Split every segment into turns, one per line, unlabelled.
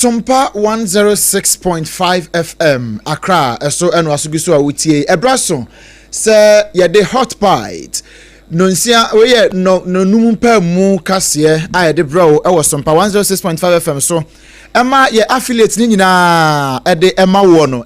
Sompa 106.5 FM Accra ɛso ɛno aso gu so a wotie. Ɛbra so sɛ yɛde Hot Bite nonsia weyɛ no nonum pɛ mu kaseɛ a yɛde brɛ wo ɛwɔ Sompa 106.5 FM so, ɛma yɛ affiliate ne nyinaa ɛde ɛma woɔ no,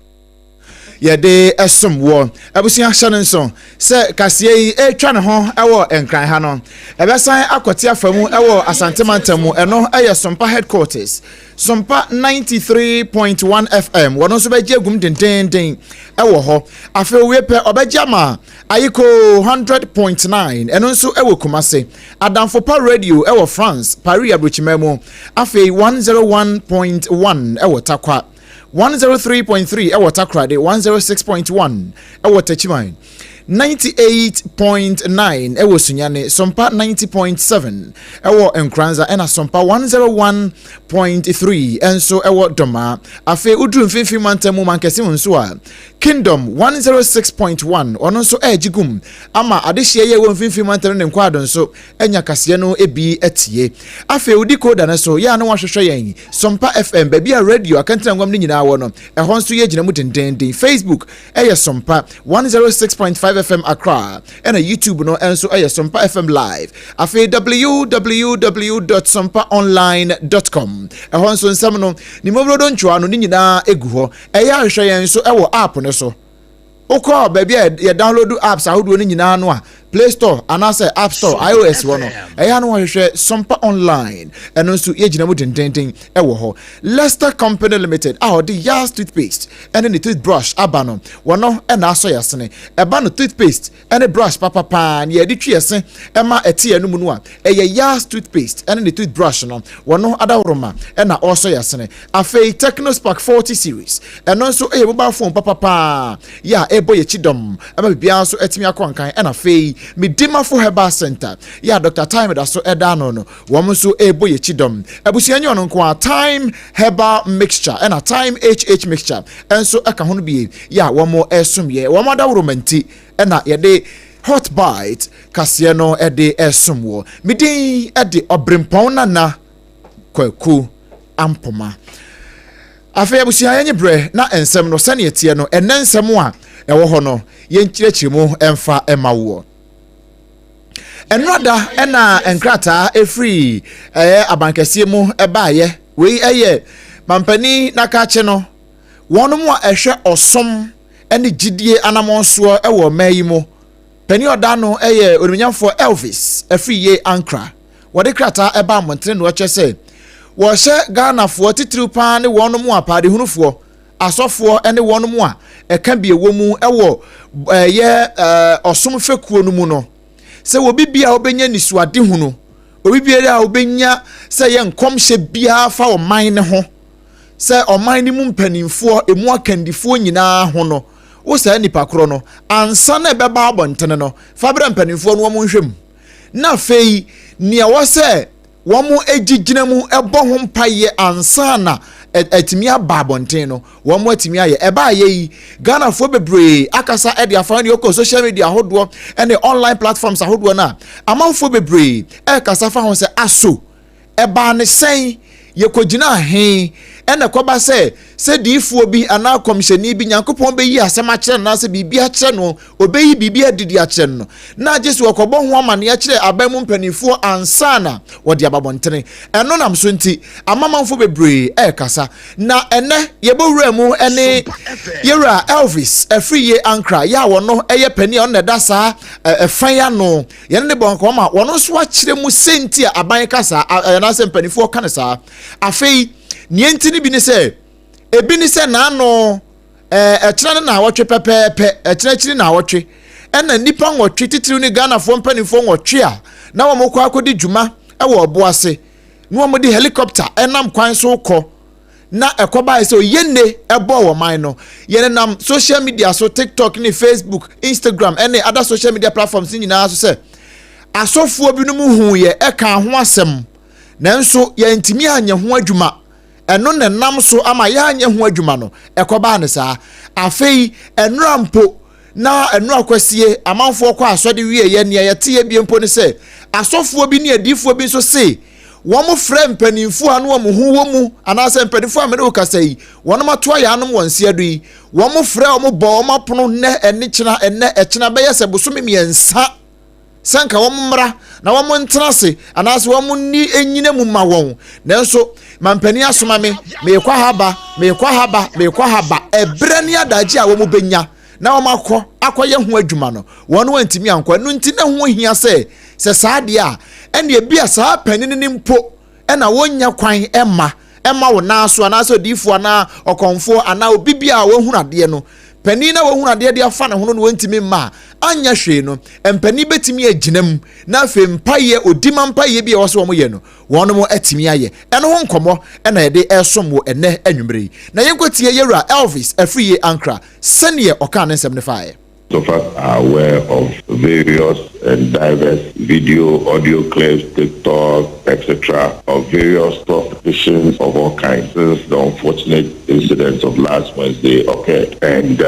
yɛde ɛsom wɔ abusua. Hyɛ no nso sɛ kaseɛ yi ɛretwa ne ho ɛwɔ Nkran ha no, ɛbɛsan akɔte afa mu ɛwɔ Asantemantam mu. Ɛno ɛyɛ Sompa headquarters, Sompa 93.1 FM. Wɔn nso bɛgye agum dendenden ɛwɔ hɔ. Afei owie pɛ, ɔbɛgye ama Ayiko 100.9, ɛno nso ɛwɔ Kumase, Adamfopa Radio ɛwɔ France, Paris aburokyima mu. Afei 101.1 ɛwɔ Takwa, 103.3 ɛwɔ Takoradi, 106.1 ɛwɔ Techiman, 98.9 ɛwɔ Sunyani, Sompa 90.7 ɛwɔ Nkranza, ɛna Sompa 101.3 ɛnso ɛwɔ Dɔmaa. Afei woduru Mfimfini Mantam mu, Mankɛse mu nso a, Kingdom 106.1, ɔno nso ɛregye gum ama adehyeɛ yɛ wɔ Mfimfini Mantam ne nkwaado nso anya kaseɛ no bi atie. Afei wodi koda no so yɛ a, na wahwehwɛ yɛn Sompa FM, baabi a radio akɛntena ngwam no nyinaa wɔ no, ɛhɔ nso yɛ gyina mu dendenden. Facebook ɛyɛ Sompa 106.5 FM Accra, ɛna YouTube no nso ɛyɛ Sompa FM Live. Afei www.sompaonline.com, ɛhɔ nso nsɛm no ne mmɔborɔdɔ ntwoa no ne nyinaa egu hɔ. Ɛyɛ ahwehwɛ yɛn nso ɛwɔ app no so. Wokɔ baabi a yɛ download apps ahodoɔ no nyinaa no a, Play Store anaasɛ App Store, iOS wɔ no, ɛyɛ ano wɔhwehwɛ Sompa Online, ɛno nso yɛgyina mu dendenden ɛwɔ hɔ. Leicester Company Limited a ɔde Yas toothpaste ɛne ne toothbrush aba no, wɔno ɛna asɔ yɛsene. Ɛba no toothpaste ɛne brush papapaa ne yɛde twi yɛse ɛma ɛte yɛn mu no a, ɛyɛ Yas toothpaste ɛne ne toothbrush no, wɔno adaworoma ɛna ɔresɔ yɛsene. Afei Technospark 40 series, ɛno nso ɛyɛ mobile phone papapaa yɛ a ɛbɔ yɛkyi dɔm ɛma biribiara nso ɛtumi akɔ nkan. Ɛna afei Medimafo Herbal Center yɛ a Dr Time da so ɛda ano no, wɔn nso ɛrebɔ yɛkyi dɔm. Abusua, nye ɔno nko a, Time Herbal Mixture ɛna Time HH Mixture ɛnso ɛka ho no bie yɛ a wɔn ɛresom yɛ. Wɔn adaworoma nti ɛna yɛde Hot Bite kaseɛ no ɛde ɛresom wɔ. Medin ɛde Ɔbrempɔn Nana Kwaku Ampoma. Afei abusua, yɛnye berɛ na nsɛm no sɛneɛ teɛ no, ɛnɛ nsɛm a ɛwɔ hɔ no, yɛnkyerɛkyerɛ mu ɛmfa ɛma woɔ. Ɛnora ɛna nkrataa ɛfiri ɛyɛ abankɛseɛ mu ɛbaayɛ. Wei ɛyɛ mampanin n'akakye no, wɔn mu a ɛhwɛ ɔsom ɛne gyidie anammɔnsoɔ ɛwɔ ɔman yi mu, panin ɔda no ɛyɛ Onimnyamfoɔ Elvis Afriyie Ankra. Wɔde krataa ɛba mmɔntene na wɔkyerɛ sɛ wɔhyɛ Ghanafoɔ titiriw paa ne wɔn mu apaadehunufoɔ, asɔfoɔ ne wɔn mu a ɛka bi ɛwɔ mu ɛwɔ ɛyɛ ɔsom fekuo no mu no sɛ obi bia a wobɛnya nisuadehunu, obi biara a wobɛnya sɛ yɛ nkɔmhyɛ biara fa ɔman ne ho, sɛ ɔman no mu mpanimfoɔ, emu akandifoɔ nyinaa ho no, wo saa nipa korɔ no, ansa na ɛbɛba abɔntene no, fa brɛ mpanimfoɔ no, wɔn nhwɛ mu, na afei nea wɔ sɛ wɔn gyinagyina mu bɔ ho mpaeɛ ansa na atumi aba abɔnten no, wɔn atumi ayɛ. Ɛbaayɛ yi, Ghanafoɔ bebree akasa ɛde afa ne ɔkɔ social media ahodoɔ ɛne online platforms ahodoɔ no a, amanfoɔ bebree ɛrekasa fa ho sɛ aso ɛbaa ne sɛn, yɛkɔgyina ahen ɛna kɔba sɛ diifoɔ bi anaa kɔmhyɛni bi, Nyankopɔn bɛyi asɛm akyerɛ no anaasɛ biribi akyerɛ no, ɔbɛyi biribi adidi akyerɛ no, na agye sɛ wɔkɔbɔ ho amanneɛ kyerɛ aban mu mpanimfoɔ ansa na wɔde aba bɔntene. Ɛno nam so nti amamanfoɔ bebree ɛrekasa. Na ɛnɛ yɛbɛwura mu ɛne yɛwura Elvis Afriyie Ankra yɛ a wɔno ɛyɛ panin a ɔno na ɛda saa ɛfan ano, yɛne ne bɔ nkɔmɔ ma wɔno nso akyerɛ mu sɛnti a aban kasa anaasɛ mpanimfoɔ ka no saa. Afei nea nti no bi ne sɛ, ebi ne sɛ n'ano ɛkyerɛ no na awɔtwe pɛpɛɛpɛ, ɛkyerɛ akyiri na awɔtwe, ɛna nnipa 8, titiriw ne Ghanafoɔ mpanimfoɔ 8 a na wɔn kɔ akɔdi dwuma ɛwɔ ɔbo ase na wɔn de helicopter ɛnam kwan so kɔ na ɛkɔbaeɛ sɛ oyenne ɛbɔ wɔ man no. Yɛnenam social media so, TikTok ne Facebook, Instagram ɛne other social media platforms nyinaa so sɛ asɔfoɔ binom hu yɛ ɛka ho asɛm, nanso yɛntumi anyɛ ho adwuma. Ɛno na nam so ama yɛanyɛ ho adwuma no ɛkɔbaa ne saa. Afei ɛnora mpo na ɛnora kwasie amanfoɔ kɔ asɔde wie yɛ, nea yɛte yɛ bie mpo ne sɛ asɔfoɔ bi ne adiifoɔ bi nso se Wɔfrɛ mpanimfoɔ a na wɔn ho wɔ mu anaasɛ mpanimfoɔ a mene wo kasa yi, wɔnom ato ayaanom wɔ nseɛ do yi, wɔfrɛ wɔn bɔ wɔn apono nnɛ ɛne kyena, ɛnnɛ ɛkyena bɛyɛ sɛ bosome mmiɛnsa sɛ nka wɔn mmra na wɔn ntena ase anaasɛ wɔn nni nyina mu ma wɔn. Nanso mampanin asoma me, meekɔ ha ba, meekɔ ha ba, meekɔ ha ba. Ɛberɛ ne adagye a wɔn bɛnya na wɔn akɔ akɔyɛ ho adwuma no, wɔn antumi ankɔ. Ɛno nti na ho hia sɛ, sɛ saa deɛ a, ɛnna ebi a saa panin no mpo na wɔnnya kwan mma ɛma wo nan so anaasɛ odiyifoɔ anaa ɔkɔmfoɔ anaa obi bi a wahunu adeɛ no, panin na wahunu adeɛ de afa ne ho no na wɔntumi mma a, anyɛ hwee no, mpanin bɛtumi agyina mu na afei mpaeɛ, odima mpaeɛ bi a ɛwɔ sɛ wɔyɛ no, wɔnom atumi ayɛ. Ɛno ho nkɔmmɔ na yɛde resom wo ɛnnɛ anwummerɛ yi. Na yɛnkɔtie Yɛwura Elvis Afriyie Ankrah sɛdeɛ ɔkaa ne nsɛm no faeɛ.
Of us are aware of various and diverse video, audio clips, TikTok, etc., of various propositions of all kinds since the unfortunate incident of last Wednesday occurred. And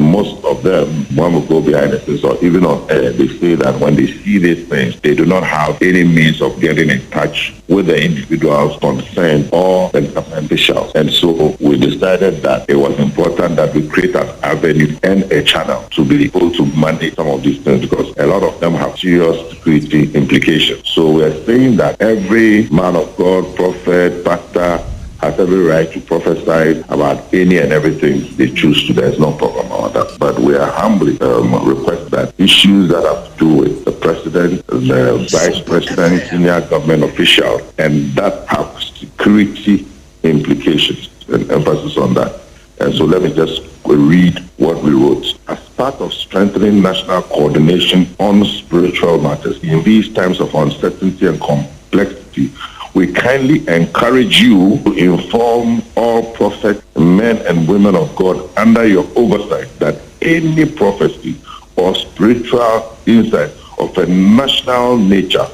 most of them, when we go behind the scenes or even on air, they say that when they see these things, they do not have any means of getting in touch with the individuals concerned or the government officials. And so we decided that it was important that we create an avenue and a channel to be able to manage some of these things, because a lot of them have serious security implications. So we are saying that every man of God, prophet, pastor, has every right to prophesy about any and everything they choose to. There's no problem about that. But we are humbly request that issues that have to do with the president, the vice president, senior government official, and that have security implications, and emphasis on that. And so let me just read what we wrote. As part of strengthening national coordination on spiritual matters in these times of uncertainty and complexity, we kindly encourage you to inform all prophets, men and women of God under your oversight that any prophecy or spiritual insight of a national nature,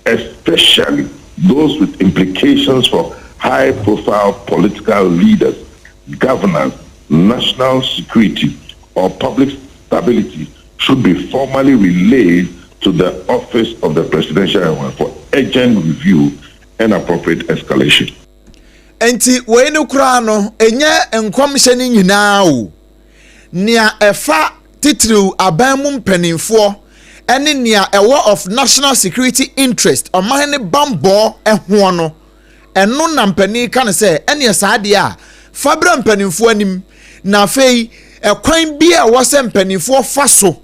especially those with implications for high-profile political leaders, governance, national security, or public stability, should be formally relayed to the Office of the Presidential Envoy for urgent review and appropriate escalation.
Nti wei no koraa no, ɛnyɛ nkɔmhyɛ no nyinaa o. Nea ɛfa titiriw aban mu mpanimfoɔ ɛne nea ɛwɔ of national security interest, ɔman ne bambɔ ɛhoɔ no, ɛno na mpanin ka no sɛ ɛneɛ saa deɛ a, fa bra mpanimfoɔ anim na afei ɛkwan bi a ɛwɔ sɛ mpanimfoɔ fa so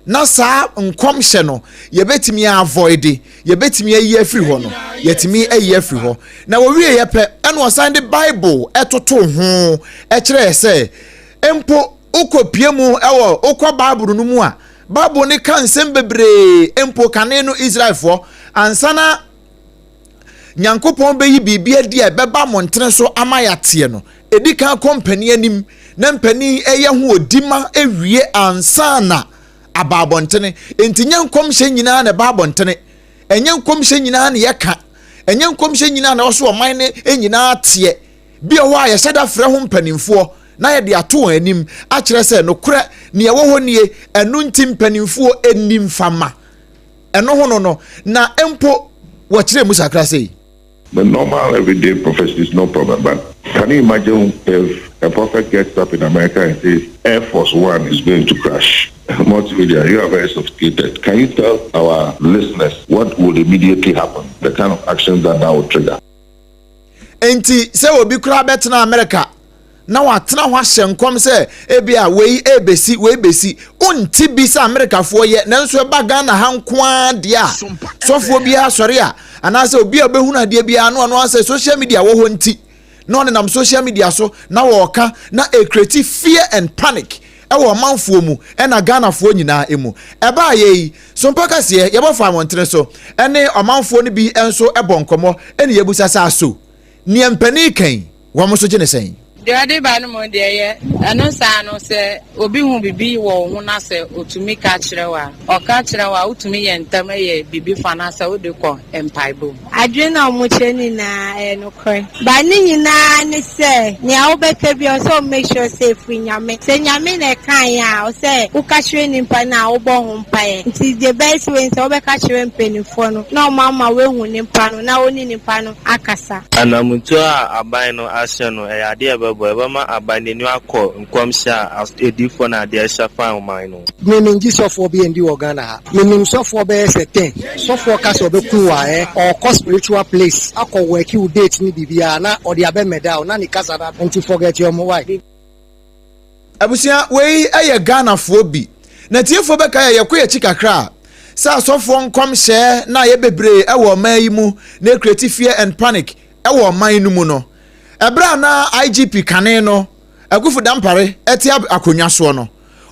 na saa nkɔmhyɛ no yɛbɛtumi avoid, yɛbɛtumi ayi afiri hɔ no, yɛtumi ayi afiri hɔ. Na wɔwie yɛ pɛ, ɛna ɔsan de Bible ɛtoto ho ɛkyerɛ sɛ mpo wokɔ pie mu ɛwɔ wokɔ Bible no mu a, Bible ne ka nsɛm bebree. Mpo kane no Israelfoɔ, ansa na Nyankopɔn bɛyi biribi adi a ɛbɛba mmɔntene so ama yɛateɛ no, ɛdi kan kɔ mpanin anim na mpanin ɛyɛ ho odima ewie ansa na aba abɔntene. Nti nyɛ nkɔmhyɛ nyinaa na ɛba abɔntene, ɛnyɛ nkɔmhyɛ nyinaa na yɛka, ɛnyɛ nkɔmhyɛ nyinaa na ɛwɔ so ɔman no nyinaa teɛ. Bi wɔ hɔ a yɛhyɛ da frɛ ho mpanimfoɔ na yɛde ato wɔn anim akyerɛ sɛ nokorɛ nea ɛwɔ hɔ nie. Ɛno nti mpanimfoɔ anim fama ɛno ho no na mpo wɔkyerɛ mu sakra sei.
The normal everyday prophecy is no problem, but can you imagine if a prophet gets up in America and says Air Force One is going to crash? Multimedia, you are very sophisticated. Can you tell our listeners what would immediately happen, the kind of actions that that would trigger?
Nti sɛ obi koraa bɛtena America na watena hɔ ahyɛ nkɔm sɛ ebi a wei ebesi, wei besi, wonti bi sɛ Amerikafoɔ yɛ. Nanso ɛba Ghana ha nko ara deɛ a, sɔfoɔ biara sɔre a, anaasɛ obi a ɔbɛhunu adeɛ biara no, ɔno asɛ social media wɔ hɔ nti na ɔnenam social media so na wɔɔka na ecreate fear and panic ɛwɔ ɔmanfoɔ mu ɛna Ghanafoɔ nyinaa mu. Ɛbaa yɛ yi so mpa kaseɛ yɛbɔ fa mmɔntene so ɛne ɔmanfoɔ no bi nso ɛbɔ nkɔmmɔ, ɛne yɛbusa sɛ aso nea mpanin kan wɔn nso gye ne sɛn.
Deɛ ɔde ba no mu deɛ yɛ ɛno saa no, sɛ obi hu biribi wɔ wo ho na sɛ otumi ka kyerɛ wo a, ɔka kyerɛ wo a, wotumi yɛ ntɛm yɛ biribi fa no sɛ wode kɔ mpaebɔ mu.
Adwene na ɔmo kyerɛ nyinaa ɛyɛ nokorɛ ba ne nyinaa ne sɛ nea wobɛka bi ɔsɛ ɔmo make sure sɛ efiri Nyame. Sɛ Nyame na ɛka yɛn a, ɔsɛ woka kyerɛ nipa no a, wobɔ ho mpaeɛ. Nti deɛ bɛyɛ sɛ wei sɛ wobɛka kyerɛ mpanimfoɔ no na ɔmo ama woehu nipa no na wo ne nipa no akasa.
Anamutuo a aban no ahyɛ no, ɛyɛ adeɛ a ɛbɛbɔ ɛbɛma aban n'ani akɔ nkɔmhyɛ a adiifoɔ no adeɛ hyɛ fa ɔman no.
Mímí ngye sɔfoɔ bi ndi wɔ Ghana ha. Mínim sɔfoɔ bɛyɛ sɛ 10. Sɔfoɔ ka sɛ ɔbɛku wɔ ɛ ɔkɔ spiritual place akɔ work wo date ne biribiara na ɔde abɛ mɛda o na ne kasa na nti forget your why.
Abusua, wei yɛ Ghanafoɔ bi na tiefoɔ bɛka yɛ yɛkɔ yɛkyi kakra a, sɛ asɔfoɔ nkɔmhyɛ na ayɛ bebree wɔ ɔman yi mu na ecreate fear and panic wɔ ɔman no mu no, ɛberɛ a na IGP kane no, Akuffo Dampare, te akonnwa soɔ no,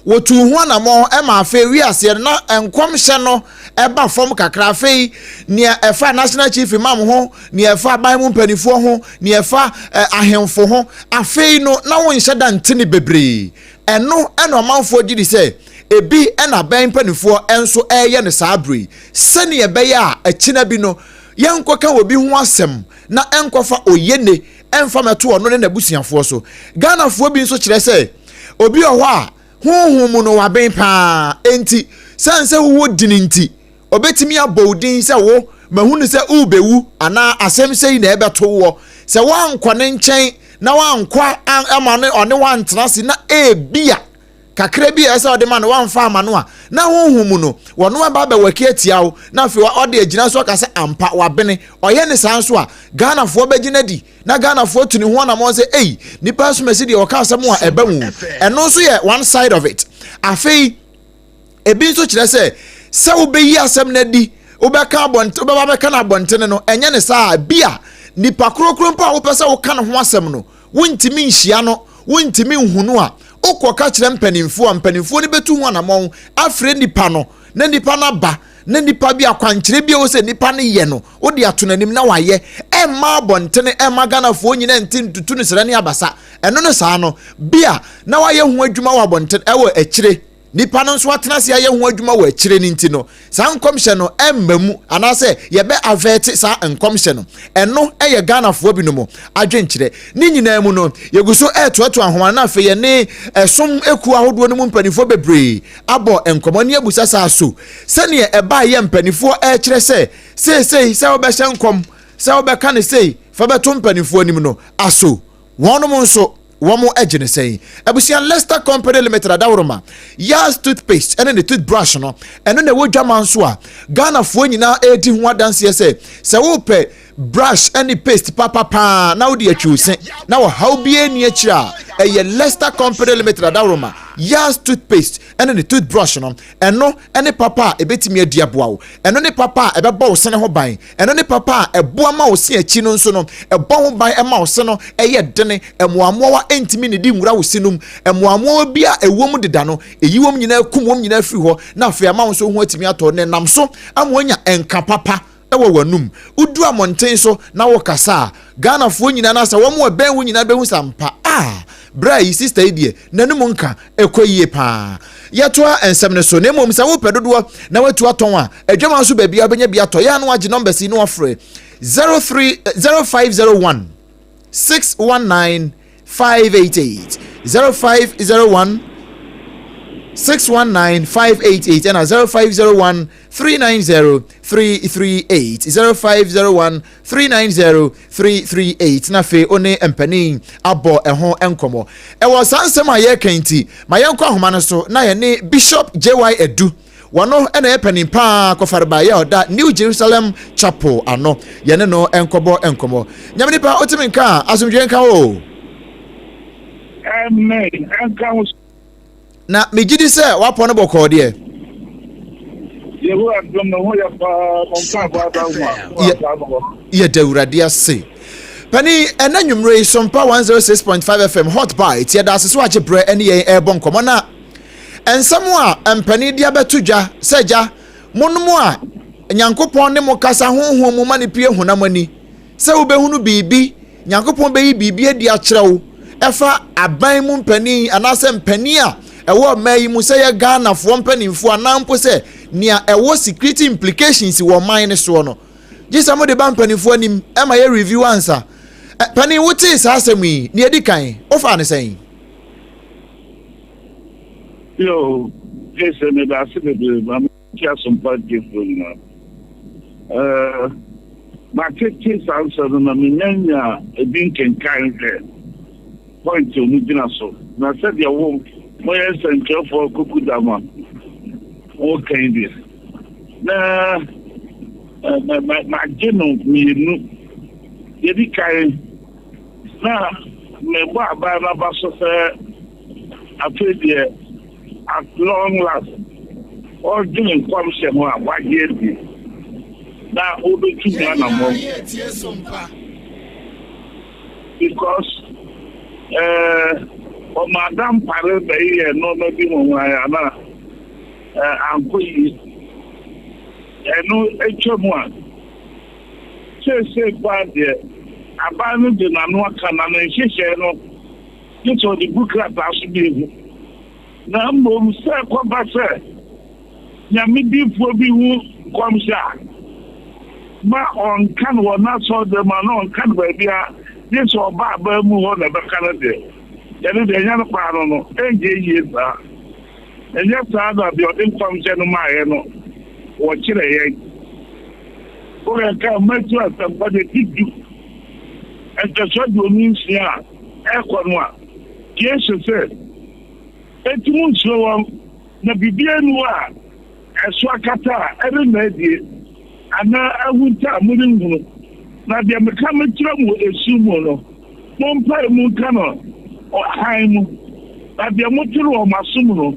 wɔtuu ho anammɔn ma afei wiaseɛ no na nkɔmhyɛ no ɛba fam kakra. Afei nea ɛfa National Chief Imam ho, nea ɛfa aban mu mpanimfoɔ ho, nea ɛfa ahemfo ho, afei no na wonhyɛ da nte ne bebree. Ɛno ɛna ɔmanfoɔ gye di sɛ ebi ɛna abɛn mpanimfoɔ nso ɛreyɛ no saa bere yi, sɛnea ɛbɛyɛ a akyina bi no yɛnkɔka obi ho asɛm na ɛnkɔfa oyene ɛmfa mɛto ɔno ne n'abusuafoɔ so. Ghanafoɔ bi nso kyerɛ sɛ obi wɔ hɔ a honhom mu no waben paa, enti sɛn sɛ wowɔ dini nti obetumi abɔ wo din sɛ wo mahunu sɛ wobɛwu anaa asɛm sɛyi na ɛbɛto woɔ. Sɛ woankɔ ne nkyɛn na woankɔ ama ne ɔne woantena ase na ebia kakra bi a ɛsɛ ɔde ma no wamfa ama no a, na honhom mu no wɔno aba abɛwɔki atia wo, na afei ɔde agyina so aka sɛ ampa wabene. Ɔyɛ ne saa nso a, Ghanafoɔ bɛgyina di na Ghanafoɔ tu ne ho anammɔn sɛ ei, nipa asomasi deɛ ɔka asɛm a ɛba mu. Ɛno nso yɛ one side of it. Afei ebi nso kyerɛ sɛ sɛ wobɛyi asɛm no adi, wobɛka abɔnten, wobɛba bɛka no abɔntene no, ɛnyɛ ne saa bi a nipa korokoro mpo a wopɛ sɛ woka ne ho asɛm no, wontumi nhyia no, wontumi nhu no a, wokɔka kyerɛ mpanimfoɔ a, mpanimfoɔ no bɛtu ho anammɔn afrɛ nipa no na nipa no aba, na nipa bi akwankyerɛ bi a ɛwɔ sɛ nipa no yɛ no, wode ato n'anim na wayɛ. Ɛmma abɔntene, ɛmma Ghanafoɔ nyinaa nti ntutu no srɛ ne abasa. Ɛno no saa no bi a na wayɛ ho adwuma wɔ abɔntene ɛwɔ akyire, nipa no nso atena ase ayɛ ho adwuma wɔ akyire no nti no, saa nkɔmhyɛ no ɛmma mu anaasɛ yɛbɛ avert saa nkɔmhyɛ no. Ɛno ɛyɛ Ghanafoɔ binom adwenkyerɛ. Ne nyinaa mu no, yɛgu so ɛretoatoa ahoma no na afei yɛne ɛsom ekuo ahodoɔ no mu mpanimfoɔ bebree abɔ nkɔmmɔ ne abusa saa so sɛneɛ ɛbaa yɛ mpanimfoɔ ɛrekyerɛ sɛ seesei sɛ wobɛhyɛ nkɔm, sɛ wobɛka ne sei fa bɛto mpanimfoɔ anim no, aso wɔnom nso wɔn agye ne sɛn? Abusua, Leicester Company Limited adaworoma Yas toothpaste ɛne ne toothbrush no, ɛno na ɛwɔ dwama nso a Ghanafoɔ nyinaa ɛredi ho adanseɛ sɛ sɛ wopɛ brush ɛne paste papapaa na wode atwi wo se na ɔhaw biara nni akyire a, ɛyɛ Leicester Company Limited adaworoma Yas toothpaste ɛne ne toothbrush no. Ɛno ɛne papa a ɛbɛtumi adi aboa wo, ɛno ne papa a ɛbɛbɔ wo sene ho ban, ɛno ne papa a ɛboa ma wo se akyi no nso no ɛbɔ ho ban, ɛma wo se no ɛyɛ dene, mmoamoawa ɛntumi ne di nwura wo se no mu, mmoamoawa bi a ɛwɔ mu deda no ɛyi wɔn nyinaa, kum wɔn nyinaa firi hɔ, na afei ama wo nso ho atumi atɔ ne nam so ama woanya nka papa wɔ w'anum. Wodu amɔnten so na wokasa a, Ghanafoɔ nyinaa na sɛ wɔn a ɛbɛn wo nyinaa bɛhu sɛ ampa a berɛ a yi sister yi deɛ n'anum nka ɛkɔ yie paa. Yɛtoa nsɛm no so, na mmom sɛ wopɛ dodoɔ na watu atɔn a, adwama nso baabi a wobɛnya bi atɔ. Yɛ a na wagye numbers yi na wafrɛ 03 0501 619 588, 0501 619 588, ɛna 0501 390 338, 0501 390 338, na afei wo ne mpanin abɔ ɛho nkɔmmɔ. Ɛwɔ saa nsɛm a yɛreka nti, ma yɛnkɔ ahoma no so na yɛne Bishop JY Adu, wɔno ɛna yɛ panin paa kɔfarebaeɛ a ɔda New Jerusalem Chapel ano, yɛne no nkɔbɔ nkɔmmɔ. Nyame nipa, wotumi nka a, asomdwoe nka wo.
Amen. Ɛnka wo.
Na megye di sɛ wapɔ no bɔkɔɔ deɛ.
Yehowa dom ne ho yɛ paa, mo mpaebɔ aba ho a.
Yɛda Awurade ase. Pani, ɛna nwummerɛ yi Sompa 106.5 FM Hot Bite, yɛda ase so agye berɛ ne yɛn ɛrebɔ nkɔmmɔ, na nsɛm a mpanin de abɛto dwa sɛ gya monom a Nyankopɔn ne mo kasa honhom mu ma ne pue honam ani sɛ wobɛhunu biribi, Nyankopɔn bɛyi biribi adi akyerɛ wo. ɛfa aban mu mpanin anaasɛ mpanin a ɛwɔ ɔman yi mu, sɛ yɛ Ghanafoɔ mpanimfoɔ anaa mpo sɛ nea ɛwɔ security implications wɔ ɔman no soɔ no, gye sɛ mode ba mpanimfoɔ anim ɛma yɛ review ansa. Panin, wotee saa asɛm yi nea ɛdi kan, wofa ne sɛn?
Yo, Jason, meda ase bebree. Ma mete asompa diefoɔ nyinaa. Matete saa nsɛm no na menya nya ebi nkenkan hwɛ point a ɔmu gyina so. Na sɛdeɛ wo moyɛ nsɛntwerɛfoɔ kuku dama wɔkan deɛ na magye no mmienu. Yɛdi kan na mebɔ aban no aba so sɛ afei deɛ, at long last, ɔredwene nkɔmhyɛ ho a wagye adi na wobɛtu ho anammɔ, because ɔma adampare bɛyɛ nneɛma bi ho ana ankɔ yie. Ɛno atwa mu a, seesei paa deɛ, aban no de n'ano aka na ne nhyehyɛe no gye sɛ ɔde gu krataa so bi ehu. Na mmom sɛ kɔba sɛ Nyame diifoɔ bi hu nkɔmhyɛ a, ma ɔnka no wɔ n'asɔredan a na ɔnka no baabi a, gye sɛ ɔba aban mu hɔ na ɛbɛka no deɛ, yɛne deɛ ɛnyɛ no paa no, ɛnyɛ yie saa. Ɛnyɛ saa na deɛ ɔde nkɔmhyɛ no maayɛ no wɔkyerɛ yɛn. Wokenkan Matthew Asɛmpa no ti 10 nkyekyɛmu 26 a ɛrekɔ no a, Yesu sɛ, "Enti munnsuro wɔn, na biribiara nni hɔ a ɛso akata a ɛrenna adie, anaa ahunta a morenhunu. Na deɛ meka mekyerɛ mo esum mu no, mompae mu nka no hann mu, na deɛ mote no wɔ mo aso mu no,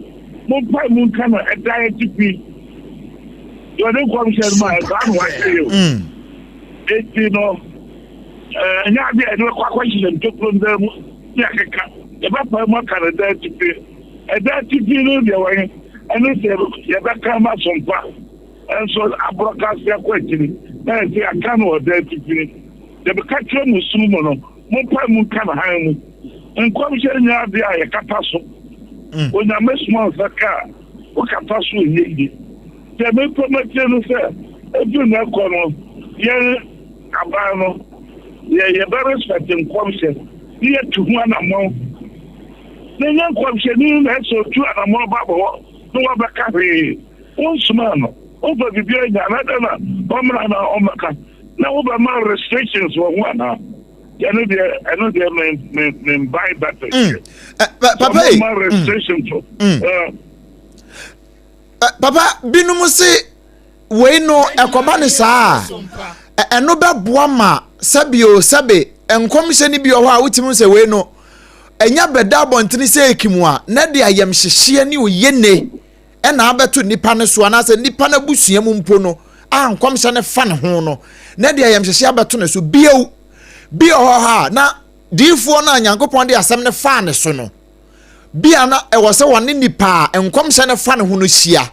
mompae mu nka no ɛdan atifi." Deɛ ɔde nkɔmhyɛ no maa saa na wakyerɛ yɛ o. Enti no, ɛnyɛ adeɛ a yɛde bɛkɔ akɔhyehyɛ ntokuro dan mu ne akeka. Yɛbɛpae mu aka no ɛdan atifi. Ɛdan atifi no deɛ wɔn ɛne sɛ yɛbɛka ma sompa nso aborɔkase akɔ akyiri na yɛsɛ yɛaka no wɔ ɛdan atifi. Yɛbɛka kyerɛ mo sum mu no, mompae mu nka no hann mu. Nkɔmhyɛ nyɛ adeɛ a yɛkata so. Onyame soma nsa ka a, wokata so nyɛ yie. Deɛ mepɛ makyerɛ no sɛ, ɛfiri na ɛkɔ no, yɛn aban no, yɛbɛ respect nkɔmhyɛ ne yɛtu ho anammɔn. Na ɛnyɛ nkɔmhyɛni na ɛsɛ otu anammɔn ba bɔ hɔ na wabɛka hwee. Wonsomaa no, womfa biribiara nya na dɛn na ɔmmra na ɔmmɛka na wobɛma restrictions wɔ ho anaa? Ɛno deɛ, ɛno deɛ, me me me buy that.
Papa yi,
ma restriction so.
Papa, binom se wei no ɛkɔba ne saa a, ɛno bɛboa ma sɛbio sɛbe nkɔmhyɛ no bi wɔ hɔ a wotumi sɛ wei no ɛnya bɛda abɔntene sɛ ekim a, na de ayamhyehyeɛ ne oyene ɛna abɛto nipa no so, anaasɛ nipa no abusua mu mpo no a nkɔmhyɛ no fa ne ho no, na de ayamhyehyeɛ abɛto ne so. Bio, bi wɔ hɔ a na diifoɔ no a Nyankopɔn de asɛm no faa ne so no, bia na ɛwɔ sɛ wɔne nipa a nkɔmhyɛ no fa ne ho no hyia,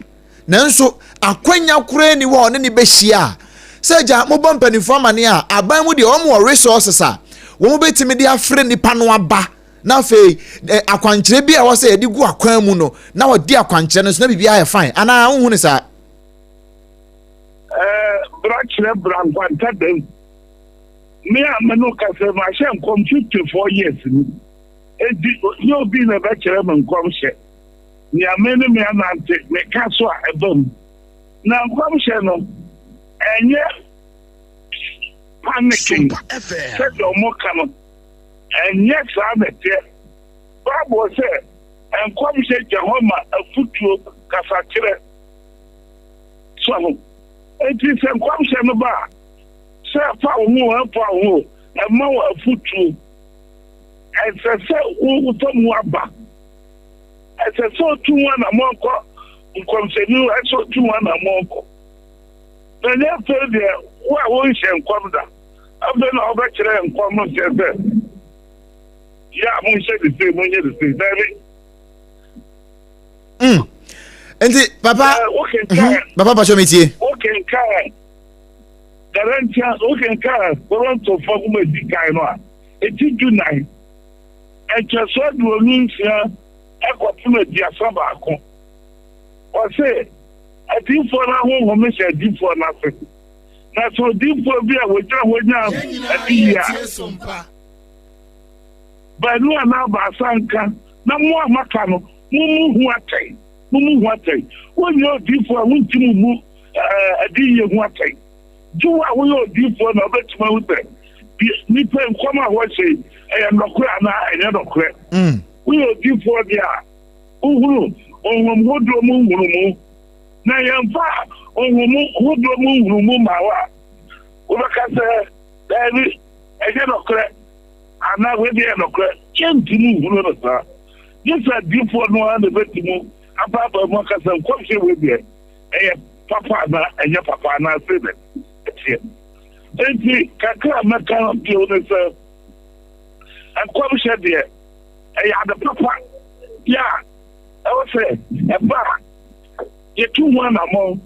nanso akwanya koraa ni hɔ a ɔne ne bɛhyia a, sɛ gya mobɔ mpanimfoɔ amane a, aban mu deɛ wɔn wɔ resources a wɔn bɛtumi de afrɛ nipa no aba, na afei akwankyerɛ bi a ɛwɔ sɛ yɛde gu akwan mu no na wɔde akwankyerɛ no so na biribi ayɛ fine, anaa wohu ne saa?
Bra kyerɛ bra nkwanta dɛm. Me a me no kasa, mahyɛ nkɔm 54 years ni. Enti nyɛ obi na ɛbɛkyerɛ me nkɔmhyɛ. Nea me ne me anante meka so a, ɛba mu. Na nkɔmhyɛ no ɛnyɛ panicking sɛdeɛ ɔmo ka no, ɛnyɛ saa na ɛteɛ. Bible sɛ nkɔmhyɛ gya hɔ ma afutuo, kasakyerɛ so ho. Enti sɛ nkɔmhyɛ no ba a, sɛ ɛfa wo ho, ɛmfa wo ho, ɛma wo afutuo. Ɛsɛ sɛ wofa mu aba. Ɛsɛ sɛ otu ho anammɔn kɔ nkɔmhyɛni hɔ, ɛsɛ otu ho anammɔn kɔ. Na ɛnyɛ afei deɛ wo a wonhyɛ nkɔm da, afei na wobɛkyerɛ nkɔm no kyerɛ sɛ yɛ a monhyɛ de sei, monyɛ de sei. Daabi.
Nti papa, papa pasɛ mi tie.
Wokenkan Corinthians, wokenkan Korintofoɔ nwoma edi kan no a, eti 14. nkyɛsoɔ 26 kɔpem 31. Ɔse, Adiyifoɔ no ahonhom hyɛ adiyifoɔ no ase. Na sɛ odiyifoɔ bi a wɔgyina hɔ nya adiyie a, baanu anaa baasa nka, na mo a moaka no, mommu ho atɛn. Mommu ho atɛn. Wonyɛ odiyifoɔ a, wontumi mmu adiyie ho atɛn. Gye wo a woyɛ odiyifoɔ na wobɛtumi ahu sɛ nnipa nkɔm a wɔhyɛ yi, ɛyɛ nɔkorɛ anaa ɛnyɛ nɔkorɛ. Woyɛ odiyifoɔ deɛ a, wohunu honhom hodoɔ mu nhunumu. Na yɛmfa honhom hodoɔ mu nhunumu mmaa wo a, wobɛka sɛ, Daabi, ɛnyɛ nɔkorɛ, anaa wei deɛ yɛ nɔkorɛ. Yɛntumi nhunu no saa. Gye sɛ adiyifoɔ no ara na ɛbɛtumi apaapaa mu aka sɛ nkɔmhyɛ wei deɛ ɛyɛ papa anaa ɛnyɛ papa anaa sei na ɛteɛ. Enti kakra a mɛka bio ne sɛ, nkɔmhyɛ deɛ ɛyɛ ade papa yɛ a ɛwɔ sɛ ɛba a yɛtu ho anammɔn,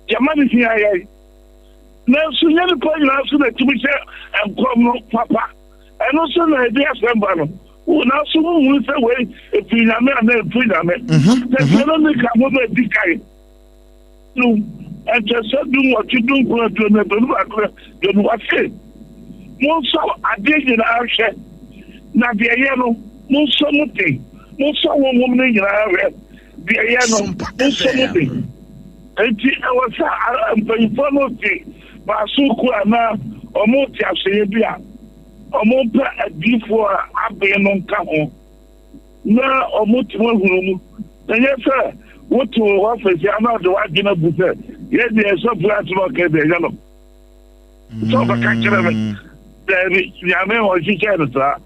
yɛma no hia yɛn. Nanso nyɛ nnipa nyinaa nso na ɛtumi hyɛ nkɔm no papa. Ɛno nso na ɛde asɛm ba no. Wo nanso wohunu sɛ wei ɛfiri Nyame anaa ɛmfiri Nyame. Tesalonika nwoma a ɛdi kan no nkyɛsɛ 18, 19, 20, 21, 20, ɔse, Monsɔ adeɛ nyinaa nhwɛ, na deɛ ɛyɛ no, monsɔ mu den. Monsɔ honhom no nyinaa nhwɛ, deɛ ɛyɛ no, monsɔ mu den. Enti ɛwɔ sɛ mpanyinfoɔ no te baaso kuo anaa wɔn te ahyɛyɛ bi a wɔmpɛ adiyifoɔ a aben no nka ho na wɔtumi ahunu mu. Na ɛnyɛ sɛ wote wo ɔfese a na ɔde w'adwene abu sɛ yɛn deɛ sɔfo yi asɛm a ɔka deɛ ɛnyɛ no sɛ ɔbɛka kyerɛ me. Daabi, Nyame ɔnhyehyɛɛ no saa.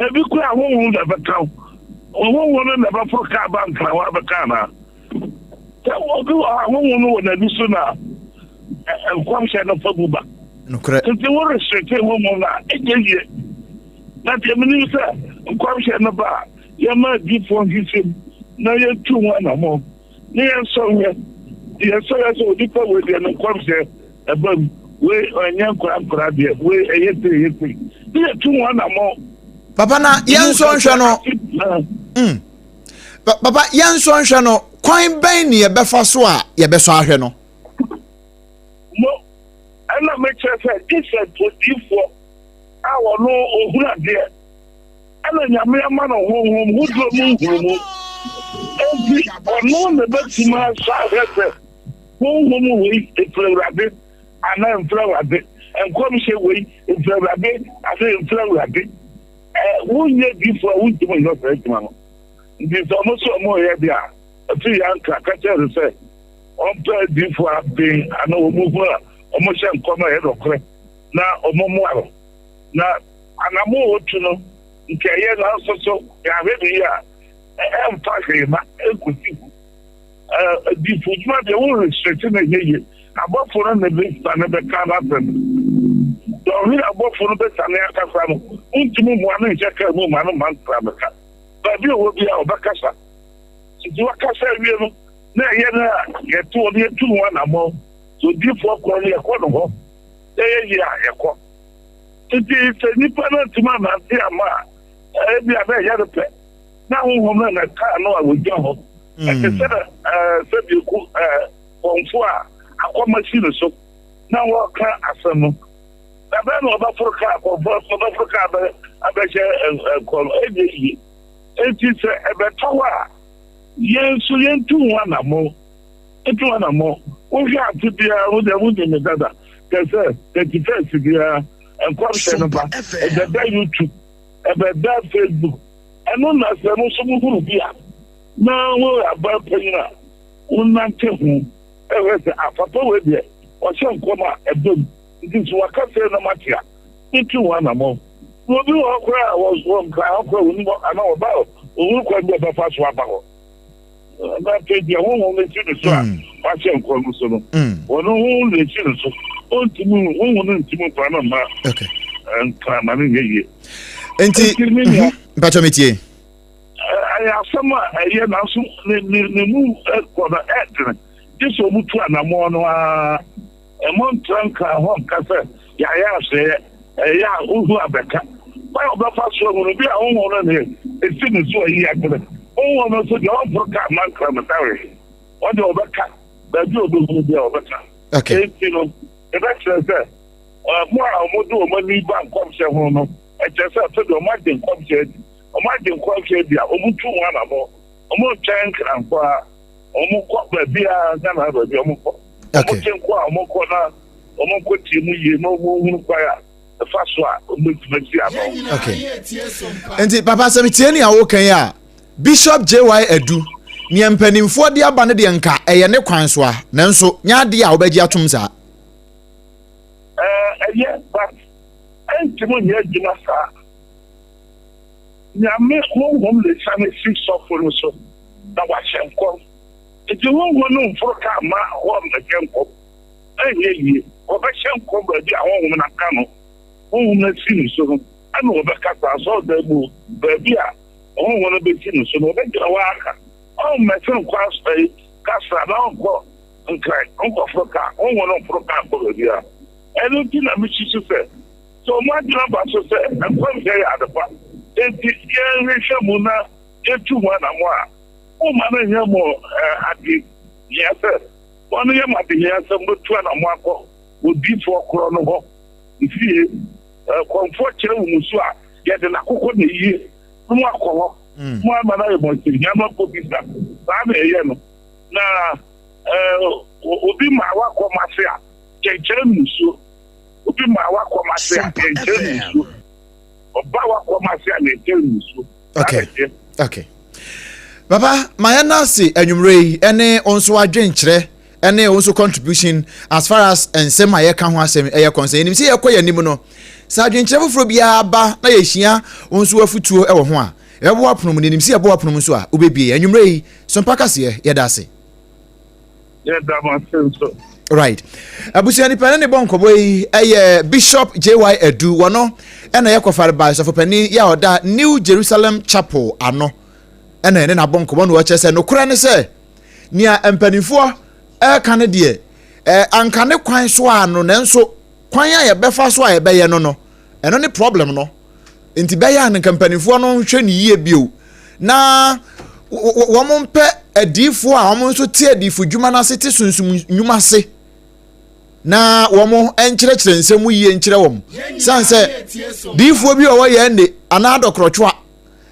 Ebi koraa honhom na ɛbɛka wo. Honhom no na ɛbɛforo kaa ba nkran hɔ abɛka anaa? Sɛ obi wɔ hɔ a honhom no wɔ n'ani so na nkɔmhyɛ no fa mu ba.
Nokorɛ.
Nti wo restricte honhom no a, ɛnyɛ yie. Na deɛ menim sɛ nkɔmhyɛ no ba a, yɛma adiyifoɔ nhwehwɛ mu na yɛtu ho anammɔn na yɛnsɔ nhwɛ. Yɛsɔ hwɛ sɛ onipa wei deɛ ne nkɔmhyɛ ɛba mu, wei ɛnyɛ nkora nkora deɛ, wei ɛyɛ sei ɛyɛ sei. Ne yɛtu ho anammɔn.
Papa na yɛnsɔ nhwɛ no. Mm. Papa yɛnsɔ nhwɛ no, kwan bɛn ne yɛbɛfa so a yɛbɛsɔ ahwɛ no?
Mo, ɛna mekyerɛ sɛ gye sɛ odiyifoɔ a ɔno ɔhunu adeɛ, ɛna Nyame ama no honhom hodoɔ mu nhunumu, enti ɔno na ɛbɛtumi asɔ ahwɛ sɛ honhom wei ɛfiri Awurade anaa ɛmfiri Awurade, nkɔmhyɛ wei ɛfiri Awurade anaa ɛmfiri Awurade. Ɛ, wonyɛ diyifoɔ a wontumi nyɛ saa adwuma no. Nti sɛ ɔmo sɛ ɔmo reyɛ deɛ a, ɛfiri yɛn anka ka kyerɛ no sɛ ɔmpɛ adiyifoɔ aben anaa wɔn hu a wɔhyɛ nkɔm a ɛyɛ nɔkorɛ na wɔmmoa no. Na anammɔn a ɔtu no, nka ɛyɛ nanso so yɛanhwɛ no yie a, ɛmfa hwee mma, ɛnkɔsi hu. Adiyifo dwuma deɛ, wo research no ɛnyɛ yie. Abɔfo no na ɛbɛsiane bɛka n'asɛm. Dɔnhwere abɔfo no bɛsiane akasa no, wontumi mmoa no nhyɛ kaa mu mma no mma ntra mmɛka. Baabi a ɔwɔ biara, ɔbɛkasa. Nti wakasa awie no, na ɛyɛ no a yɛte hɔ na yɛtu ho anammɔn. Sɛ odiyifoɔ korɔ no, yɛkɔ no hɔ. Na ɛyɛ yie a, yɛkɔ. Nti sɛ nnipa no antumi annante amma a, ebia na ɛyɛ no pɛ. Na honhom no na ɛkaa no a wɔgya hɔ. Ɛte sɛ sɛdeɛ ku kɔmfo a akɔm asi ne so na wɔreka asɛm no. Na bɛn na ɔbɛforo kaa kɔmfo ɔbɛforo kaa abɛhyɛ nkɔm no? Ɛnyɛ yie. Enti sɛ ɛbɛtɔ hɔ a, yɛn nso yɛntu ho anammɔn. Ntu ho anammɔn. Wohwɛ afe biara, wo deɛ wonim me dada, kyerɛ sɛ 31st biara nkɔmhyɛ no ba, ɛbɛda YouTube, ɛbɛda Facebook. Ɛno na sɛ mo nso mohunu bi a, na woyɛ aban panyin a, wonante ho hwɛ sɛ, ah, papa wei deɛ, ɔhyɛ nkɔm a ɛba mu, nti sɛ waka sei na mate a, mentu ho anammɔn. Na obi wɔ hɔ koraa a, wɔ Nkran hɔ koraa, ɔnnim hɔ, anaa ɔba hɔ, ɔhunu kwan bi a ɔbɛfa so aba hɔ. Na afei deɛ honhom no si ne so a wahyɛ nkɔm no so no, ɔno honhom na esi ne so, ɔntumi, honhom no ntumi mfa no mma Nkran ma no nyɛ yie.
Nti, mpakyɛ metie.
Ɛyɛ asɛm a ɛyɛ nanso ne ne ne mu kɔ no ɛdene. Gye sɛ wɔn tu anammɔn no ara. Ɛmɔ ntra nkran hɔ nka sɛ yɛayɛ ahwɛeɛ. Ɛyɛ a wohu abɛka. Kwan a ɔbɛfa so ahu no, bi a honhom no na esi ne so ayi akyerɛ. Honhom no nso deɛ, ɔmforo kaa mma nkramo tawee. Ɔno deɛ ɔbɛka, baabi a ɔbɛhunu biara ɔbɛka. Enti no, yɛbɛkyerɛ sɛ, wɔn a wɔde wɔn ani ba nkɔmhyɛ ho no, ɛkyerɛ sɛ afei deɛ wɔagye nkɔmhyɛ adi. Wɔagye nkɔmhyɛ adi a, wɔtu ho anammɔn. Wɔntwɛn nkra nko ara. Wɔkɔ baabiara, Ghana ha baabi a wɔkɔ. Wɔte nko a wɔkɔ na wɔkɔtie mu yie na wɔhunu kwan a ɛfa so a wɔbɛtumi asi ano.
Okay. Nti papa sɛ metie nea woka yi a, Bishop JY Adu, nea mpanimfoɔ de aba no deɛ nka ɛyɛ ne kwan so a, nanso nyɛ adeɛ a wobɛgye atom saa.
Ɛyɛ but ɛntumi nyɛ adwuma saa. Nyame honhom na esiane si sɔfo no so na wahyɛ nkɔm. Enti honhom no mforo kaa mma hɔ mmɛhyɛ nkɔm. Ɛnyɛ yie. Wɔbɛhyɛ nkɔm baabi a honhom no aka no, honhom no asi ne so no, ɛna wɔbɛkasa. Asɔredan mu o, baabi a honhom no bɛsi ne so no, wɔbɛgyina hɔ ara aka. Ɔmmɛsen nkɔ asɔre kasa na ɔnkɔ Nkran, ɔnkɔforo kaa. Honhom no mforo kaa nkɔ baabiara. Ɛno nti na mesusu sɛ, sɛ wɔn adwene aba so sɛ nkɔmhyɛ yɛ ade pa, enti yɛnhwehwɛ mu na yɛntu ho anammɔn a, momma no nyɛ mo ade hia sɛ wɔn yɛ mo ade hia sɛ mobɛtu anammɔn akɔ odiyifoɔ korɔ no hɔ, ne fie. Kɔmfoɔ kyerɛ wo mmusuo a, yɛde n'akokɔ na ɛyie, na moakɔ hɔ, moama no ayɛ mo akyiri na moakɔbisa. Saa na ɛyɛ no. Na obi ma wakɔm ase a, kyɛnkyɛn mmusuo. Obi ma wakɔm ase a, yɛnkyerɛ no nsuo. Ɔba wakɔm ase a, yɛnkyerɛ no nsuo.
Okay. Okay. Papa, ma yɛn ase anwummerɛ yi ɛne wo nso adwenkyerɛ ɛne wo nso contribution as far as nsɛm a yɛka ho asɛm ɛyɛ concern. Yɛnim sɛ yɛkɔ yɛn anim no, sɛ adwenkyerɛ foforɔ biara ba na yɛhyia wo nso afutuo ɛwɔ ho a, yɛbɛbɔ w'apono mu na yɛnim sɛ yɛbɔ w'apono mu nso a, wobɛbie. Anwummerɛ yi, Sompa Kaseɛ, yɛda ase.
Yɛda mo ase nso.
Right. Abusua nipa ne ne bɔ nkɔbɔ yi ɛyɛ Bishop JY Adu. Wɔno ɛna yɛ kɔfare ba sɔfopanin yɛ a ɔda New Jerusalem Chapel ano. Ɛna ɛne n'abɔ nkɔbɔ no ɔkyerɛ sɛ nokorɛ ne sɛ nea mpanimfoɔ ɛreka no deɛ ɛɛ anka ne kwan so a no nanso kwan a yɛbɛfa so a yɛbɛyɛ no no ɛno ne problem no. Nti bɛyɛ a nka mpanimfoɔ no nhwɛ no yie bio na wɔn mpɛ adiifoɔ a wɔn nso te adiifo dwuma no ase te sunsum nnwuma ase na wɔn nkyerɛkyerɛ nsɛm mu yie nkyerɛ wɔn san sɛ diifoɔ bi a ɔwɔ yɛn de anaa dɔkorɔtwoa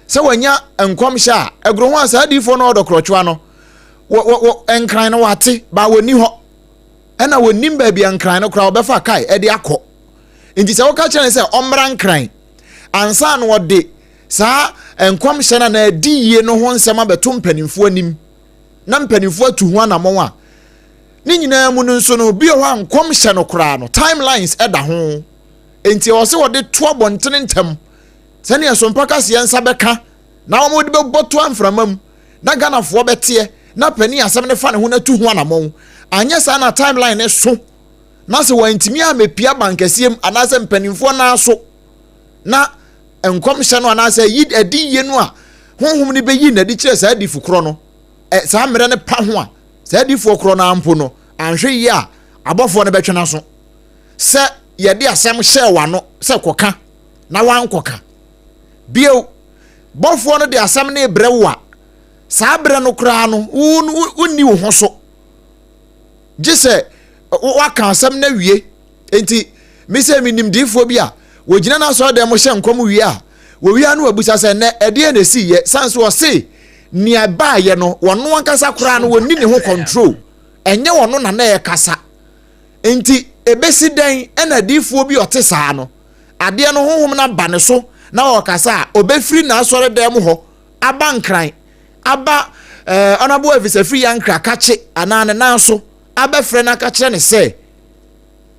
sɛ wɔanya nkɔmhyɛ a ɛgoro ho a saa diifoɔ no ɔdɔkorɔtwoa no wɔ wɔ nkran no wɔate ba wɔnni hɔ ɛna wɔnnim baabi a nkran no koraa wɔbɛfa kae ɛde akɔ Nti sɛ woka kyerɛ no sɛ ɔmmra nkran ansa na ɔde saa nkɔmhyɛ no anaa adiyie no ho nsɛm abɛto mpanimfoɔ anim na mpanimfoɔ atu ho anammɔn a, ne nyinaa mu no nso no, bi wɔ hɔ a nkɔmhyɛ no koraa no, timelines ɛda ho. Nti ɛwɔ sɛ wɔde to abɔntene ntɛm sɛnea Sompa Kaseɛ nsa bɛka na wɔde bɛbɔ to amframa mu na Ghanafoɔ bɛteɛ na panin asɛm no fa ne ho no atu ho anammɔn. Anyɛ saa na timeline no so na sɛ wɔantumi ammɛpia bankɛseɛ mu anaasɛ mpanimfoɔ nan so na nkɔmhyɛ no anaasɛ yi adiyie no a honhom no bɛyi n'adi kyerɛ saa adifo korɔ no ɛ saa mmerɛ no pa ho a saa adifoɔ korɔ no ampo no anhwɛ yie a abɔfoɔ no bɛtwe n'aso sɛ yɛde asɛm hyɛɛ w'ano sɛ kɔka na wankɔka bio bɔfoɔ no de asɛm no rebrɛ wo a saa berɛ no koraa no wonni wo ho so gye sɛ waka asɛm no awie. Enti, me sɛ menim diifoɔ bi a, wɔgyina n'asɔredan mu hyɛ nkɔm wie a, wɔwie a na wɔabisa sɛ, nnɛ ɛdeɛn na ɛsiiɛ? Sane sɛ ɔse nea ɛbaeɛ no, wɔno ankasa koraa no wɔnni ne ho control. Ɛnyɛ ɔno na na ɛrekasa. Enti, ɛbɛsi dɛn ɛna diifoɔ bi ɔte saa no, adeɛ no honhom no aba ne so na ɔrekasa a, ɔbɛfiri n'asɔredan mu hɔ aba Nkran aba eh, Honorable Elvis Afiri Yankra kakye anaa ne nan so abɛfrɛ no aka kyerɛ ne sɛ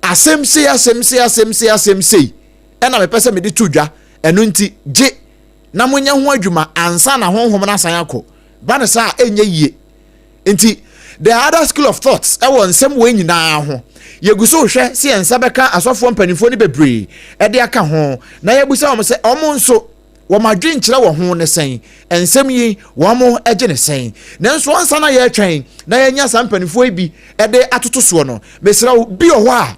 asɛm sei asɛm sei asɛm sei asɛm sei ɛna mepɛ sɛ mede to dwa ɛno nti gye na monyɛ ho adwuma ansa na honhom no asan akɔ ba no saa ɛnyɛ yie nti the other school of thoughts ɛwɔ nsɛm wei nyinaa ho yɛgu so hwɛ sɛ yɛn nsa bɛka asɔfoɔ mpanimfoɔ no bebree ɛde aka ho na yɛbusa wɔn sɛ wɔn nso Wɔn adwenkyerɛ wɔ ho ne sɛn? Nsɛm yi, wɔgye no sɛn? Nanso ansa na yɛretwɛn na yɛanya saa mpanimfoɔ yi bi de atoto soɔ no, mesrɛ wo, bi wɔ hɔ a,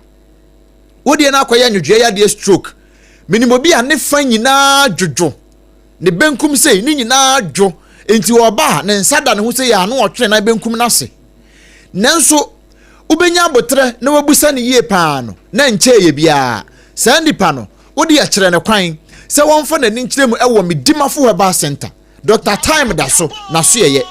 wo deɛ no akɔyɛ nwodwoeɛ yadeɛ stroke. Menim obi a ne fa nyinaa dwodwo, ne benkum sei, ne nyinaa dwo. Enti ɔba a, ne nsa da ne ho sei a, na ɔtwe ne nan benkum no ase. Nanso, wobɛnya aboterɛ na wabusa no yie paa no, na nkyɛeɛ biara, saa nipa no, wode akyerɛ no kwan sɛ wɔmfa n'ani nkyerɛ mu wɔ Medimafo Herbal Center. Dr. Time da so, n'asoɛyɛ.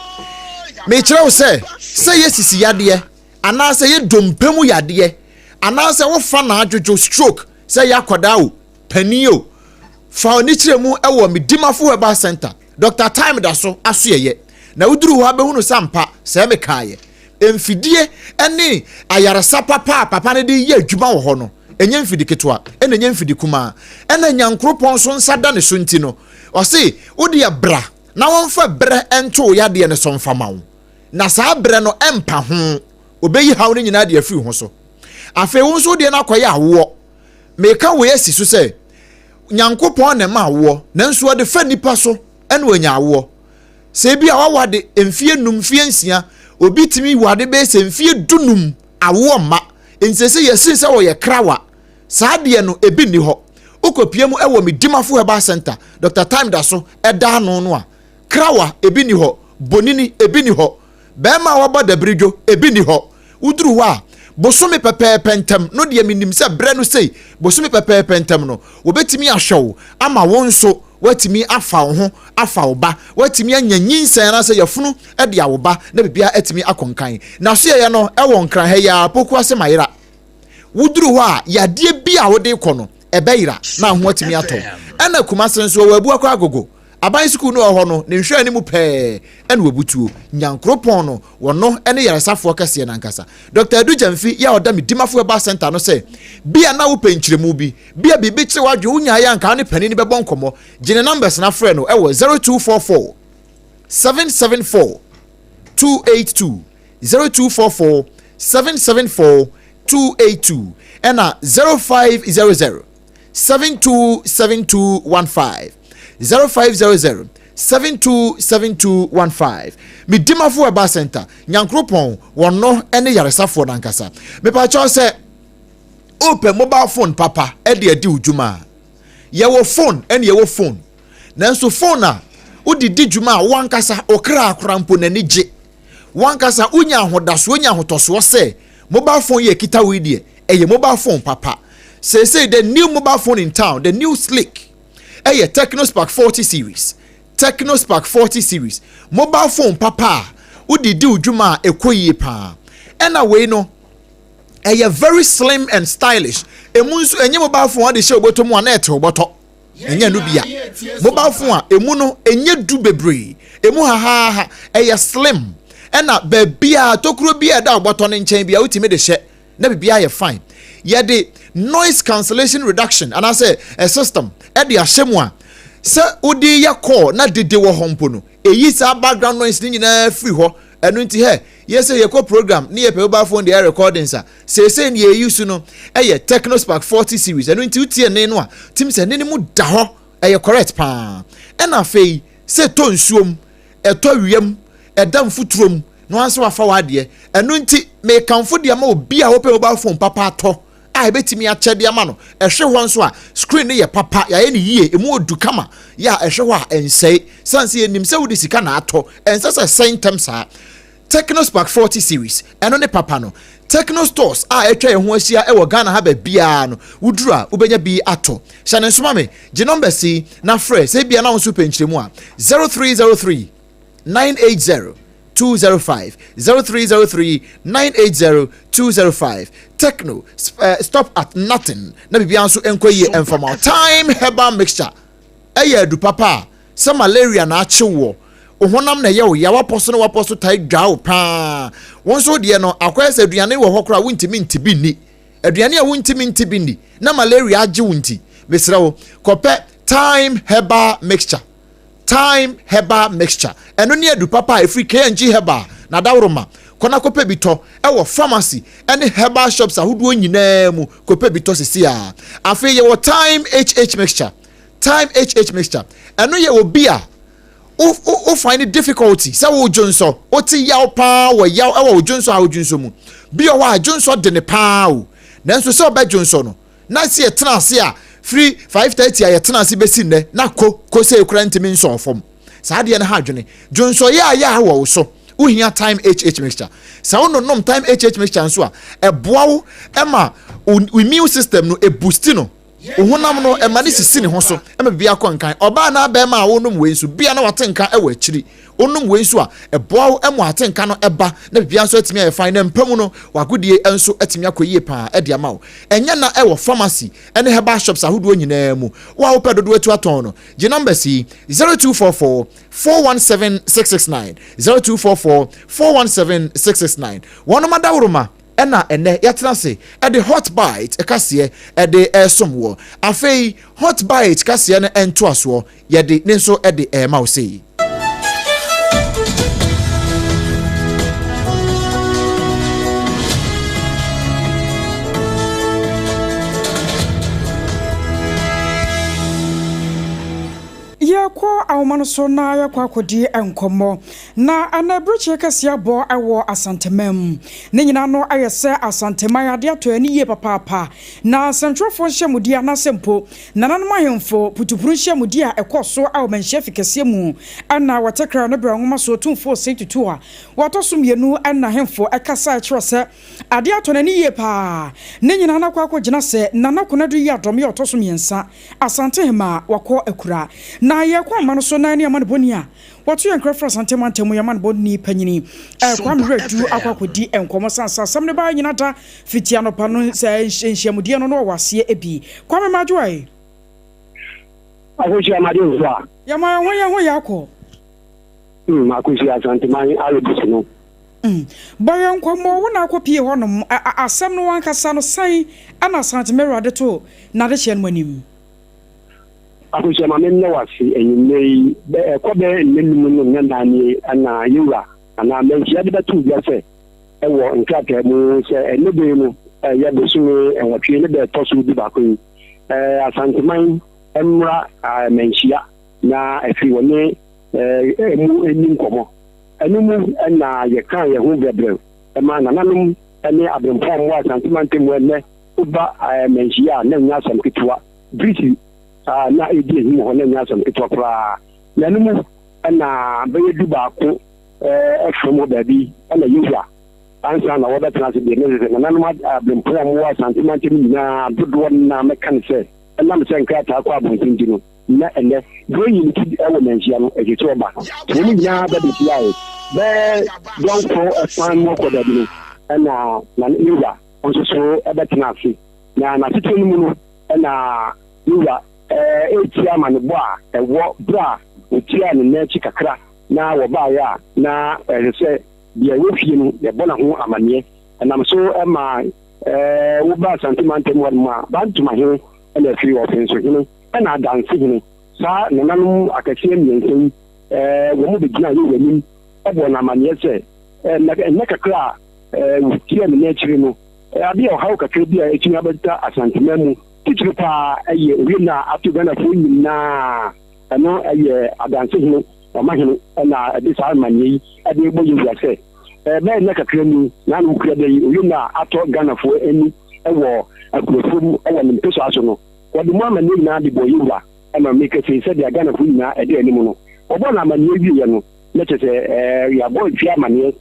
Mekyerɛ wo sɛ, sɛ yɛ sisi yadeɛ, anaasɛ yɛ dompe mu yadeɛ, anaasɛ wofa na adwodwo stroke, sɛ yɛ akwadaa o, panin o, fa w'ani kyerɛ mu wɔ Medimafo Herbal Center. Dr. Time da so asoɛyɛ. Na woduru hɔ abɛhunu sɛ ampa, sɛɛ mekaeɛ. Mfidie ne ayaresa papa a papa no de yɛ adwuma wɔ hɔ no, ɛnyɛ mfidi ketewa, ɛna ɛnyɛ mfidi kumaa. Ɛna Nyankoropɔn nso nsa da ne so nti no, ɔse, wo deɛ bra na wɔmfa berɛ nto wo yadeɛ no so mfa ma wo. Na saa berɛ no ɛmpa ho, ɔbɛyi haw no nyinaa de afiri ho so. Afei wo nso wo deɛ no akɔyɛ awoɔ. Meka wei asi so sɛ, Nyankopɔn na ɛma awoɔ, nanso ɔde fa nnipa so ɛna ɔnya awoɔ. Sɛ ebi a wawade mfie num, mfie nsia, obi tumi wade bɛyɛ sɛ mfie dunum, awoɔ mma. Nti sɛ yɛsin sɛ wɔyɛ krawa, saa deɛ no ebi nni hɔ. Wokɔpie mu ɛwɔ Medimafo Herbal Center, Dr. Time da so ɛda ano no a, krawa ebi nni hɔ, bonini ebi nni hɔ, bɛrima a wabɔ dabiridwo ebi nni hɔ. Woduru hɔ a, bosome pɛpɛɛpɛ ntɛm no deɛ menim sɛ berɛ no sei, bosome pɛpɛɛpɛ ntɛm no, wɔbɛtumi ahwɛ wo ama wo nso woatumi afa wo ho afa wo ba, woatumi anya nyinsɛn anaasɛ yafunu de awo ba na biribiara atumi akɔ nkan. N'asoɛeɛ no wɔ Nkran ha yi ara, Pokuase Mayera. Woduru hɔ a, yadeɛ bi a wode rekɔ no, ɛbɛyera na ho atumi atɔ wo. Ɛna Kumase nso, wɔwɔ Abuakwa Agogo. Aban sukuu no wɔ hɔ no, ne nhwɛani mu pɛɛ na wɔbutuo. Nyankoropɔn no, wɔno ne yaresafoɔ kɛseɛ no ankasa. Dɔkta Adu Gyamfi yɛ a ɔda Medimafo Herbal Centre no sɛ, Bi a na wopɛ nkyerɛmu bi, bi a biribi kyere w'adwene, wonyaeɛ a anka wo ne panin no bɛbɔ nkɔmmɔ. Gye ne numbers na frɛ no wɔ 0244 774 282, 0244 774 282 ɛna 0500 727215 0500 727215 Medimafo Herbal Center, Nyankoropɔn, wɔno ne yaresafoɔ no ankasa. Mepakyɛw sɛ wopɛ mobile phone papa de adi wo dwuma a, yɛwɔ phone ɛne yɛwɔ phone. Nanso phone a wode di dwuma a wankasa okra akora mpo n'ani gye. Wankasa wonya ahodasoɔ nya ahotɔsoɔ sɛ mobile phone yɛ kita wo yi deɛ ɛyɛ mobile phone papa. Seesei the new mobile phone in town, the new slick, ɛyɛ Tecno Spark 40 series. Tecno Spark 40 series mobile phone papa a wode di wo dwuma a ɛkɔ yie paa. Ɛna wei no ɛyɛ very slim and stylish. Emu nso ɛnyɛ mobile phone a wode hyɛ wo bɔtɔ mu a na ɛte wo bɔtɔ. Ɛnyɛ no bia. Mobile phone a emu no ɛnyɛ du bebree. Emu hahaha ɛyɛ slim. Ɛna baabi a tokuro bi a ɛda wo bɔtɔ no nkyɛn bi a wotumi de hyɛ na biribiara yɛ fine. Yɛde noise cancellation reduction anaasɛ a system ɛde ahyɛ mu a sɛ wode yɛ call na dede wɔ hɔ mpo no ɛyi saa background noise no nyinaa firi hɔ. Ɛno nti hɛ yɛ sɛ yɛkɔ program ne yɛpɛ mobile phone de yɛ recordings a seesei ne yɛyi so no ɛyɛ Tecno Spark 40 series. Ɛno nti wotie ne no a tim sɛ ne no mu da hɔ ɛyɛ correct paa. Ɛna afei sɛ ɛtɔ nsuom, ɛtɔ wiem, ɛda mfuturo mu na wansa wafa w'adeɛ. Ɛno nti mekamfo de ama obi a wɔpɛ mobile phone papa atɔ a ɛbɛtumi akyɛ de ama no. Ɛhwɛ hɔ nso a screen no yɛ papa, yɛayɛ no yie, emu odu kama, yɛ a ɛhwɛ hɔ a ɛnsɛe. Sane sɛ yɛnim sɛ wode sika na atɔ, ɛnsɛ sɛ ɛsɛe ntɛm saa. Tecno Spark 40 series, ɛno ne papa no. Tecno stores a atwa yɛn ho ahyia wɔ Ghana ha baabiara no, woduru a wobɛnya bi atɔ. Hyɛ ne nso ma me, gye numbers yi na frɛ sɛ ebia na wo nso pɛ nkyerɛmu a, 0303 980 205, 0303 980 205. Tecno, stop at nothing na biribiara nso nkɔ yie ɛmfa ma wo. Thyme herbal mixture ɛyɛ adu papa a sɛ malaria na akye woɔ, wo honam na ɛyɛ wo ya, wapɔ so na wapɔ so taa dwaa wo paa. Wo nso deɛ no akɔyɛ sɛ aduane wɔ hɔ koraa wontumi nte bi nni. Aduane a wontumi nte bi nni na malaria agye wo nti, mesrɛ wo kɔpɛ Thyme herbal mixture. Thyme herbal mixture. Ɛno ne adu papa a ɛfiri KNG Herbal na adaworoma. Kɔ na kɔpɛ bi tɔ ɛwɔ pharmacy ɛne herbal shops ahodoɔ nyinaa mu. Kɔpɛ bi tɔ sisi a. Afei yɛwɔ Thyme HH mixture. Thyme HH mixture. Ɛno yɛ obi a wo wo find it difficulty sɛ wo dwonsɔ, wote yaw paa wɔ yaw ɛwɔ wo dwonsɔ a wo dwonsɔ mu. Bi wɔ hɔ a dwonsɔ de ne paa o. Nanso sɛ ɔbɛ dwonsɔ no, na sɛ yɛtena ase a Firi 5:30 a yɛtena ase bɛsi nnɛ na ko ko sɛ ekura ntumi nsɔn fam. Saa adeɛ no ha adwene. Dwonsɔyɛ a yɛ a wɔ wo so. Wohia Time HH mixture. Sɛ wononom Time HH mixture nso a, ɛboa wo ma wo immune system no ɛboosti no. Wo honam no ɛma no sisi ne ho so ma biribi akɔ nkan. Ɔbaa anaa bɛrima a wonom wei nso, bia na wate nka wɔ akyiri. Wonom wei nso a, ɛboa wo ma atenka no ba na biribiara nso atumi ayɛ fine na mpa mu no, w'agodie nso atumi akɔ yie paa de ama wo. Ɛnyɛ na ɛwɔ pharmacy ne herbal shops ahodoɔ nyinaa mu. Wo a wopɛ dodoɔ atu atɔn no, gye numbers yi, 0244 417 669, 0244 417 669. Wɔnom adaworoma na ɛnnɛ yɛatena ase de Hot Bite kaseɛ de resom woɔ. Afei Hot Bite kaseɛ no ntoasoɔ, yɛde ne nso de rema wo sei.
Yɛkɔ ahoma no so na yɛkɔ akɔdi nkɔmmɔ. Na ɛnɛ berɛkyeɛ kɛseɛ abɔ wɔ Asanteman mu. Ne nyinaa no ayɛ sɛ Asanteman adeɛ atɔ ani yie papaapa. Na nsɛntwerɛfoɔ nhyiamudie anaasɛ mpo Nananom ahemfo putupuru nhyiamudie a ɛkɔɔ so wɔ Manhyia Fi kɛseɛ mu na wɔtɛkrɛ no berɛ nwoma so Otumfoɔ Osei Tutu a wɔtɔ so mmienu na ahemfo kasaeɛ kyerɛ sɛ adeɛ atɔ n'ani yie pa ara. Ne nyinaa no akɔ akɔgyina sɛ Nana Konadu Yiadom yɛ ɔtɔ so mmiɛnsa Asantehemaa wakɔ akura. Na yɛrekɔ ahoma no so na ɛne amanebɔni a Wɔto yɛn nkra firi Asante mantam mu, yɛn amanebɔni panyini Kwame Werɛdu akɔ akɔdi nkɔmmɔ sane sɛ asɛm no baeɛ nyina da fiti anɔpa no sɛ nhyiamudeɛ no na ɔwɔ aseɛ bi. Kwame Madwoa e.
Akosua Made nso a.
Yɛma yɛn ho yɛn ho yɛ akɔ.
Mm, Akosua Asanteman Arabis no.
Mm, bɔ yɛn nkɔmmɔ, wo na akɔ pie hɔnom, asɛm no ankasa no sɛn ɛna Asante Mewura de to n'adehyeɛ no anim?
Akosua ma mennɛ wo ase anwummerɛ yi. Bɛ ɛkɔ bɛyɛ nna num no nna nan nie na yɛwura anaa manhyia de bɛtoo dwa sɛ ɛwɔ nkrataa mu sɛ ɛnnɛ da yi no ɛyɛ bosome nwɔtwe ne da ɛtɔ so dubaako yi Asanteman mmra manhyia na afei wɔne ɛmu nni nkɔmmɔ. Ɛno mu na yɛkaa yɛn ho brɛbrɛ ma nananom ne aberempɔn wɔ Asante mantam mu ɛnnɛ woba manhyia a na ɛnyɛ asɛm ketewa. Birisi a na edi ahim wɔ hɔ na ɛnyɛ asɛm ketewa koraa. Na ɛno mu na bɛyɛ dubaako fam hɔ baabi na Yehowa ansa na wɔbɛtena ase deɛ, na ɛsɛ sɛ nananom aberempɔn a wɔwɔ Asante mantam nyinaa dodoɔ no ara mɛka no sɛ ɛnam sɛ nkrataa kɔ abɔnten nti no, na ɛnnɛ deɛ ɔyi ne ti wɔ manhyia no, ɛsɛ sɛ ɔba. Nti wɔn nyinaa ba bɛhyiaeɛ. Bɛyɛ dɔnkoro kwan mu kɔ baabi no, ɛna na Yehowa nso so bɛtena ase. Na n'asetena no mu no, na ne wura retie amanebɔ a ɛwɔ bere a otiaa ne nan akyi kakra na wɔbaeɛ a na ɛsɛ sɛ deɛ ɛwɔ fie no yɛbɔ no ho amanneɛ. Ɛnam so ma woba Asante mantam hɔ nom a, Bantoma hene na afiri Ɔfenso hene na Adanse hene. Saa nananom akɛseɛ mmiɛnsa yi, wɔn bɛgyinaa yɛn wura anim bɔɔ no amanneɛ sɛ nna kakra a wɔtiaa ne nan akyiri no, Ade a ɔhaw kakra bi a etumi abɛda Asanteman mu titiriw paa yɛ owia a ato Ghanafoɔ nyinaa. Ɛno yɛ Adanse hene, Ɔmahene na ɛde saa amanneɛ yi de rebɔ yɛn wura sɛ bɛyɛ nna kakra ni na ano kura da yi owia a atɔ Ghanafoɔ ani wɔ akurofoɔ mu wɔ ne mpesua so no. Wɔde mu amanneɛ nyinaa de bɔɔ yɛn wura ma meka sei sɛdeɛ Ghanafoɔ nyinaa ɛde anim no. Wɔbɔɔ no amanneɛ wieɛ no na kyerɛ sɛ yɛabɔ Atwia amanneɛ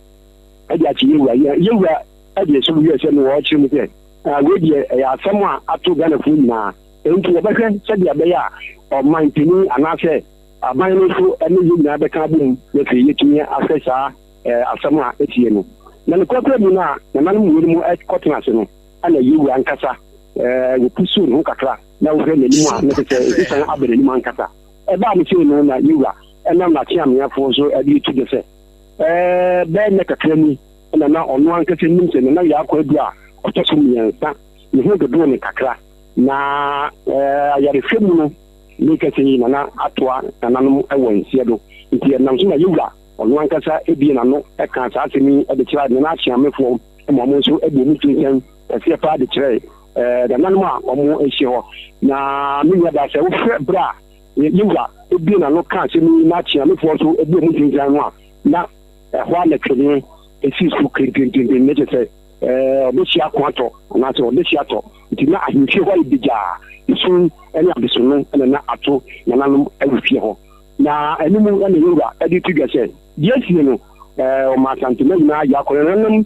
de akye yɛn wura. Yɛn wura de ɛso wiɛ sɛ mewɔ ɔkyerɛ mu sɛ ah, wei deɛ ɛyɛ asɛm a ato Ghanafoɔ nyinaa, enti wɔbɛhwɛ sɛdeɛ ɛbɛyɛ a ɔman panin anaasɛ aban no nso ne yɛn nyinaa bɛka abom na afei yɛatumi ahwɛ saa eh, asɛm a ɛsie no. Na ne korakora mu no a nananom wei no mu kɔtena ase no, ɛna Yehu ankasa eh, wɔpusuo ne ho kakra na wohwɛ n'anim a na kyerɛ sɛ ɛsisan aba n'anim ankasa. Ɛbaa no sei no na Yehu ɛnam n'akyeameafoɔ so de to dwa sɛ eh, bɛyɛ nnɛ kakra ni na na ɔno ankasa nim sɛ Nana Yaa Kwadu a ɔtɔ so mmiɛnsa ne ho dodoo no kakra, na ayarehwɛ mu no, ne kɛse yi Nana atoa nananom wɔ nseɛ do. Nti ɛnam so na Yewura ɔno ankasa bue n'ano kaa saa asɛm yi de kyerɛɛ Nana Akyeamefoɔ ma wɔn nso bɔɔ mu tinsɛn kɛseɛ paa de kyerɛɛ nananom a wɔahyia hɔ. Na me nuabaa, sɛ wohwɛ berɛ a Yewura bue n'ano kaa asɛm yi na Akyeamefoɔ nso bɔɔ mu tinsɛn no a, na Ɛhɔ ara na twene sii so kirimkirimkirim, na kyerɛ sɛ ɔbɛhyia ako atɔ anaasɛ ɔbɛhyia atɔ. Nti na ahemfie hɔ ayɛ bigyaa. Esu ne adesono na na ato nananom wɔ fie hɔ. Na ɛno mu na Yewura de to dwa sɛ, deɛ asie no, ɔma Asantema nyinaa yɛ akɔ. Nananom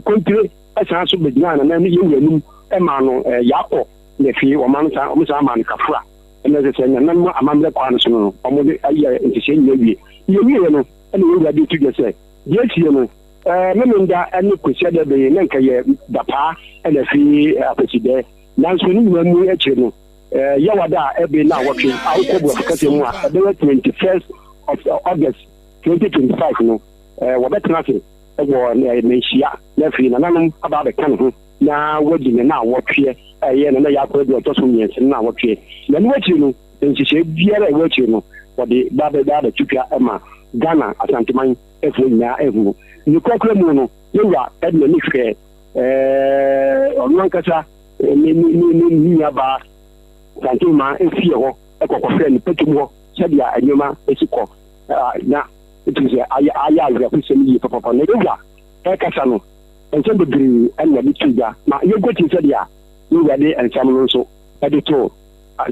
kontire san so bɛgyinaa nana Yewura anim maa no yaakɔ, na afei wɔma no san, wɔn san maa no kafra. Ɛna ɛsɛ sɛ nananom amammerɛ kwan no so no, wɔde ayɛ nhyehyɛe nyinaa wie. Deɛ ɛwieɛ no, ɛna Yewura de to dwa sɛ, deɛ asie no, Memenda ne Kwasiada bɛyɛ na nka yɛ dapaa na afei Akwasidɛ. Nanso ne nyinaa mu akyire no, Yawada a ɛbe naawɔtwe a wokɔ Borɔfo kasa mu a ɛbɛyɛ 21st of August 2025 no, wɔbɛtena ase wɔ Manhyia na afei nananom aba abɛka ne ho na wɔadi ne naawɔtweɛ a ɛyɛ Nana Yaa Kwadu a ɔtɔ so mmiɛnsa no naawɔtweɛ. Na ɛno akyiri no, nhyehyɛe biara a ɛwɔ akyire no, wɔde ba abɛto dwa ma Ghana Asanteman foɔ nyinaa ahunu. Ne korakora mu no, Yawura de n'ani hwɛɛ ɔno ankasa ne ne ne ne nuabaa Santehima fie hɔ kɔ kɔhwɛɛ ne pɛtɛm hɔ sɛdeɛ nneɛma si kɔ na ɛtumi sɛ ayɛ ayɛ awerɛhosɛm yie papapa. Na Yawura ɛrekasa no, nsɛm bebree ɛna ɔde too dwa. Ma yɛnkɔtie sɛdeɛ Yawura de nsɛm no nso de too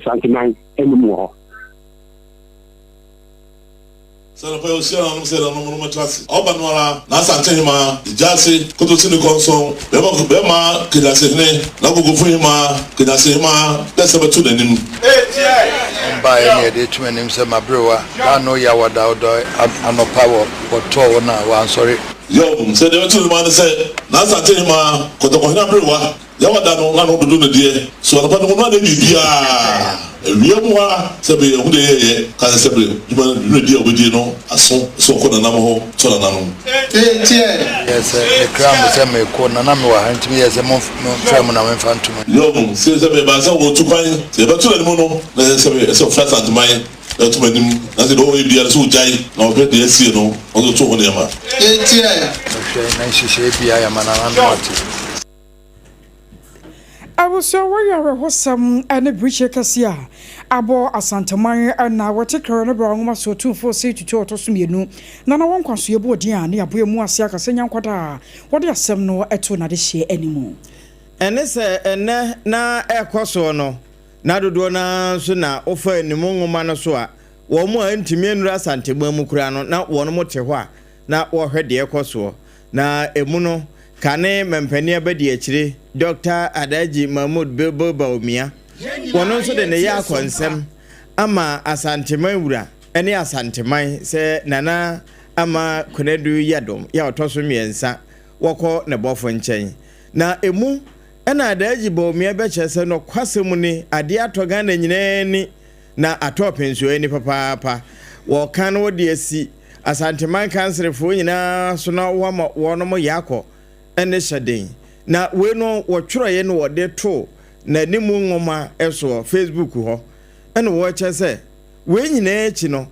Santeman anim wɔ hɔ.
Sɛ anɔpa yi ɔhyia nananom sɛ nananom no mmɛtra ase. Ɔba no ara, na Asantehemaa, Gyaase, Kotosi ne Kɔnsɔn, bɛma bɛma Kenyasehene, na Ogogofo Hemaa, Kenyasehemaa, dɛ sɛ bɛto n'anim.
Ɔmbaeɛ ne yɛde reto m'anim sɛ m'aberewa da no yaw da ɔdɔ anɔpa wɔ wɔtɔɔ wo no a wansɔre.
Yob, sɛ deɛ bɛto no maa ne sɛ, na Asantehemaa, Kɔtɔkɔhene aberewa, Yawa da no na no dodo no deɛ so anɔpa no mu no anyɛ biribiaa awia mu ha sɛ bere yɛhu deɛ yɛyɛ ka sɛ sɛ bere dwuma no dwumadie a wɔbɛdie no aso sɛ ɔkɔ nananom hɔ tɔ nananom.
Meyɛɛ sɛ mekraa mo sɛ merekɔ na na mewɔ ha nti meyɛɛ sɛ momfrɛ mo na memfa nto mo.
Yob, sɛ sɛ mebaa sɛ wɔretu kwan sɛ yɛbɛto n'anim no na ɛsɛ sɛ ɛsɛ ɔfrɛ Asanteman na ɛto m'anim na sɛ deɛ ɔyɛ biara sɛ ɔgyae na ɔhwɛ deɛ asie no ɔde to ho nneɛma.
Mehwɛ na nhyehyɛe biara yɛ ma nananom ate.
Abusua wɔ yɛ awerɛhosɛm ne birikyie kɛseɛ a abɔ Asanteman na wɔte kra no berɛ a nwoma so Otumfoɔ Osei Tutu a ɔtɔ so mmienu na na wɔn nkwa so yɛbu odin a ne aboa mu ase aka sɛ Nyankwada a wɔde asɛm no to n'adehyeɛ anim.
Ɛne sɛ ɛnnɛ na ɛrekɔ soɔ no, na dodoɔ no ara nso na wofa anim nwoma no so a, wɔn a ɛntumi nnuru Asanteman mu koraa no, na wɔn te hɔ a na wɔhwɛ deɛ ɛrekɔ soɔ. Na ɛmu no, kane mampanin abadiakyire Dɔkta Alhaji Mahmood Bilbil Bawumia, wɔno nso de ne yɛ akɔ nsɛm ama Asanteman wura ne Asanteman sɛ Nana Ama Konadu Yiadom yɛ a ɔtɔ so mmiɛnsa wɔkɔ ne bɔfo nkyɛn. Na ɛmu na Alhaji Bawumia bɛkyerɛ sɛ nɔkwasɛm ni adeɛ atɔ Ghana nyinaa ani na atɔ ɔpɛnsuo ani papaapa. Wɔka no wɔde asi Asanteman kanserefoɔ nyinaa so na wɔama wɔnom yakɔ ne hyɛ den. Na wei no wɔtwerɛeɛ na wɔde too n'animu nwoma soɔ, Facebook hɔ, ɛna wɔkyerɛ sɛ wei nyinaa akyi no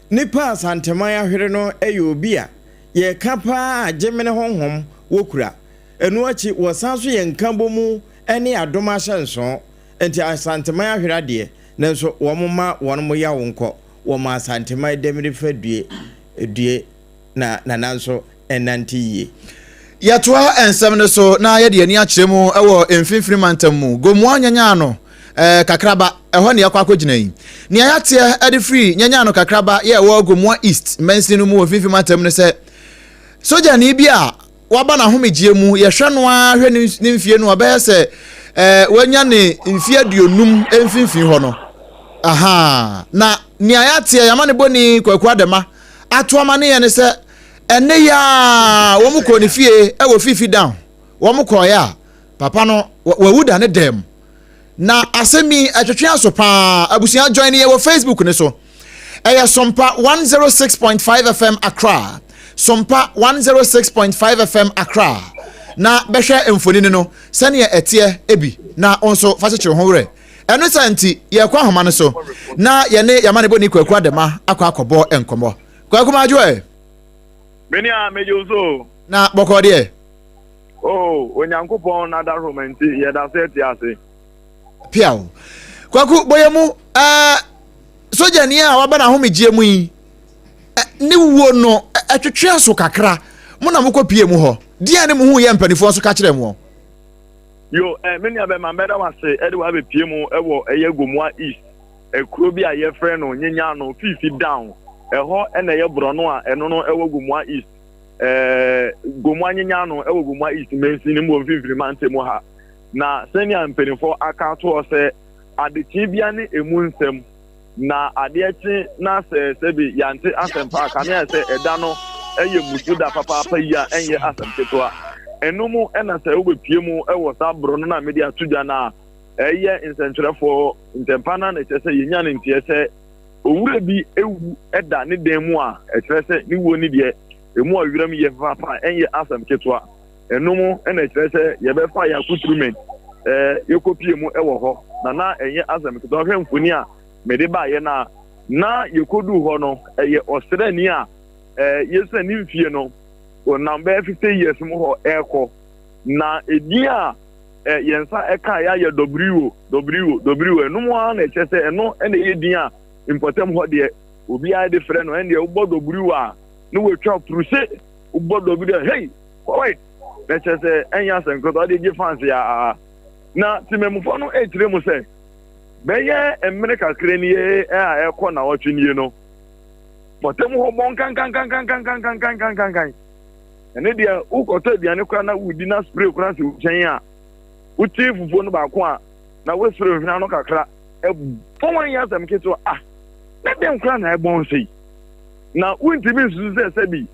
nipa a Asanteman ahwere no yɛ obi a yɛka paa a gyemene honhom wɔkura. Ɛno akyi wɔsan so yɛ nkabomu ne adom ahyɛnsoo. Nti Asanteman ahwere adeɛ nanso wɔn mma wɔnom yaw nkɔ. Wɔma Asanteman dɛmire fa due due na nana nso nnante yie.
Yɛtoa nsɛm no so na yɛde ani akyerɛ mu wɔ mfimfini mantam mu. Gomoa Nyanyaano eh, Kakraba, ɛhɔ ne yɛakɔ akɔgyina yi. Nea yɛateɛ de firi Nyanyaano Kakraba yɛ ɛwɔ Gomoa East mansini no mu wɔ mfimfini mantam no sɛ sogyani bi a waba n'ahomegyeɛ mu, yɛhwɛ no ara hwɛ ne mfie no ɔbɛyɛ sɛ eh, wanya ne mfie aduonum mfimfini hɔ no. Aha, na nea yɛateɛ yɛama ne bɔni Kwaku Adama ato ama ne yɛ ne sɛ ɛnɛ yi a wɔn kɔɔ ne fie wɔ Fifi down wɔn kɔɔeɛ a papa no wawu da ne dɛm na asɛm yi ɛtwetwe aso paa abusua join yɛ wɔ Facebook ne so ɛyɛ Sompa 106.5 FM Accra Sompa 106.5 FM Accra na bɛhwɛ mfonini no sɛnea ɛteɛ ebi na nso fa kyekyere ho werɛ ɛno sɛ nti yɛkɔ ahoma no so na yɛne yɛamanebɔni Kwaku Adama akɔ akɔbɔ nkɔmmɔ Kwaku Madwo ɛ.
Mene a megye wo so.
Na bɔkɔɔ deɛ.
Oh, Onyankopɔn n'adaworoma nti yɛda so te ase.
Piaw. Kwaku bɔyɛ mu ɛɛ sogyani a waba n'ahomegyeɛ mu yi ne wuo no ɛtwetwe aso kakra mo na mokɔ pie mu hɔ deɛ ne mo hu yɛ mpanimfoɔ nso ka kyerɛ mo.
Yo, eh, me nua bɛma mɛda wase ɛde wabɛpie mu ɛwɔ ɛyɛ Gomoa East, ɛkuro bi a yɛfrɛ no Nyenyano, Fifi Down. Ɛhɔ ɛna ɛyɛ borɔno a ɛno no ɛwɔ Gomoa East. Eh, Gomoa Nyenyano ɛwɔ Gomoa East mansin mu wɔ mfimfini mantam mu ha. Na sɛnea mpanimfoɔ aka atoɔ sɛ adekyee bia ne emu nsɛm Na adeɛ kye na sɛ sɛbi yɛante asɛmpa a, kame ayɛ sɛ ɛda no yɛ mmusu da papaapa yi a ɛnyɛ asɛm ketewa. Ɛno mu na sɛ wobɛpue mu wɔ saa borɔno no a mede ato dwa no a, ɛyɛ nsɛntwerɛfoɔ ntɛmpa no ara na ɛkyerɛ sɛ yɛnya no nteɛ sɛ owura bi wu da ne dan mu a, ɛkyerɛ sɛ ne wuo no deɛ ɛmu ɔwerɛm yɛ papaapa a ɛnyɛ asɛm ketewa. Ɛno mu na ɛkyerɛ sɛ yɛbɛfa yɛn accoutrement yɛkɔpie mu wɔ hɔ, na na ɛnyɛ asɛm ketewa. Hwɛ mfoni a mede baeɛ no a, na yɛkɔduu hɔ no, ɛyɛ ɔsraani a yɛsua ne mfie no, ɔnam bɛyɛ 50 years mu hɔ ɛrekɔ. Na edin a yɛn nsa ɛka yɛ ayɛ W, W, W, ɛno mu ara na ɛkyerɛ sɛ ɛno na ɛyɛ din a mpɔtam hɔ deɛ obiara de frɛ no. Ɛndeɛ wobɔ W a na watwa puruse, wobɔ W a, hei! Kɔwait na kyerɛ sɛ ɛnyɛ asɛm ketewa ɔde gye fans aa. Na temamufoɔ no rekyerɛ mu sɛ bɛyɛ mmere kakra nie a ɛrekɔ nnawɔtwe nie no, pɔtam hɔ bɔn kankankankankankankankankankan. Ɛne deɛ wokɔtɔ aduane koraa na wodi na spray koraa si wo nkyɛn a, wote fufuo no baako a na woaspray hwene ano kakra. Ɛbɔn anyɛ asɛm ketewa. Ah, na dɛn koraa na ɛbɔn sei? Na wontumi nsusu sɛ sɛbi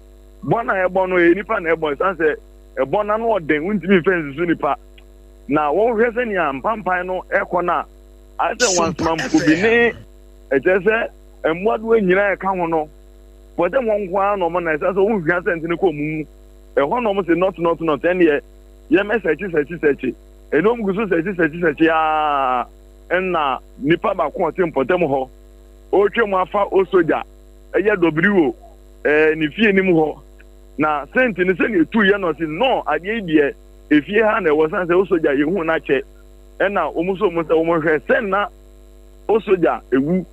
Bɔn a ɛbɔ no, ɛyɛ nipa na ɛbɔ, ɛsiane sɛ ɛbɔ no ano ɔden, wontumi mfa nsusu nipa. Na wɔhwɛ sɛnea mpampan no ɛkɔ no a, ayɛ sɛ nwansema mpo bi ne ɛkyerɛ sɛ mmoadoa nyinaa ɛka ho no, pɔtɛm hɔ nko ara na wɔn na ɛsɛ sɛ wɔn hwia sɛnti no kɔ wɔn mu. Ɛhɔ na wɔn se nɔt nɔt nɔt, ɛnneɛ yɛmɛ sɛkye sɛkye sɛkye. Ɛna wɔn gu so sɛkye sɛkye sɛkye aa, ɛna nipa baako a ɔte mpɔtam hɔ, ɔretwa mu afa osogya, ɛyɛ dɔbiriwo. ɛɛ ne fie no mu hɔ na sɛnti no sɛnea etu yɛ no ɔsi no adeɛ yi deɛ efie ha na ɛwɔ san sɛ osogya yehu n'akyɛ ɛna wɔn nso wɔn sɛ wɔn hwɛ sɛ na osogya ewu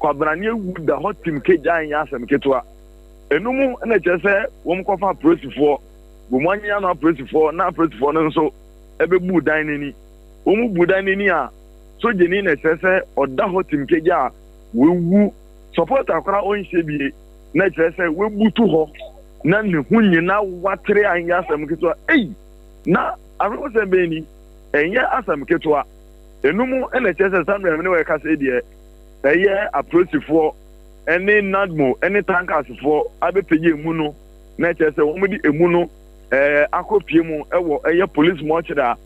kwabrane ewu da hɔ tim kegya nyɛ asɛm ketewa ɛno mu ɛna kyerɛ sɛ wɔn kɔfa apolisifoɔ wɔn anyanya no apolisifoɔ na apolisifoɔ no nso ɛbɛbu dan n'ani wɔn bu dan n'ani a sogyani na kyerɛ sɛ ɔda hɔ tim kegya a wɔawu Supporter koraa ɔnhyɛ bie na kyerɛ sɛ wabutu hɔ na ne ho nyina watere a ɛnyɛ asɛm ketewa ei na awerɛhosɛm bɛn ni ɛnyɛ asɛm ketewa ɛno mu ɛna kyerɛ sɛ saa mmerɛ me ne wɔɛka sɛ deɛ ɛyɛ aprosifoɔ ɛne nadmo ɛne tankasfoɔ abɛpɛgya emu no na kyerɛ sɛ wɔn de emu no ɛɛ akɔpie mu ɛwɔ ɛyɛ police mortuary a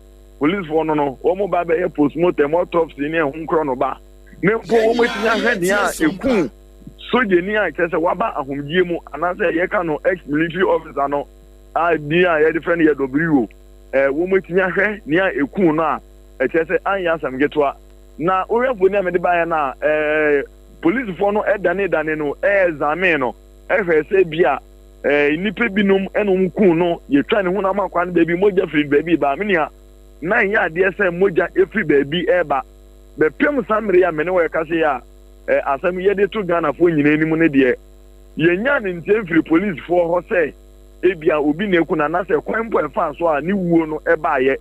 policefoɔ no no wɔn ba bɛyɛ postmortem autopsy ne ɛho nkorɔ no ba na mpo wɔatumi ahwɛ nea ekum sogyani a kyerɛ sɛ waba ahomegyeɛ mu anaasɛ yɛka no ex military officer no a din a yɛde frɛ no yɛ W ɛɛ wɔatumi ahwɛ nea ekum no a ɛkyerɛ sɛ anyɛ asɛm ketewa na wohwɛ mfoni a mede baeɛ no a ɛɛ polisifoɔ no ɛdanedane no ɛɛzame no ɛhwɛ sɛ bi a ɛɛ nnipa binom ɛna wɔn kum no yɛtwa ne honam akwa no baabi mogya firi baabi ba me nua na ɛnyɛ adeɛ sɛ mogya efiri baabi ɛɛba Bɛpem saa mmerɛ yi a me ne wo rekasa yi a asɛm yi yɛde to Ghanafoɔ nyinaa anim no deɛ, yɛnyaa ne nteɛ mfiri policefoɔ hɔ sɛ ebia obi na aku no anaasɛ kwan mpo a ɛfaa so a ne wuo no baeɛ.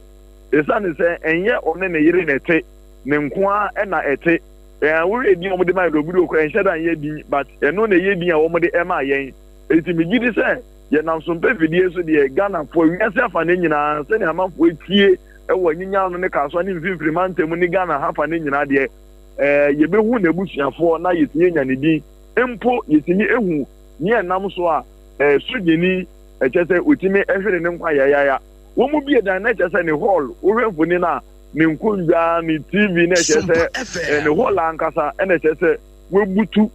Ɛsiane sɛ ɛnyɛ ɔne ne yere na ɛte, ne nko ara na ɛte. Ɛɛ wohwɛ edin a wɔde maa yɛn Obuduo koraa ɛnhyɛ da nyɛ din but ɛno na ɛyɛ din a wɔde maa yɛn. Enti megye di sɛ yɛnam so mpɛ fidie so deɛ Ghanafoɔ wiase afa no nyinaa sɛnea amanfoɔ atie wɔ Anyinya ano ne Kasoa ne Mfimfini mantam ne Ghana ha fa no nyinaa deɛ, ɛɛ yɛbɛhu n'abusuafoɔ na yɛtumi anya ne din. Mpo yɛtumi ehu nea ɛnam so a ɛɛ sogyani ɛkyɛ sɛ ɔtumi ɛhwere ne nkwa yayaya. Wɔn mu bie dan na ɛkyɛ sɛ ne hall, wohwɛ mfoni no a, ne nkonnwa, ne TV na ɛkyɛ sɛ ɛɛ ne hall ankasa ɛna ɛkyɛ sɛ wabutu,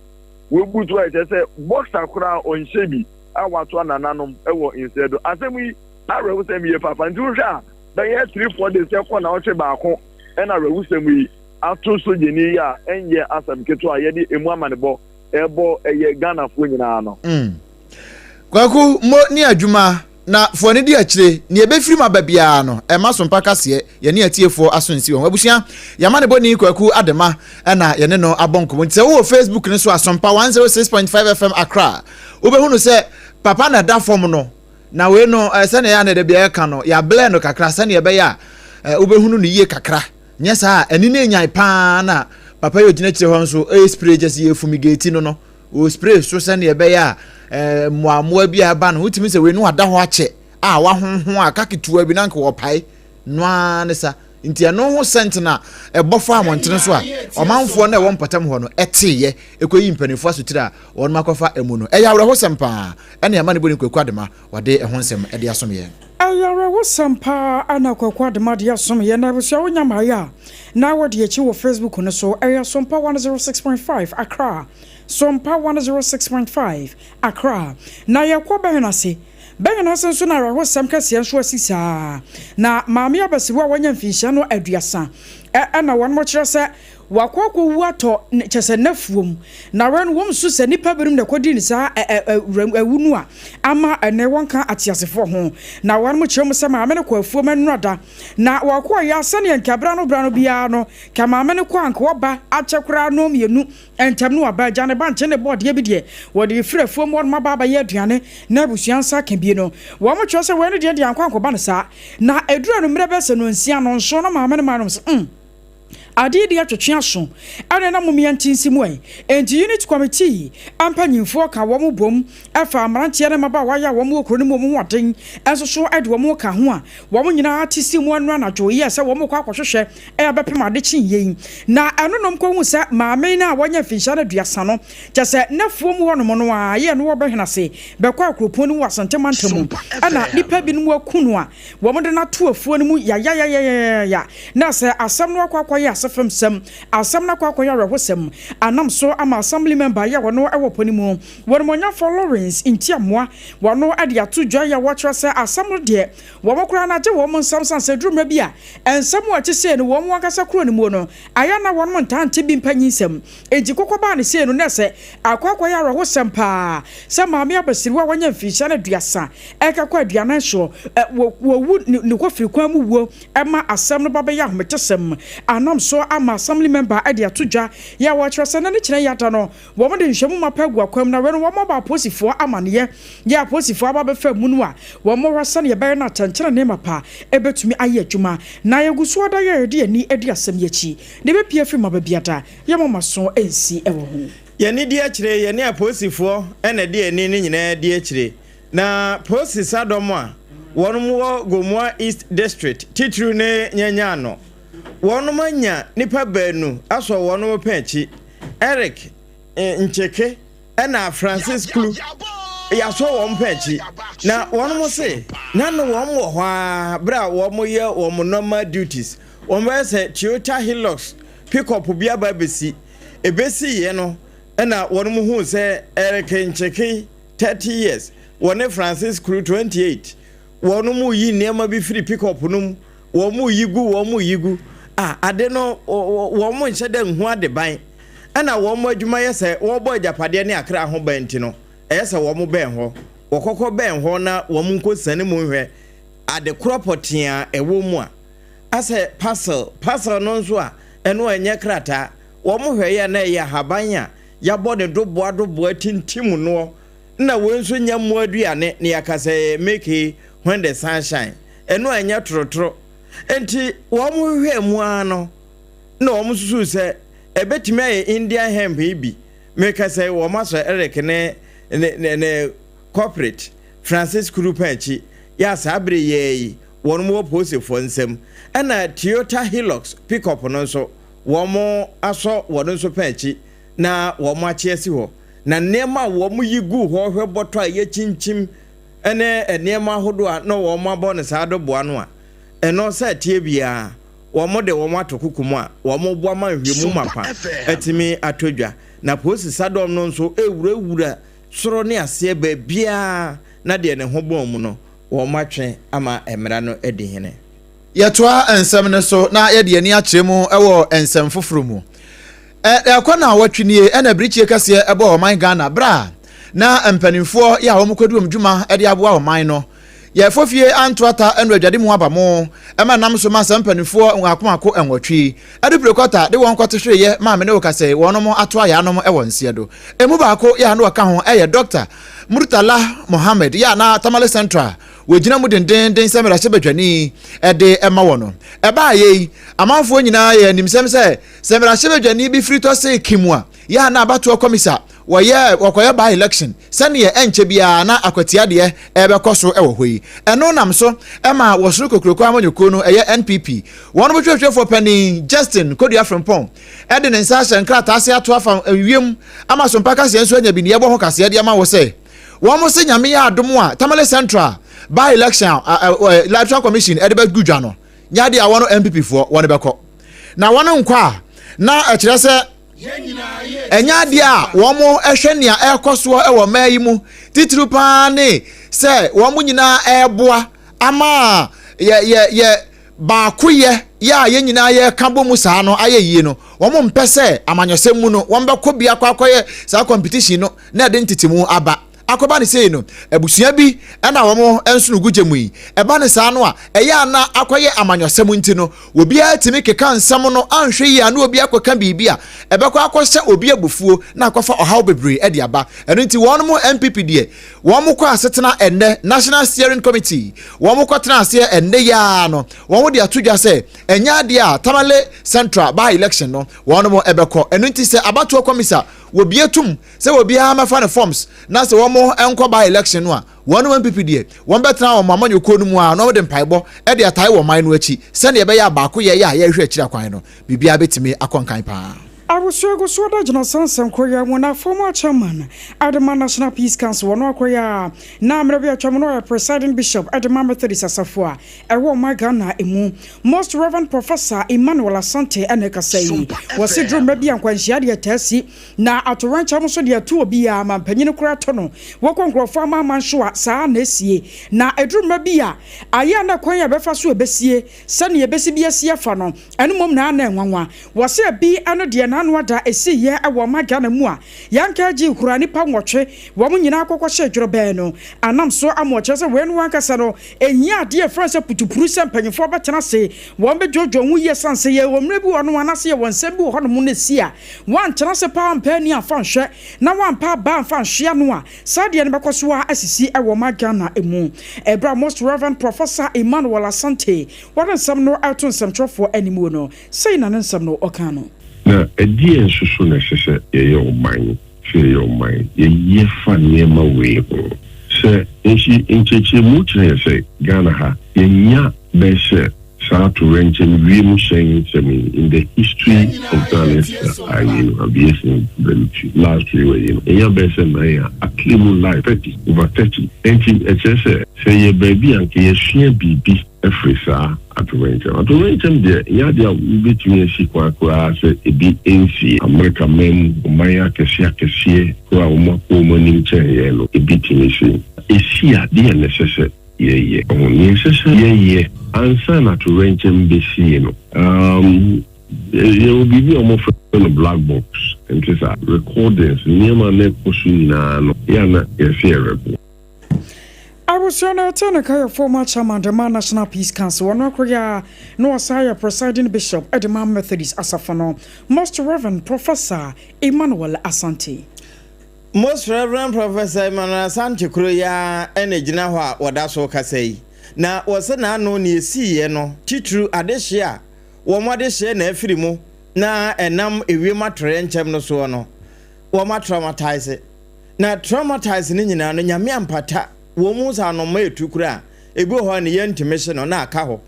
wabutu a ɛkyɛ sɛ boxer koraa ɔnhyɛ bi a watoa nananom ɛwɔ nsɛ do. Asɛm yi awerɛhosɛm yie papa nti wohwɛ a bɛyɛ 3-4 days kɔ naawɔtwe baako na awerɛhosɛm yi ato sogyani yi a ɛnyɛ asɛm ketewa a yɛde emu amanebɔ ɛbɔ ɛyɛ Ghanafoɔ nyinaa no.
Mm. Kwaku, mo ne adwuma na foɔ no di akyire, nea ɛbɛfiri mu aba biara no, ɛma so mpa kaseɛ, yɛne atiefoɔ aso nsi wɔn. Abusua, yɛama ne bɔni Kwaku Adema ɛna yɛne no abɔ nkɔmmɔ. Nti sɛ wowɔ Facebook no so Asompa 106.5 FM Accra, wobɛhunu sɛ papa na ɛda fam no, Na wei no, sɛnea ɛyɛ a na da biara yɛka no, yɛablɛ no kakra sɛnea ɛbɛyɛ a wobɛhunu no yie kakra. Nyɛ saa a, ani no enyan paa na papa yi ogyina akyire hɔ nso ɛyɛ spray kyɛ sɛ yɛ fumigate no no. Wɔ spray so sɛnea ɛbɛyɛ a ɛɛ mmoamoa bi a ɛba no wotumi sɛ wei no ada hɔ akyɛ a wahonho a ka ketewa bi na nka wɔpae no ara ne sa. Nti ɛno ho sɛnt na ɛbɔ fa mmɔntene so a ɔmanfoɔ no a ɛwɔ mpɔtam hɔ no ɛteeɛ ɛkɔyi mpanimfoɔ asotire a wɔn akɔfa ɛmu no. Ɛyɛ awerɛhosɛm paa ɛne ama ne bɔ ne Kwaku Adema wɔde ɛho nsɛm de asom yɛn.
Ɛyɛ awerɛhosɛm paa na Kwaku Adema de asom yɛn. Na abusua wonya mmaeɛ a na wɔde akyi wɔ Facebook no so. Ɛyɛ Sompa 106.5 Accra. Sompa 106.5 Accra. Na yɛkɔ bɛn ase? Bɛn ase nso na awerɛhosɛm kɛseɛ nso asi saa. Na maame abasiriwa a wanya mfinhyia no 30 ɛna wɔn kyerɛ sɛ Wakɔ akɔwu atɔ kyerɛ sɛ n'afuom. Na wɛn wɔn nso sɛ nnipa binom na ɛkɔdii no saa ɛ ɛ wuram awu no a ama ɛnnɛ wɔnka ateasefoɔ ho. Na wɔn kyerɛ mu sɛ maame no kɔɔ afuom nnora da. Na wɔkɔeɛ a sɛdeɛ nka berɛ ano berɛ ano biara no ka maame no kɔ a nka wɔba akyɛ koraa nnɔn mmienu ntam no waba agya ne ba nkyɛn ne bɔɔdeɛ bi deɛ wɔde refiri afuom hɔ nom aba abɛyɛ aduane na abusua nsa aka bi no. Wɔn kyerɛ sɛ wɛn no deɛ deɛ ankɔ ankɔba no saa. Na ɛduru anwummerɛ bɛyɛ sɛ nnɔnsia nnɔnson na maame no maa nom sɛ mm. Ade yi de atwetwe aso ɛna na mom yɛnte nsi mu ɛ. Enti Unit Committee mpanyimfoɔ ka wɔn bom fa mmeranteɛ ne mmabaawa yɛ a wɔn wɔ kuro no mu wɔn ho ɔden nso so de wɔn ka ho a wɔn nyinaa te si mu ɛno anadwo yɛ sɛ wɔn rekɔ akɔhwehwɛ ɛ abɛpem ade kye yei. Na ɛno nom kɔhu sɛ maame no a wanya mfinhyia no 30 no kyɛ sɛ n'afuom hɔ nom no ara yɛ no wɔbɛhene ase bɛkɔ akuropɔn no mu wɔ Asante mantam mu ɛna nnipa binom aku no a Wɔde no ato afuo no mu yayayayayaya, na sɛ asɛm no akɔ akɔyɛ asefemsɛm, asɛm no akɔ akɔyɛ awerɛhosɛm, anam so ama Assembly Member yi a ɔno wɔ pɔ no mu, Wɔnimɔnyafo Lawrence Ntiamoa, wɔno de ato dwa yi a wɔkyerɛ sɛ asɛm no deɛ wɔn koraa no agye wɔn nsam sane sɛ ɛduru mmerɛ bi a nsɛm a ɛte sei no wɔn ankasa kuro no muo no ayɛ a na wɔn ntaa nte bi mpanyinsɛm. Enti koko baa no sei no na ɛsɛ akɔ akɔyɛ awerɛhosɛm paa sɛ maame abasiriwa a wanya mfirihyia no 30 ɛrekɔkɔ 40 soɔ wɔwu ne kɔfiri kwan mu wuo ma asɛm no ba bɛyɛ ahometesɛm anam so ama assembly member de ato dwa yɛ a wɔkyerɛ sɛ na ne kyerɛ yada no wɔn de nhwɛmu mapa agu akwam na wei no wɔn aba apolisifoɔ amaneɛ yɛ apolisifoɔ aba bɛfa mu no a wɔn hɔ sɛdeɛ ɛbɛyɛ no atɛntrenee mapa ɛbɛtumi ayɛ adwuma na yɛgu so ada yɛ yɛde ani adi asɛm yi akyi na ɛbɛpie afiri mu aba biada Yɛ moma so nsi wɔ ho.
Yɛn ani di akyire, yɛne apolisifoɔ na ɛde yɛn ani no nyinaa di akyire. Na polisi sadɔm a wɔnom wɔ Gomoa East District titiriw ne Nyanyaano, wɔnom anya nnipa baanu asɔ wɔnom pɛ akyi, Eric Nkyeke ɛna Francis Klu, yɛasɔ wɔn pɛ akyi. Na wɔnom se na no wɔn wɔ hɔ ara berɛ a wɔn yɛ wɔn normal duties, wɔn bɛyɛ sɛ Toyota Hilux Pickup bi aba abɛsi. Ɛbɛsiiɛ no na wɔnom huu sɛ Eric Nkyeke, 30 years, wɔne Francis Kru, 28, wɔnom reyi nneɛma bi firi pickup no mu, wɔn reyi gu, wɔn reyi gu. Ah, ade no, wɔn nhyɛ da nhu adeban. Ɛna wɔn adwuma yɛ sɛ wɔrebɔ agyapadeɛ ne akra ho ban nti no, ɛyɛ sɛ wɔn bɛn hɔ. Wɔkɔkɔ bɛn hɔ na wɔn nkɔsiane mu nhwɛ ade korɔ pɔtee a ɛwɔ mu a. Asɛ parcel, parcel no nso a, ɛno ɛnyɛ krataa. Wɔn hwɛeɛ a na ɛyɛ ahaban a yɛabɔ ne doboa doboa tintim noɔ. Nna wei nso nyɛ mmoa aduane na yɛaka sɛ ɛyɛ make hay when the sun shine. Ɛno a ɛnyɛ torotoro. Enti wɔn hwehwɛɛ mu ara no na wɔn susuu sɛ ɛbɛtumi ayɛ Indian hemp yi bi. Meka sɛ wɔn asɔ Eric ne ne ne ne corporate Francis Kurupa akyi yɛ a saa bere yi ara yi wɔn wɔ polisifoɔ nsam. Ɛna Toyota Hilux pickup no nso, wɔn asɔ wɔn nso pɛn akyi na wɔn akye asi hɔ. Na nneɛma a wɔn yi guu hɔ hwɛ bɔtɔ a yɛkyinkyim ne nneɛma ahodoɔ a na wɔn abɔ no saa do boa no a, ɛno sɛ ɛteɛ biara wɔn de wɔn ato koko mu a wɔn boa ma nhwɛmu mapa atumi atɔ dwa. Na polisi sadɔm no nso rewurawura soro ne aseɛ baabiara na deɛ ne ho bɔn mu no wɔatwe ama mmara no adi hene.
Yɛtoa nsɛm no so na yɛde yɛn ani akyerɛ mu wɔ nsɛm foforɔ mu. Ɛkɔ naawɔtwe nie ɛna birikyie kɛseɛ ɛbɔɔ ɔman Ghana berɛ a na mpanimfoɔ yɛ a wɔn kɔdi wɔn dwuma de aboa ɔman no. Yɛfɔ fie anto ata ɛno adwade mu aba mo ɛma nam so ma saa mpanimfoɔ mmaako mmaako nwɔtwe yi ɛde pirekɔta de wɔn kɔte hwereeɛ maa me ne wo kasɛe wɔnom ato ayaanom wɔ nseɛ do. Ɛmu baako yɛ a na ɔka ho ɛyɛ Dɔkta Murtala Mohammed yɛ a na Tamale Central. wɔgyina mu dendeenden sɛ mmarahyɛbadwani de ma wɔ no. Ɛbaa yei, amanfoɔ nyinaa yɛ animsɛm sɛ, sɛ mmarahyɛbadwani bi firi tɔ see kim a, yɛ a na abatoɔ kɔmisa wɔyɛ wɔkɔyɛ by election sɛdeɛ ɛnkyɛ biara na akwatia deɛ ɛrebɛkɔ so wɔ hɔ yi. Ɛno nam so ma wɔsoro kokuroko amanyɔkuo no ɛyɛ NPP wɔn botwɛtwɛfoɔ panin Justin Kodua Frimpong de ne nsa ahyɛ nkrataa ase ato afa wiem ama Sompa kaseɛ nso anya bi ne yɛbɔ ho kaseɛ de ama wo sɛ wɔn se Nyame yɛ adom a Tamale Central by election a Electoral Commission de bɛgu dwa no nyɛ adeɛ a wɔn NPP foɔ wɔn bɛkɔ na wɔn nkɔ a na ɛkyerɛ sɛ Ɛnyɛ adeɛ a wɔhwɛ nea ɛrekɔ soɔ wɔ mmaa yi mu titiriw paa ne sɛ wɔn nyinaa ɛreboa ama yɛ yɛ yɛ baakoyɛ yɛ a yɛn nyinaa yɛreka bɔ mu saa no ayɛ yie no wɔn mpɛ sɛ amanyɔsɛm mu no wɔn bɛkɔ bi akɔ akɔyɛ saa competition no na ɛde ntetemu aba. Akɔba no sei no, abusua bi na wɔn nsono gu gya mu yi. Ɛba no saa no a, ɛyɛ a na akɔyɛ amanyɔsɛm nti no, obiara tumi keka nsɛm no, anhwɛ yie a na obi akɔka biribi a ɛbɛkɔ akɔhyɛ obi abufuo na akɔfa ɔhaw bebree de aba. Ɛno nti wɔn NPP deɛ, wɔn kɔ asetena ɛnnɛ, National Steering Committee, wɔn kɔtena aseɛ ɛnnɛ yi ara no, wɔn de ato dwa sɛ ɛnyɛ adeɛ a Tamale Central by election no, wɔn bɛkɔ. Ɛno nti sɛ abatoɔ kɔmisa wɔbie tom sɛ obiara mɛfa ne forms na sɛ wɔn nkɔ by election no a, wɔn NPP deɛ wɔn bɛtena wɔn amanyɔkuo no mu ara na wɔn de mpaebɔ de atae wɔn man no akyi sɛdeɛ ɛbɛyɛ a baako yɛ yɛ a yɛrehwɛ akyiri akwan no biribiara bɛtumi akɔ nkan paa.
Abusua gu so da gyina saa nsɛnkorɔ yi mu na former chairman de ma National Peace Council ɔno akɔyɛ a na mmerɛ bi atwam no ɔyɛ presiding bishop de ma Methodist asafo a ɛwɔ ɔman Ghana mu Most Reverend Professor Emmanuel Asante na ɛkasa yi. Wɔse duru mmerɛ bi a nkwanhyia deɛ taa si Na atoyerɛnkyɛm nso deɛ ɛto obiara, ma mpanyin koraa to no. Wɔkɔ nkurɔfoɔ amanaman so a, saa ara na ɛsie. Na ɛduru mmerɛ bi a, ayɛ a na kwan a ɛbɛfa so ɛbɛsie, sɛdeɛ ɛbɛsi bi asi afa no, ɛno mmom na na ɛnwanwa. Wɔse ɛbi ne deɛ n'ano ada ɛsiiɛ wɔ ɔman Ghana mu a, yɛanka agyee koraa nnipa nwɔtwe, wɔn nyinaa kɔkɔhyɛɛ dworobɛɛ no. Anam so ama ɔkyerɛ sɛ wei no ankasa no, ɛhia adeɛ a yɛfrɛ no sɛ putupuru sɛ mpanimfoɔ bɛtena ase, wɔbɛdwoodwoo ho yie ɛsiane sɛ yɛwɔ mmerɛ bi wɔ hɔnom anaasɛ yɛwɔ nsɛm bi wɔ hɔnom na ɛsi a, Woantena ase paa ampɛ ani amfa anhwɛ na woampɛ aba amfa anhwe ano a, saa deɛ no bɛkɔ so ara asisi wɔ ɔman Ghana mu. Ɛberɛ a Most Rev. Professor Emmanuel Asante wɔde nsɛm no reto nsɛmtwerɛfoɔ anim no, sei na ne nsɛm no ɔkaa no.
Na ɛdeɛn nso so na ɛsɛ sɛ yɛyɛ ɔman? Sɛ yɛyɛ ɔman, yɛyɛ fa nneɛma wei ho. Sɛ nhye nkyerɛkyerɛmu kyerɛ yɛn sɛ Ghana ha, yɛnya bɛyɛ sɛ Saa atoyerɛnkyɛm wiem hyɛn nsɛm yi in the history of Ghana's ayi no aviation bɛnti last week ayi no enya bɛyɛ sɛ nan a akle mu life 30 over 30 ɛnti ɛkyerɛ sɛ sɛ yɛ baabi a nka yɛsua biribi afiri saa atoyerɛnkyɛm atoyerɛnkyɛm deɛ nyɛ adeɛ a wobɛtumi asi kwan koraa sɛ ebi nsie Amerika man mu ɔman akɛseɛ akɛseɛ koraa a wɔn akɔ wɔn anim kyɛn yɛn no ebi tumi si esi a deɛ na ɛsɛ sɛ yɛyɛ. Ɔho nea ɛsɛ sɛ yɛyɛ ansa na atoyerɛnkyɛm bɛsie no, um, yɛwɔ biribi a wɔfrɛ no black box, ɛnte saa? Recordings, nneɛma a na ɛkɔ so nyinaa no, yɛ a na yɛsɛ yɛrekɔ.
Abusua no ɛte ne ka yɛ former chairman de ma National Peace Council, ɔno akoro yi ara na ɔsan yɛ presiding bishop de ma Methodist asafo no, Most Rev. Professor Emmanuel Asante.
Most Rev. Professor Emmanuel Asante koro yi ara na egyina hɔ a wɔda so rekasa yi, na wɔse n'ano nea esiiɛ no, titiriw adehyeɛ a wɔn adehyeɛ na afiri mu na ɛnam ewiem atoyerɛnkyɛm no soɔ no, wɔn atraumatise. Na traumatise no nyinaa no, Nyame ampata wɔn mu sɛ anoma etu koraa a, ebi wɔ hɔ a ne yam ntumi hye no na aka hɔ.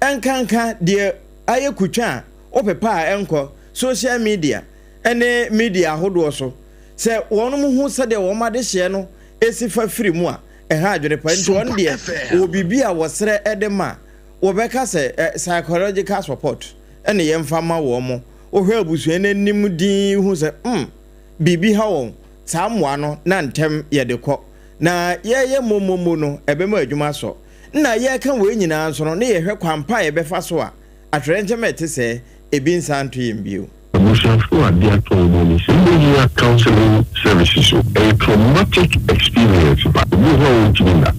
Ɛnkanka deɛ ayɛ kutwa a wopepa a ɛnkɔ, social media ne media ahodoɔ so, Sɛ wɔn hu sɛdeɛ wɔn adehyeɛ no si fa firi mu a, ɛha adwene pa. Nti wɔn deɛ, wɔwɔ biribi a wɔsrɛ de ma a, wɔbɛka sɛ psychological support na yɛmfa ma wɔn. Wohwɛ abusua no anim dinn hu sɛ hmm, biribi ha wɔn. Saa mmoa no, na ntɛm yɛde kɔ. Na yɛyɛ mmommomo no, ɛbɛma adwuma asɔ. Nna yɛreka wei nyinaa nso no, na yɛhwɛ kwan pa a yɛbɛfa so a atwerɛnkyɛm a ɛte sɛɛ, ebi nsan nto yɛn bio.
Abusuafo a ade atɔ wɔn ani sɛ wohia counseling services o, ɛyɛ traumatic experience ba. Obi wɔ hɔ a ontumi nna.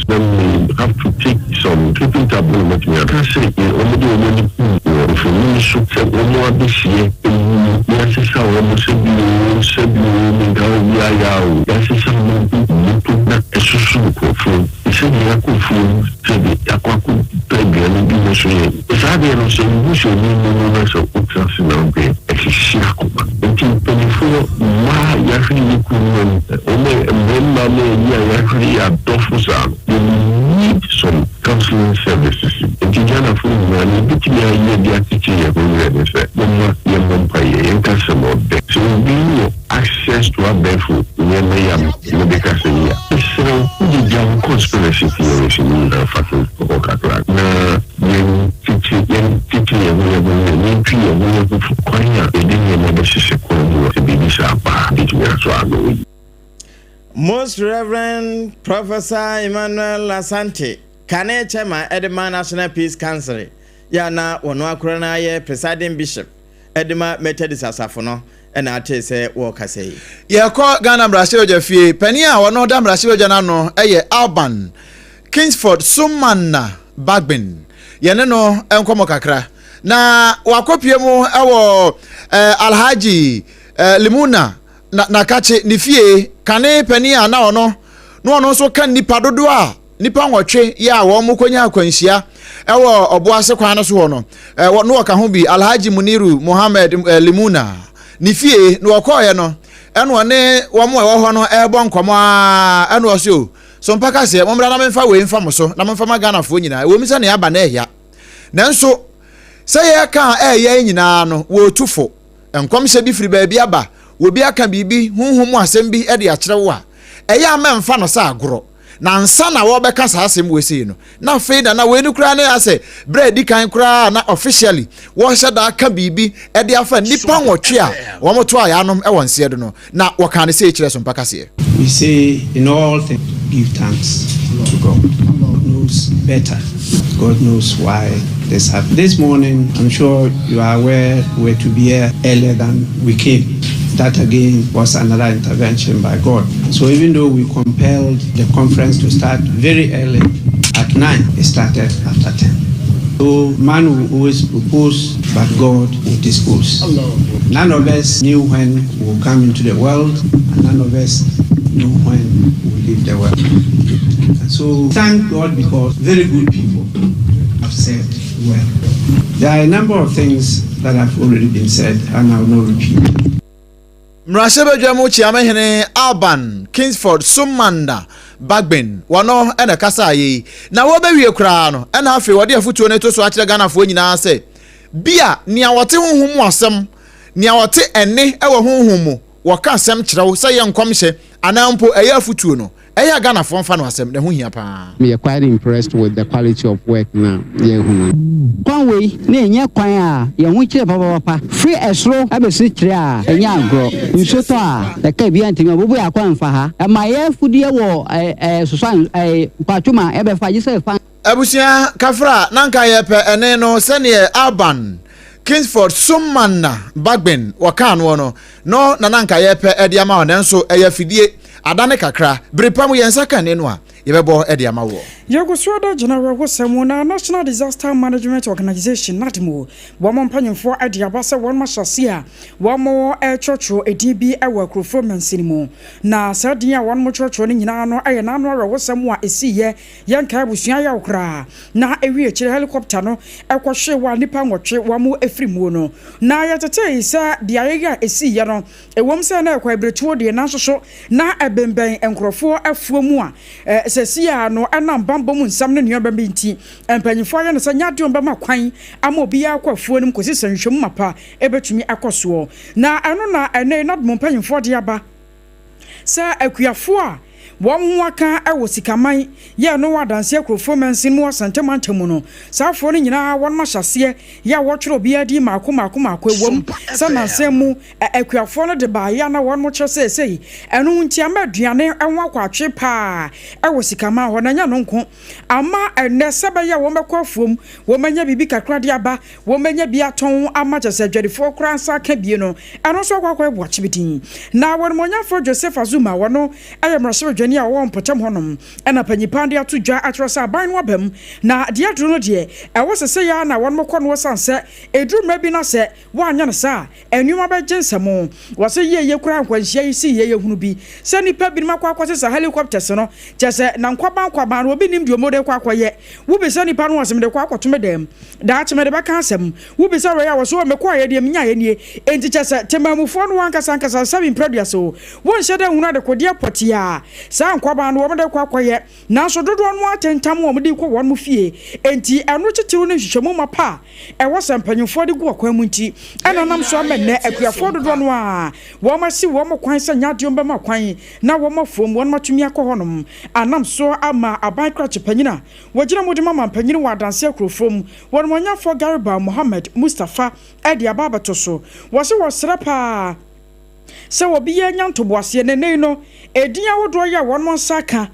Na me have to take some sleeping tab na matumi ada. Ka sɛ wɔde wɔn ani kum wɔ mfonini so sɛ wɔn adehyeɛ awu na yɛasesa wɔn sɛ bi oo sɛ bi oo menka obiara ya oo, yɛasesa wɔn agu moto na ɛsoso nkurɔfoɔ te sɛ nea akɔ afuom. sɛ wohu sɛ obi mu no na sɛ wotena ase na wodwen, ɛhyehye akoma. Nti mpanimfoɔ, mmaa a yɛahwere yɛn kununom, wɔn a mmarima ne ayi a yɛahwere yɛn adɔfo saa no, we need some counseling services. Nti Ghanafoɔ nyinaa, nea yɛbɛtumi ayɛ de akyekye yɛn ho werɛ ne sɛ, momma yɛmmɔ mpaeɛ, yɛnka asɛm ɔdɛ. Sɛ obi wɔ access to abɛɛfo nneɛma yi a mede kasa yi a, mesrɛ wo, wode gya wo conspiracy theories no nyinaa fa to hɔ kakra na yɛnkyekye yɛnkyekye yɛn ho yɛn ho werɛ, yɛntwi yɛn ho yɛn ho fo kwan a yɛde nneɛma bɛhyehyɛ kwan mu a sɛ biribi saa ba a, yɛbɛtumi asɔ ano yi.
Most Rev. Professor Emmanuel Asante, kane chairman de ma National Peace Council yi a na ɔno ara koraa na yɛ Presiding Bishop de ma Methodist Asafo no na atee sɛ wɔrekasa yi.
Yɛkɔ Ghana mmarahyɛbadwa fie, panin a ɔno da mmarahyɛbadwa no ano yɛ Alban Kingsford Sumana Bagbin. Yɛne no nkɔmmɔ kakra. Na wakɔpie mu wɔ eh, Alhaji eh, Limuna na Nakakye ne fie, kane panin a na ɔno na ɔno nso ka nnipa dodoɔ a Nnipa nwɔtwe yi a wɔn kɔnya akwanhyia wɔ Ɔboase kwan no so hɔ no, na wɔka ho bi, Alhaji Muniru Mohammed Limuna ne fie na wɔkɔɔeɛ no, ɛna ɔne wɔn a ɛwɔ hɔ no ɛrebɔ nkɔmmɔ ara, ɛna ɔse o, so mpa kaseɛ, mommra na memfa wei mfa mo so, na momfa ma Ghanafoɔ nyinaa, ɛwɔ mu sɛ nea aba no ɛya, nanso sɛ yɛreka a ɛyɛ nyinaa no, wɔretu fo, nkɔmhyɛ bi firi baabi aba, obi aka biribi, honhom mu asɛm bi de akyerɛ wo a, ɛyɛ a mɛmfa no sɛ agorɔ. Na ansa na wɔrebɛka saa asɛm wei sei no, na afei na na wei no koraa ne asɛ berɛ a ɛdi kan koraa na officially wɔhyɛ da aka biribi de afa nnipa nwɔtwe a wɔto ayanom wɔ nseɛ do no, na wɔkaa no sei kyerɛ Sompa Kaseɛ.
We say in all things give thanks to God. God knows better. God knows why this happened. This morning, I'm sure you are aware we were to be here earlier than we came. That again was another intervention by God. So even though we compelled the conference to start very early at 9, it started after 10. So man will always propose, but God will dispose. None of us knew when we will come into the world, and none of us knew when we will leave the world. And so thank God because very good people have said well. There are a number of things that have already been said, and I will not repeat.
Mmarahyɛbadwam Kyeamehene Alban Kingsford Sumanda Bagbin, wɔno na ɛkasaeɛ yi. Na wɔbɛwie koraa no, ɛna afei wɔde afotuo no to so akyerɛ Ghanafoɔ nyinaa sɛ, bi a nea ɔte honhom mu asɛm, nea ɔte ɛnne wɔ honhom mu, wɔka asɛm kyerɛ wo sɛ ɛyɛ nkɔmhyɛ anaa mpo ɛyɛ afotuo no, ɛyɛ a Ghanafoɔ mfa no asɛm, na ɛho hia paa.
Meyɛ quite impressed with the quality of work na yɛhu no. Kwan wei na ɛnyɛ kwan a yɛn ho kyerɛ papapapa. Firi ɛsoro bɛsi kyerɛ a, ɛnyɛ agorɔ. Nsuo tɔ a, ɛka biara ntumi abubu yɛn akwan mfa ha. Ɛma yɛn afudeɛ wɔ ɛɛ soso ɛɛ mpatwom a ɛbɛfa gye sɛ ɛfa.
Abusua kafra na nka yɛpɛ ɛne no sɛdeɛ Alban Kingsford Sumana Bagbin wɔkaa noɔ no no na na nka yɛpɛ ɛde ama wo nanso ɛyɛ afidie adane kakra bere pa mu yɛn nsa ka ɛne no a yɛbɛbɔ ɛde ama woɔ.
Yɛgu so ada gyina awerɛhosɛm mu na National Disaster Management Organization, NADMO, wɔn mpanyimfoɔ de aba sɛ wɔn ahyɛ ase a wɔretwerɛtwerɛ edin bi wɔ Akurofoɔ mansini mu. Na saa din a wɔtwerɛtwerɛ no nyinaa no yɛ n'ano awerɛhosɛm a ɛsiiɛ Yɛnkae abusua yaw koraa na ewie akyire helicopter no kɔhwee wɔ a nnipa nwɔtwe wɔn firi muo no. Na yɛtetee sɛ beaeɛ yi a ɛsiiɛ no, ɛwom sɛ na ɛkɔ abiretuo deɛ nanso so na ɛbembɛn nkorɔfoɔ afuo mu a seesei ara no ɛnam bammɔ mu nsɛm ne nneɛma bi nti mpanyinfoɔ ayɛ no sɛ nyɛ adeɛ wɔbɛma kwan ama obiara akɔ afuo no mu kɔsi sɛ nhwɛmu mapa bɛtumi akɔ soɔ. Na ɛno na ɛnnɛ yi NADMO mpanyinfoɔ de aba. Sɛ akuafoɔ a wɔn ho aka wɔ Sikaman yɛ no wɔ Adanse Akurofoɔ mansin mu Asante mantam mu no, saa afoɔ no nyinaa wɔnom ahyɛ aseɛ yɛ a wɔtwerɛ obiara din mmaako mmaako mmaako. Ɛwom sɛ nansa mu akuafoɔ no de baeɛ a na wɔnom kyerɛ sɛ sei ɛno nti ama aduane ho akɔ atwe paa wɔ Sikaman hɔ na ɛnyɛ ɛno nko ama ɛnnɛ sɛ ɛbɛyɛ a wɔbɛkɔ afuom wɔanya biribi kakra de aba Wɔbɛnya bi atɔn ama kyerɛ sɛ adwadifoɔ koraa nsa aka bie no, ɛno nso akɔ akɔyɛ boakye bi din. Na wɔnimonyamfoɔ Joseph Azuma, ɔno yɛ mmarahyɛbadwani. panin a ɔwɔ mpɔtam hɔnom na panyin paa de ato dwa akyerɛ sɛ aban no aba mu na deɛ aduru no deɛ ɛwɔ sɛ sɛ yɛ ara na wɔnom kɔ no ɛsiane sɛ ɛduru mmerɛ bi na sɛ wɔanyɛ no saa a nneɛma bɛgye nsam. Wɔse yieyie koraa nkwanhyia yi sii yɛ yɛhunu bi sɛ nnipa binom akɔ akɔsesa helicopters no kyerɛ sɛ na nkwaban nkwaban no obi nnim deɛ wɔde rekɔ akɔyɛ. Wobisa nipa no ɔse mede kɔ akɔto me dan mu daakye mede bɛka asɛm. Wobisa wei a ɔse oh mekɔeɛ deɛ menyaeɛ nie. Enti kyerɛ sɛ temanmufoɔ no ankasa ankasa sɛbe mprɛduasa o wonhyɛ da nhunu adekodeɛ pɔtee a saa nkwaban no wɔde rekɔ akɔyɛ. Nanso dodoɔ no ara tentam wɔn de rekɔ wɔn fie. Enti ɛno titiriw ne nhwehwɛmu mapa a ɛwɔ sɛ mpanyimfoɔ de gu ɔkwan mu nti na ɛnam so ama nnɛ akuafoɔ dodoɔ no ara wɔasi wɔn kwan sɛ nyɛ adeɛ wɔbɛma kwan na wɔn afuom wɔn atumi akɔ hɔnom anam so ama aban krakye panyin a wɔgyina mu de ma mampanyin wɔ adanse akurofoɔ mu wɔnumɔnyamfoɔ Garba Mohammed Mustapha de aba abɛto so. Wɔse wɔsrɛ paa sɛ obiara nya ntoboaseɛ na nnɛ yi no edin ahodoɔ yi a wɔn nsa aka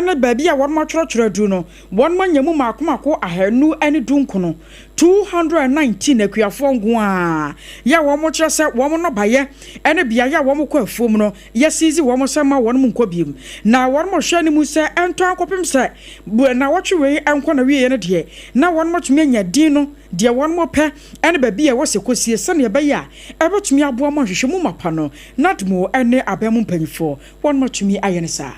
ne baabi a wɔn atwerɛtwerɛ aduru no wɔn anya mu mmaako mmaako 219, 219 akuafoɔ nko ara yɛ a wɔn kyerɛ sɛ wɔn nnɔbaeɛ ne beaeɛ a wɔn kɔ afuom no yɛasiizi wɔn sɛ mma wɔn nkɔ bio na wɔn hwɛ anim sɛ ɛntɔ ankɔpem sɛ nnawɔtwe wei nkɔ n'awieɛ no deɛ na wɔn atumi anya din no deɛ wɔn pɛ ne baabi a ɛwɔ sɛ ɛkɔsie sɛdeɛ ɛbɛyɛ a ɛbɛtumi aboa ma nhwehwɛmu mapa no NADMO ne aban mu mpanimfoɔ wɔn atumi ayɛ no saa.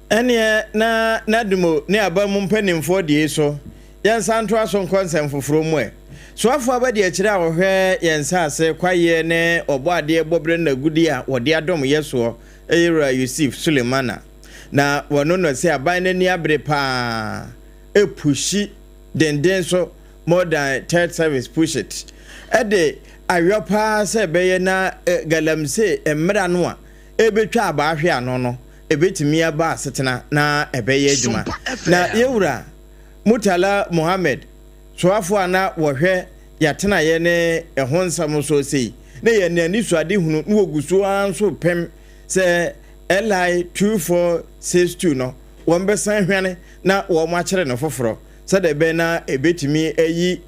Ɛnneɛ na NADMO ne aban mu mpanimfoɔ deɛ so yɛnsan ntoa so nkɔ nsɛm foforɔ mu ɛ. Soafoɔ abadiakyire a ɔhwɛ yɛn nsase, kwaeɛ ne ɔbɔadeɛ bɔberɛ no agudeɛ a wɔde adom yɛ soɔ yɛ Wura Yusif Sulemana. Na wɔno no sɛ aban no ani abere pa ara repushi denden so more than third service push it de ayɔ pa ara sɛ ɛbɛyɛ na galamsey mmara no a ɛrebɛtwa abaa hwe ano no ɛbɛtumi aba asetena na ɛbɛyɛ adwuma. Na yɛn Wura Murtala Mohammed soafoɔ a na wɔhwɛ yɛatenaeɛ ne ɛho nsɛm soɔ sei na yɛn anisoadehunu na wɔgu so ara nso repem sɛ LI 2462 no wɔbɛsan hwane na wɔakyere no foforɔ sɛdeɛ ɛbɛyɛ na ɛbɛtumi ayi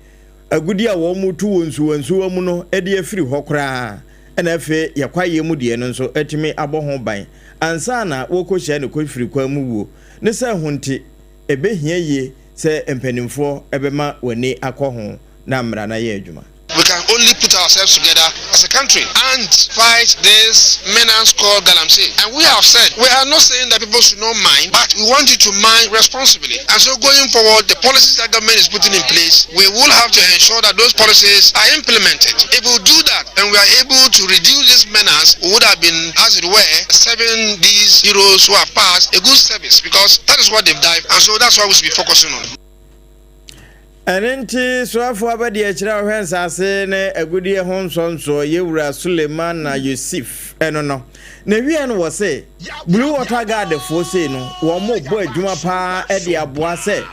agudeɛ a wɔreto wɔ nsuwansuwa mu no de afiri hɔ koraa na afei yɛ kwaeɛ mu deɛ no nso atumi abɔ ho ban ansa na wɔrekɔhyia ne kɔfiri kwan mu wuo. Ne sɛ ho nti, ɛbɛhia yie sɛ mpanimfoɔ bɛma wɔn ani akɔ ho na mmara no ayɛ adwuma.
We can only put ourselves together as a country and fight this menace called galamsey. And we have said, we are not saying that people should not mine, but we want you to mine responsibly. And so going forward, the policies that government is putting in place, we will have to ensure that those policies are implemented. If we do that and we are able to reduce this menace, we would have been, as it were, serving these heroes who have passed a good service because that is what they've died. And so that's what we should be focusing on.
Ɛno nti, Soafoɔ Abadiakyire a ɔhwɛ Nsase ne Agudeɛ ho Nsɔnsoɔ, Yɛwura Sulemana Yusif no no, na wiɛ no wɔse Blue Water Guard foɔ sei no wɔn bɔ adwuma paa de aboa sɛ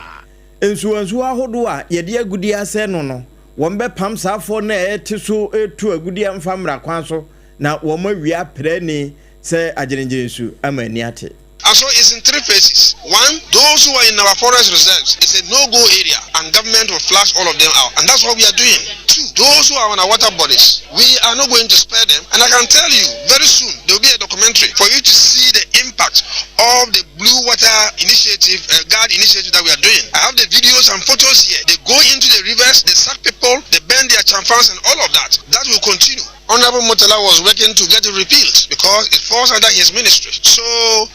nsuwansuwa ahodoɔ a yɛde agudeɛ asɛ no no wɔn bɛpam saa foɔ no a ɛte so tu agudeɛ mfa mmra kwan so na wɔn awia prani sɛ agyenegyenensu ama ani ate.
And so it's in three phases. One, those who are in our forest reserves, it's a no-go area and government will flush all of them out. And that's what we are doing. Two, those who are on our water bodies, we are not going to spare them. And I can tell you, very soon, there will be a documentary for you to see the impact of the Blue Water Initiative, uh, Guard initiative that we are doing. I have the videos and photos here. They go into the rivers, they sack people, they burn their chamfans and all of that. That will continue. Honorable Murtala was working to get it repealed because it falls under his ministry. So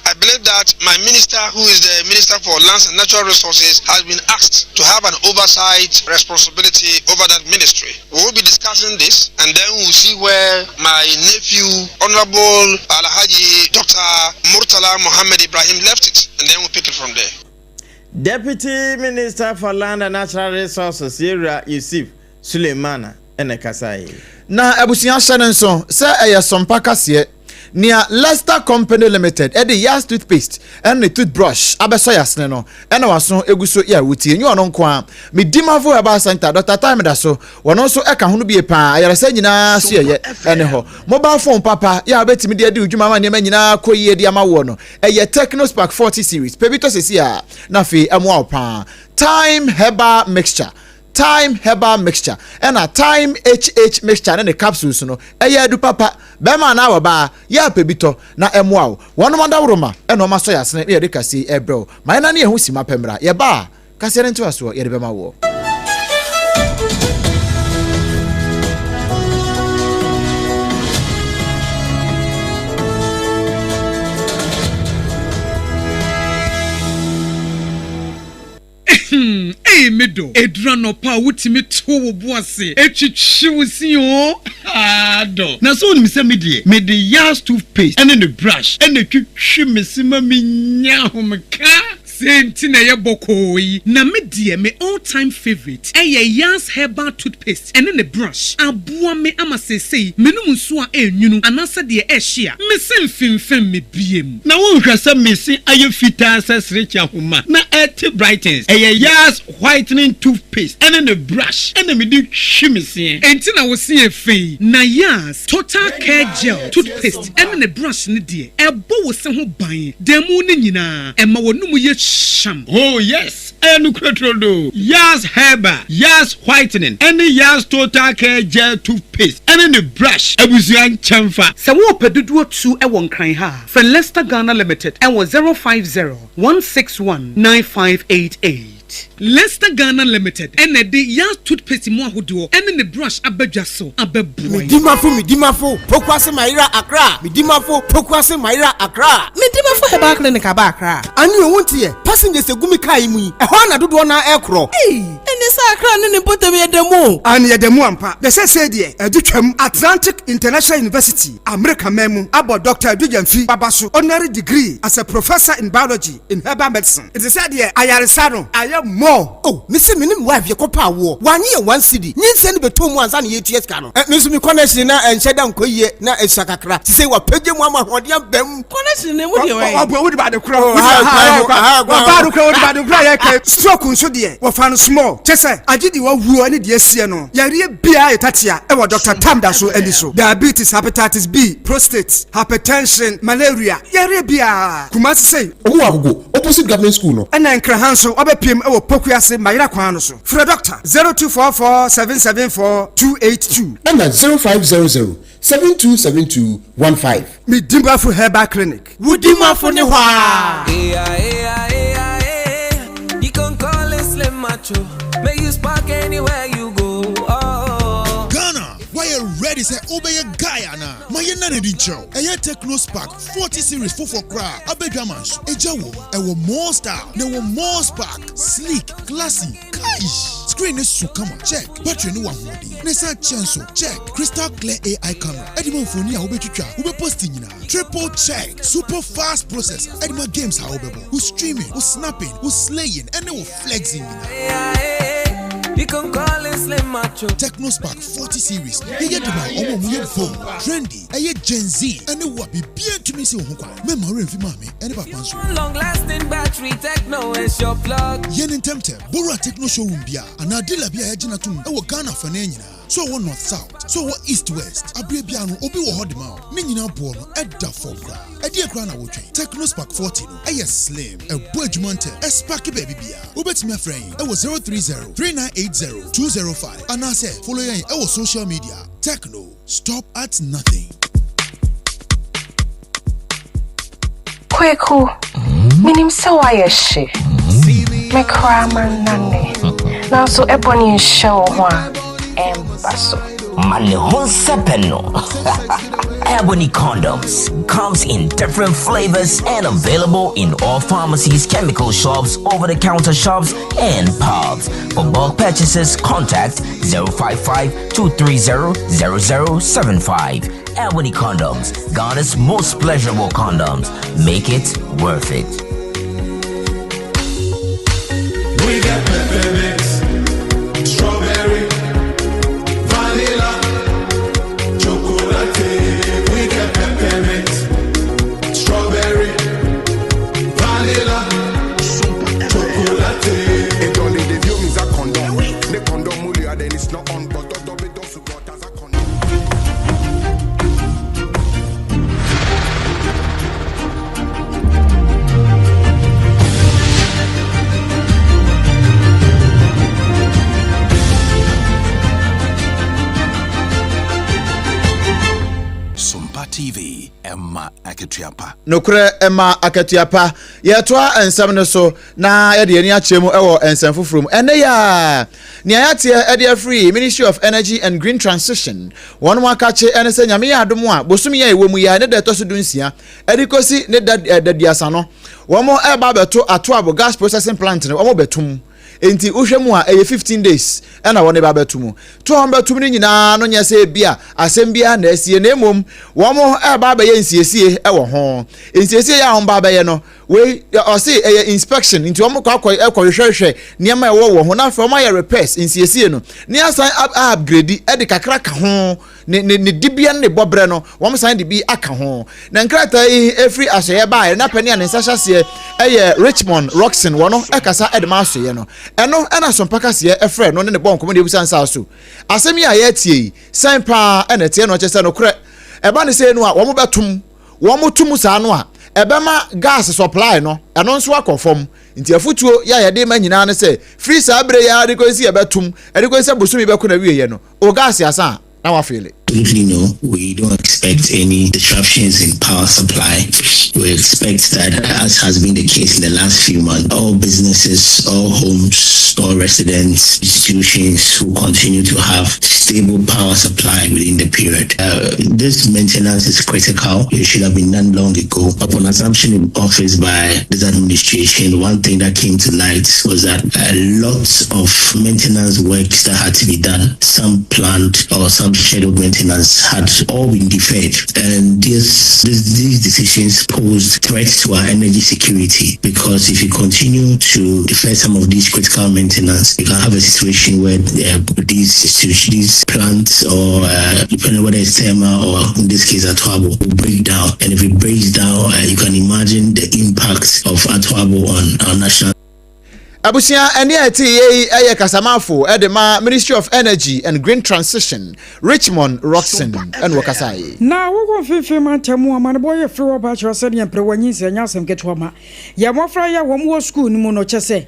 I believe that my minister, who is the Minister for Lands and Natural Resources, has been asked to have an oversight responsibility over that ministry. We will be discussing this and then we'll see where my nephew, Honorable Alhaji Dr. Murtala Mohammed Ibrahim left it and then we'll pick it from there.
Deputy Minister for Land and Natural Resources, Yewura Yusif Sulemana na ɛkasaeɛ.
Na abusua hyɛ no nso sɛ ɛyɛ sɔmpa kaseɛ. Nea Lester Company Limited de Yas toothpaste ne toothbrush abɛsɔ yasene no na waso egu so yɛ a wotie. Nyɛ ɔno nko ara. Me Dimafo Herbal Center, Dɔkta Time da so, wɔno nso ka ho no bie paa. Ayaresa nyinaa so yɛyɛ ne hɔ. Mobile phone papa yɛ a wobɛtumi de adi wo dwuma ama nneɛma nyinaa akɔ yie de ama woɔ no, ɛyɛ Tecno Spark 40 series. Pɛ bi tɔ seesei ara na afei ɛmmoa wo paa. Time Herbal Mixture. Thyme Herbal Mixture ɛna Thyme HH Mixture ne ne capsules no, ɛyɛ adu papa. Bɛrima anaa ɔbaa, yɛ a pɛ bi tɔ na ɛmmoa wo. Wɔnom adaworoma na wɔn asɔ yɛn asene na yɛde kaseɛ yi rebrɛ wo. Ma yɛnnane yɛn ho simma pɛ mmra. Yɛba a, kaseɛ no ntoasoɔ yɛde bɛma woɔ.
Ehm ei me dɔ, ɛduru anɔpa a wotumi to wo bo ase twitwi wo se oo haa dɔ.
Na sɛ wonim sɛ me deɛ mede Yas toothpaste ne ne brush na ɛtwitwi me se ma menya ahomeka.
Sei nti na ɛyɛ bɔkɔɔ yi. Na me deɛ me all time favourite ɛyɛ Yas herbal toothpaste ɛne ne brush. Aboa me ama seesei menom nsuo a ɛnwunu anaasɛ deɛ ɛhye a, me se mfemfem me biem.
Na wonhwɛ sɛ me se ayɛ fitaa sɛ serekye ahoma na ɛte brightens. Ɛyɛ Yas whitening toothpaste ɛne ne brush ɛna mede twi me seɛ.
Enti na wo se yɛ fɛ yi? Na Yas Total Care Gel toothpaste ɛne ne brush no deɛ, ɛbɔ wo se ho ban da mu no nyinaa, ɛma w'anomu yɛ hyeam.
Oh yes, ɛyɛ nokorɛ turodoo. Yas Herbal, Yas Whitening ɛne Yas Total Care Gel Toothpaste ɛne ne brush abusua nkyɛnfa.
Sɛ worepɛ dodoɔ tu wɔ Nkran ha a, frɛ Lester Ghana Limited wɔ 050 161 9588. Lester Ghana Limited na ɛde Yas Toothpaste mu ahodoɔ ne ne brush aba dwa so abɛboa yɛn.
Medimafo Medimafo Pokuase Mayera Accra Medimafo Pokuase Mayera Accra.
Medimafo Herbal Clinic aba Accra.
Ane o wonteɛ, passengers egu me car yi mu yi, ɛhɔ ara na dodoɔ no ara ɛrekorɔ.
Ei, ɛne sɛ Accra ne ne mpɔtam yɛ da mu o.
Aane yɛda mu ampa. Na seesei deɛ adu twam. Atlantic International University, Amerika man mu, abɔ Dɔkta Adu Gyamfi Baba so honorary degree as a Professor in Biology in Herbal Medicine. Nti sɛ deɛ ayaresa no ayɛ more.
Oh, mese me ne me wife yɛkɔ pɛ awoɔ, wannye yɛn one cedi, nyinsɛn no bɛtɔɔ mu ansa na yɛretua sika no. Eh, me nso me connection na ɛnhyɛ da nkɔ yie, na ɛsua kakra, sesei wapagya mu ama ahoɔden aba mu.
Connection no emu deɛ wɛn?
Ɔbɔ wode ba de korɔ, ɔbaa no korɔ wode ba de korɔ yɛ kɛ. Stroke nso deɛ wɔfa no small, kyɛ sɛ agye deɛ wawuo ne deɛ asie no, yareɛ biara yɛ tatea ɛwɔ Doctor Tam da so ani so, diabetes, hepatitis B, prostate, hypertension, malaria, yareɛ biara, Kumasi sei.
Ɔmo wɔ Agogo, opposite government school no.
Ɛna Nkran ha nso wabɛpiem wɔ Pokuase Mayera kwan no so. Frɛ Dɔkta, 0244 774 282.
Ɛna 0500 7272 15.
Me Dimafo Herbal Clinic.
Wo Dimafo ne hɔ aa.
Ghana, woayɛ ready sɛ wobɛyɛ guy anaa? Ma yɛnna no adi nkyerɛ wo. Ɛyɛ Tecno Spark 40 series foforɔ koraa a aba dwaman so. Egya wom, ɛwɔ more style, na ɛwɔ more spark. Sleek, classy, kaish! Screen no so kama, check. Battery no wɔ ahoɔden, na ɛsan kyɛ nso, check. Crystal clear AI camera, ɛde ma mfoni a wobɛtwitwa, wobɛposti nyinaa, triple check. Super fast processor, ɛde ma games a wobɛbɔ, wo streaming, wo snapping, wo slaying, ɛne wo flexing nyinaa. Tecno Spark 40 series yɛyɛ de ma wɔn a wɔyɛ bold, trendy, Ɛyɛ Gen Z ne wo a biribiara ntumi nsi wo ho kwan. Mɛmma wo werɛ mfi maame ne papa nso. Yɛ no ntɛmntɛm. Bowura Tecno showroom biara anaa dealer bi a yɛagye no atom wɔ Ghana afanan nyinaa. Sɛ ɔwɔ North South, sɛ ɔwɔ East West, aberɛ biara no obi wɔ hɔ de ma wo. Ne nyinaa boɔ no da fam koraa. Ɛdeɛn koraa na wotwɛn? Tecno Spark 40 no yɛ slim, ɛbɔ adwuma ntɛm, ɛsparke baabi biara. Wobɛtumi afrɛ yɛn wɔ 030 3980 205 anaasɛ follow yɛn wɔ social media, Tecno. Stop at nothing.
Kweku, menim sɛ woayɛ hye. Me koraa mannane. Nanso ɛbɔ ne nhyɛ wo ho a, ɛmba so.
Ma ne ho nsɛpɛ no. Ebony condoms comes in different flavors and available in all pharmacies, chemical shops, over-the-counter shops, and pubs. For bulk purchases, contact 055 230 0075. Ebony condoms, Ghana's most pleasurable condoms. Make it worth it.
We get peppermint, strawberry, vanilla, chocolate. We get peppermint, strawberry, vanilla, chocolate.
Then it's not on, but as a condom.
akatua pa.
Nokorɛ ɛma akatua pa. Yɛtoa nsɛm no so na yɛde yɛn ani akyerɛ mu wɔ nsɛm foforɔ mu. Ɛnnɛ yi ara, nea yɛateɛ de afiri Ministry of Energy and Green Transition wɔn akakye ne sɛ Nyame yɛ adom a, bosome yi a yɛwɔ mu yi ara ne da ɛtɔ so dunsia de kɔsi ne da daduasa no, wɔn reba abɛto Atoabo Gas Processing Plant no, wɔn bɛto mu. Enti wohwɛ mu a, ɛyɛ 15 days ɛna wɔn ba abɛto mu. To a wɔn bɛto mu no nyinaa no nyɛ sɛ ebi a asɛm biara na asie, na mmom wɔn reba abɛyɛ nsiesie wɔ ho. Nsiesie yi a wɔn ba abɛyɛ no, wei ɔse ɛyɛ inspection, nti wɔn kɔ akɔ ɛkɔhwehwɛhwɛ nneɛma a ɛwɔ wɔ ho, na afei wɔn ayɛ repairs, nsiesie no, ne asan upgrade ɛde kakra ka ho. Ne ne ne dibea ne ne bɔberɛ no, wɔsan de bi aka ho. Na nkrataa yi firi asoɛeɛ baeɛ na panin a ne nsa hyɛ aseɛ yɛ Richmond Rockson, wɔno kasa de ma asoɛeɛ no. Ɛno na Asompa Kaseɛ frɛɛ no ne no bɔɔ nkɔmmɔ na yɛbisa no sɛ aso asɛm yi a yɛretie yi, sɛn paa na ɛteɛ na ɔkyerɛ sɛ nokorɛ ɛba no sei no a wɔbɛtom, wɔto mu saa no a ɛbɛma gas supply no ɛno nso akɔ fam. Nti afotuo yi a yɛde ma nyinaa ne sɛ firi saa berɛ yi ara de kɔsi yɛbɛtom, de kɔsi sɛ bosome bɛkɔ n'awieɛ no, O gas asa a, na wafeele.
Absolutely no, we don't expect any disruptions in power supply. We expect that, as has been the case in the last few months, all businesses, all homes, all residents, institutions will continue to have stable power supply within the period. Uh, this maintenance is critical. It should have been done long ago. Upon assumption in office by this administration, one thing that came to light was that a lot of maintenance works that had to be done, some planned or some scheduled maintenance had all been deferred. And this, this these decisions posed threats to our energy security because if you continue to defer some of these critical maintenance, you can have a situation where uh, these these plants or uh, depending whether it's thermal or in this case Atuabo will break down. And if it breaks down, uh, you can imagine the impact of Atuabo on our national
Abusua ɛne a ɛte yie yi yɛ kasamafo de ma Ministry of Energy and Green Transition, Richmond Rockson na ɔkasaeɛ.
Na wokɔ mfimfini mantam mu amanebɔ yɛ firi hɔ ba kyerɛ sɛdeɛ mperewa nyinsɛn nyɛ asɛm ketewa ma yɛn mmɔfra yi a wɔn wɔ sukuu no mu no kyɛ sɛ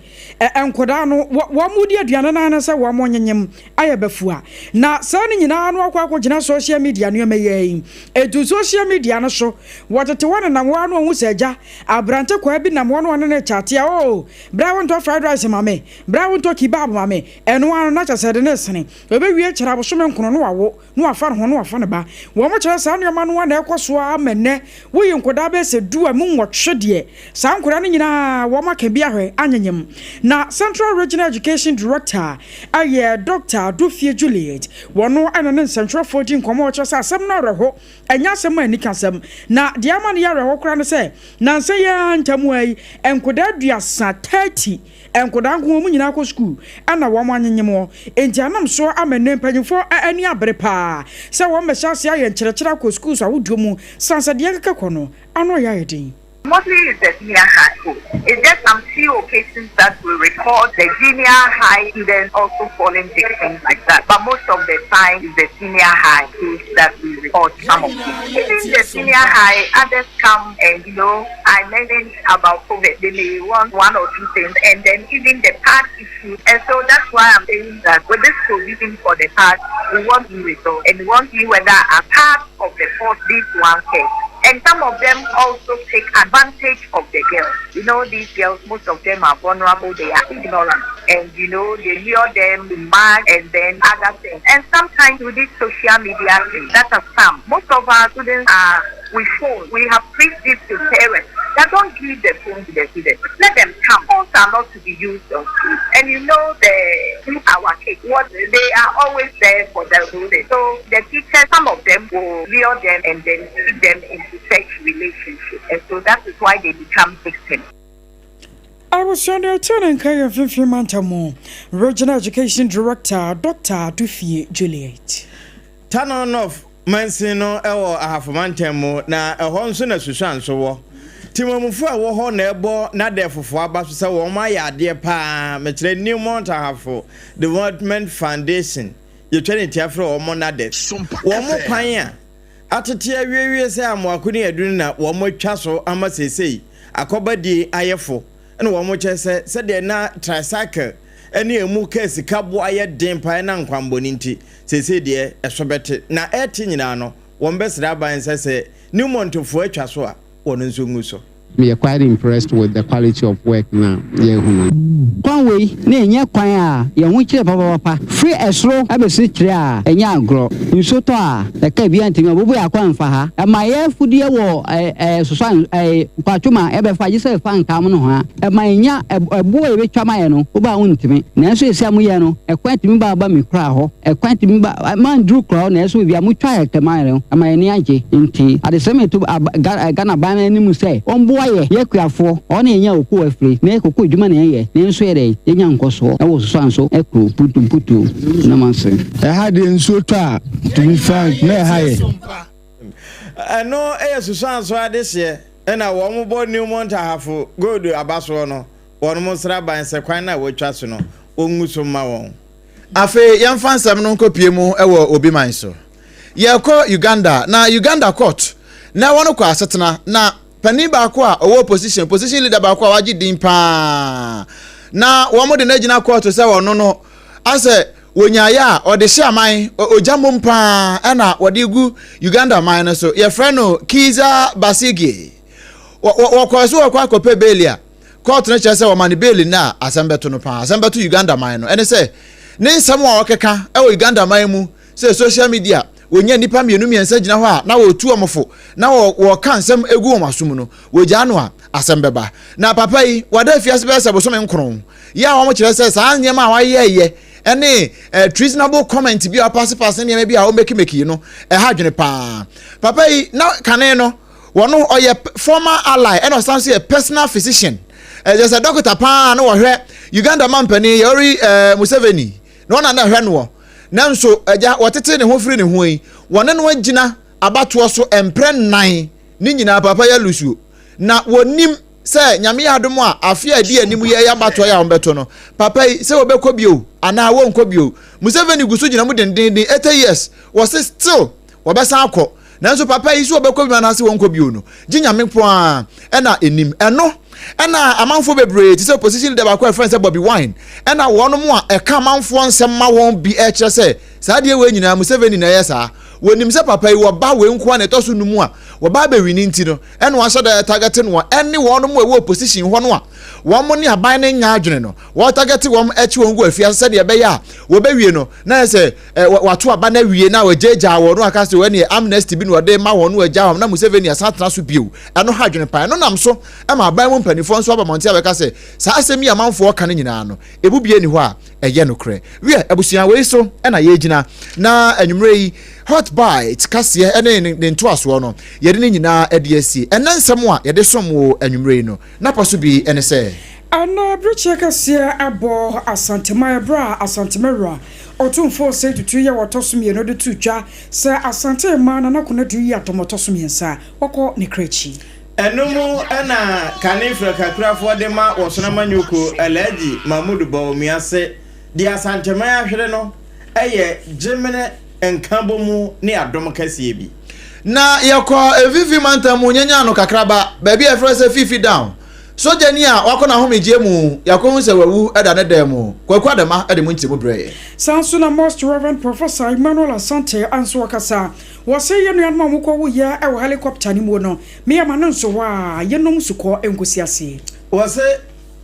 nkwadaa no wɔn di aduane no ara ne sɛ wɔn nyenyem ayɛ bafua na saa no nyinaa no akɔ akɔgyina social media nneɛma yi ara yi ɛtu social media no so wɔtete hɔ nenam hɔ ara na wɔhu sɛ agya aberante kwaa bi nam hɔ na ɔne no rekyate a oo Bra wo ntɔ fried rice ma me, bra wo ntɔ kebab ma me, ɛno ara no na kyerɛ sɛ ɛde no resene. Ɛbɛwie kyerɛ abosome nkono na wawo, na wafa ne ho na wafa ne ba. Wɔn kyerɛ saa nneɛma no ara na ɛkɔ so ara ma nnɛ woyi nkwadaa bɛyɛ sɛ du a emu nwɔtwe deɛ, saa nkwadaa no nyinaa wɔn aka bi ahwɛ anyenyem. Na Central Regional Education Director yɛ Dɔkta Dufie Juliet, wɔno na ne nsɛntwerɛfoɔ di nkɔmmɔ ɔkyerɛ sɛ asɛm no awerɛho. Ɛnyɛ asɛm a anikasɛm. Na deɛ ama no yɛ awerɛhoɔ koraa ne sɛ, nnansa yi ara ntam ara yi, nkwadaa aduasa, 30, nkwadaa nko, wɔn nyinaa kɔ sukuu, ɛna wɔn anyenyem wɔn. Enti anam so ama nnɛ mpanimfoɔ ani abere pa ara sɛ wɔmmɛhyɛ aseɛ ayɛ nkyerɛkyerɛ akɔ sukuus ahodoɔ mu sane sɛ deɛ ɛkeka kɔ no, ano reyɛ ayɛ den.
Mostly it's the senior high school. It's just some few occasions that we record the junior high students also falling victims like that. But most of the time it's the senior high schools that we record some of these. Even the senior high, others come and you know, I mentioned about COVID. They may want one or two things and then even the pad issue. And so that's why I'm saying that with this provision for the pad, we want to resolve and we want to see whether a part of the force this one case. And some of them also take advantage of the girls. You know, these girls, most of them are vulnerable, they are ignorant. And, you know, they lure them to mark and then other things. And sometimes with this social media thing, that has come. Most of our students are with phones. We have preached this to parents that don't give the phone to the students. Let them come. Phones are not to be used on school. And you know the our kids, what they are always there for the students. So the teachers, some of them will lure them and then keep them into such relationship. And so that is why they become victims.
Abusua deɛ ɛkyɛ ne nka yɛ Mfimfini Mantam mu Regional Education Director Dɔkta Dufie Juliet.
Tano North mansin no wɔ Ahafo Mantam mu, na ɛhɔ nso na Susuan nso wɔ. Temamufo a ɛwɔ hɔ na ɛbɔ n'adɛɛfofo aba so sɛ wɔn ayɛ adeɛ paa, mekyerɛ Newmont Ahafo Development Foundation, yɛtwa ne tia frɛ wɔn NADEF. Wɔn kwan a atete awiewie sɛ amoako ne adunu na wɔatwa so ama seesei akɔbadie ayɛ fo na wɔkyerɛ sɛ sɛdeɛ na tricycle ne emu kaa sika bo ayɛ den paa ɛnam nkwammɔne nti, seesei deɛ ɛso bɛte. Na ɛrete nyinaa no, wɔbɛsrɛ aban sɛ sɛ Newmontfoɔ atwa so a, wɔn nso ngu so.
Meyɛ quite impressed with the quality of work na yɛhu no. Kwan wei na ɛnyɛ kwan a yɛn ho kyerɛ papapapa. Firi ɛsoro bɛsi kyerɛ a ɛnyɛ agorɔ. Nsuo tɔ a, ɛka biara ntumi abubu yɛn akwan mfa ha. Ɛma yɛn afudeɛ wɔ ɛɛ Sosan ɛɛ Kwatwoma ɛbɛfa gye sɛ ɛfa Nkaam nohoa. Ɛma yɛnya ɛboɔ a yɛbɛtwa ma yɛn no, woba a wontumi. Nanso seesei a moyɛ no, ɛkwan tumi ba ba me kura hɔ. Ɛkwan tumi ba, manduru kura hɔ nanso baabi a motwa yɛ kɛma yɛn no, ɛma yɛn ani agye. Nti adesrɛ me to Ghana aban no anim sɛ wɔmmoa yɛ, yɛ akuafoɔ, ɔhɔ na yɛnya kokoa firi, na yɛ koko adwuma na yɛyɛ, na yɛn nso yɛ dɛn, yɛnya nkɔsoɔ wɔ Susuanso kuro, Mputumputuo nam ase.
Ɛha deɛ nsuo tɔ a, to be frank, na ɛha yɛ.
Ɛno yɛ Susuanso adehyeɛ na wɔn bɔ Newmont Ahafo Gold abasoɔ no, wɔn nsraban sɛ kwan no a wɔatwa so no, wɔngu so mma wɔn.
Afei yɛmfa nsɛm no nkɔpie mu wɔ obi man so. Yɛrekɔ Uganda, na Uganda court na ɛwɔ no kɔ asetena, na panin baako a ɔwɔ opposition, opposition leader baako a wagye din paa, na wɔn de no agyina court sɛ ɔno no asɛ wɔnyaeɛ a ɔde hyɛ aman, ogya mmom paa ɛna wɔde gu Uganda man no so. Yɛfrɛ no Kizza Besigye. Wɔkɔɔ so wɔkɔ akɔpɛ bail a Kɔɔto no kyerɛ sɛ wɔma no beeli nnɛ a, asɛm bɛto no paa. Asɛm bɛto Uganda man no. Ɛne sɛ, ne nsɛm a ɔkeka wɔ Uganda man mu sɛ social media, wɔnya nnipa mmienu mmiɛnsa gyina hɔ a na wɔretu wɔn fo, na wɔka nsɛm gu wɔn asom no, wɔgyaa no a, asɛm bɛba. Na papa yi, wada afiase bɛyɛ sɛ bosome nkron. Yɛ a wɔkyerɛ sɛ saa nneɛma a wayɛɛyɛ ne eh, treasonable comment bi a ɔpasepaase nneɛma bi a ɔmekimeki no, ɛha adwene paa. Papa yi, na kane no, Wɔno ɔyɛ former ally ɛna ɔsan so yɛ personal physician. Ɛyɛ sɛ dɔkota paa na wɔhwɛ Uganda mampanin Yoweri eh, Museveni na ɔna na ɛhwɛ noɔ. Nanso agya wɔtete ne ho firi ne ho yi, wɔne no agyina abatoɔ so mprɛ nnan ne nyinaa papa yɛ lusuo. Na wɔnim sɛ Nyame yɛ adom a afe a ɛdi anim yi ɛyɛ abatoɔ yi a wɔbɛto no, papa yi sɛ wɔbɛkɔ bio anaa wɔnkɔ bio. Museveni gu so gyina mu dendenden 80 years wɔse still wɔbɛsan akɔ. Nanso papa yi sɛ wɔbɛkɔ bio anaasɛ wɔnkɔ bio no, gye Nyame nko ara na ɛnim. Ɛno na amanfoɔ bebree te sɛ opposition leader baako a yɛfrɛ no sɛ Bobi Wine ɛna wɔnom a ɛka amanfoɔ nsɛm ma wɔn bi ɛkyerɛ sɛ saa adeɛ wei nyinaa Museveni na ɛyɛ saa. Wɔnim sɛ papa yi wɔba wei nko ara na ɛtɔ so num a wɔba abɛwini nti no ɛna wɔahyɛ da ɛtagɛte no ɛne wɔnom a ɛwɔ opposition hɔ no a wɔn ne aban no nyɛ adwene no wɔtagɛte wɔn ɛkye wɔn gu afiase sɛdeɛ ɛbɛyɛ a wɔbɛwie no na yɛ sɛ wɔato aba no awie na wɔagyaagyaa wɔn no aka sɛ wɔne amnesty bi na wɔde ma wɔn no wɔagyaa wɔn na Museveni asan atena so bio. Ɛno ha adwene paa. Ɛno nam so ma aban mu mpanimfoɔ nso aba mmɔnten abɛka sɛ saa asɛm yi amanfoɔ ka no nyinaa no, emu biara nni hɔ a ɛyɛ nokorɛ. Wiɛ, abusua, wei so na yɛgyina na anwummerɛ yi Hot Bite kaseɛ ne ne ntoasoɔ no, yɛde ne nyinaa de asie. Ɛnnɛ nsɛm a yɛde som wo anwummerɛ yi no, n'apa so bi ne sɛ.
Ɛnnɛ brekyeɛ kɛseɛ abɔ Asanteman ɛberɛ a Asantemawura Otumfoɔ Osei Tutu yɛ ɔtɔ so mmienu de too dwa sɛ Asante mmaa Nana Konadu yi adom ɔtɔ so mmiɛnsa wɔkɔ ne kra akyi.
Ɛno mu na kane frakakurafoɔ de ma Wɔsono Amanyɔkuo Alhaji Mahmood Bawumia se deɛ Asanteman ahwere no yɛ gyemene nkabomu ne adom kɛseɛ bi.
Na yɛkɔɔ Mfimfini Mantam mu nyanyaa no kakraba, baabi a yɛfrɛ sɛ Fifi Down. Sogyani a wakɔ n'ahomegyeɛ mu, yɛakɔhu sɛ wawu da ne dan mu. Kwaku Adama de mu nkyerɛmu brɛɛ yɛn.
Saa nso na Most Rev. Professor Emmanuel Asante nso ɔkasa. Wɔse yɛn nuanom a wɔkɔ wuiɛ wɔ helicopter no muo no, me ama no nso hɔ a yɛnom sukɔ nkosi ase.
Wɔse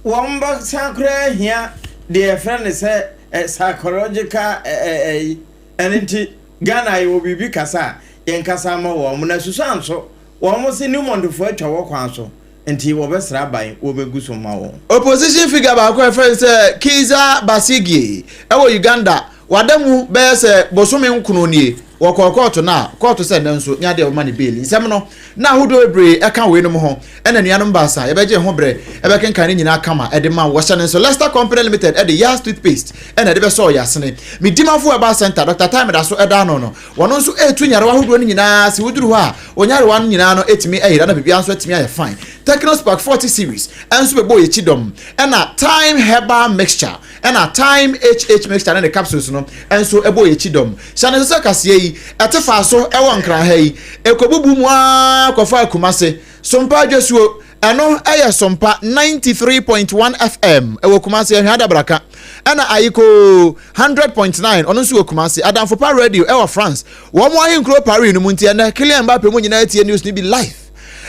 wɔn bɛsan koraa ahia deɛ yɛfrɛ no sɛ psychological ɛyi, ɛno nti Ghana yɛwɔ biribi kasa a yɛnkasa mma wɔn, na Susan nso wɔn se Newmontfoɔ atwa wɔ kwan so Nti wɔbɛsra aban wɔbɛgu so ma wɔn.
Opposition figure baako a yɛfrɛ no sɛ Kizza Besigye wɔ Uganda, wada mu bɛyɛ sɛ bosome nkono nie. Wɔkɔɔ kɔɔto no a, kɔɔto sɛ nnɛ nso nyɛ adeɛ a wɔbɛma no bail. Nsɛm no, na ahodoɔ bebree ɛka weinom ho. Ɛna anuanom baasa, yɛbɛgye ho berɛ ɛbɛkenkan ne nyinaa kama ɛde ma wo. Wɔhyɛ no nso, Lester Company Limited ɛde Yas Toothpaste ɛna ɛde bɛsɔɔ yɛn asene. Medimafo Herbal Centre, Doctor Time da so ɛda ano no, Wɔn nso retu nyarewa ahodoɔ no nyinaa ase. Woduru hɔ a, wo nyarewa no nyinaa no tumi yera na biribiara nso atumi ayɛ fine. Tecno Spark 40 series nso bɛbɔ yɛn akyi dɔm. Ɛna Thyme Herbal Mixture ɛna Thyme HH Mixture ne ne capsules no nso bɔ yɛn akyi dɔm. Hyɛ no nso sɛ kaseɛ yi, ɛte faa so wɔ Nkran ha yi, ɛkɔbubu mu ara kɔfaa Kumase. Sompa Adwasuo, Ɛno yɛ Sompa 93.1 FM ɛwɔ Kumasi, Ahwea Adabraka. Ɛna Ayikoo 100.9 ɔno nso wɔ Kumasi. Adamfopa Radio ɛwɔ France. Wɔn ahenkuro Paris no mu nti ɛnɛ Kylian Mbappe mu nyinaa tie news no bi live.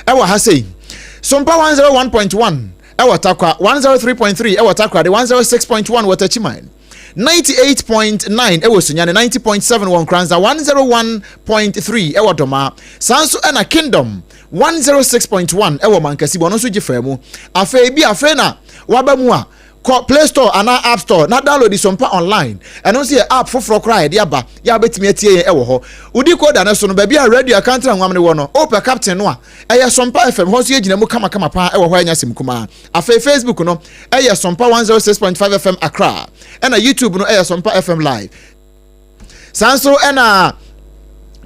ɛwɔ ha sei. Sompa 101.1 ɛwɔ Tarkwa, 103.3 ɛwɔ Takoradi, 106.1 wɔ Techiman, 98.9 ɛwɔ Sunyani, 90.7 wɔ Nkoranza, 101.3 ɛwɔ Dɔmaa. Saa nso ɛna Kingdom 106.1 ɛwɔ Mankasi, wɔn nso gye faa mu. Afei bi afei na waba mu a, kɔ Play Store anaa App Store na download Sompa Online. Ɛno nso yɛ app foforɔ koraa a yɛde aba yɛ a wobɛtumi atie yɛn ɛwɔ hɔ. Wodi koda no so no, baabi a radio akantena nwam no wɔ no, wopɛ captain no a, ɛyɛ Sompa FM. Hɔ nso yɛgyina mu kamakama paa ɛwɔ hɔ, ɛnyɛ asɛm kumaa. Afei Facebook no ɛyɛ Sompa 106.5 FM Accra, ɛna YouTube no ɛyɛ Sompa FM Live. Saa nso ɛna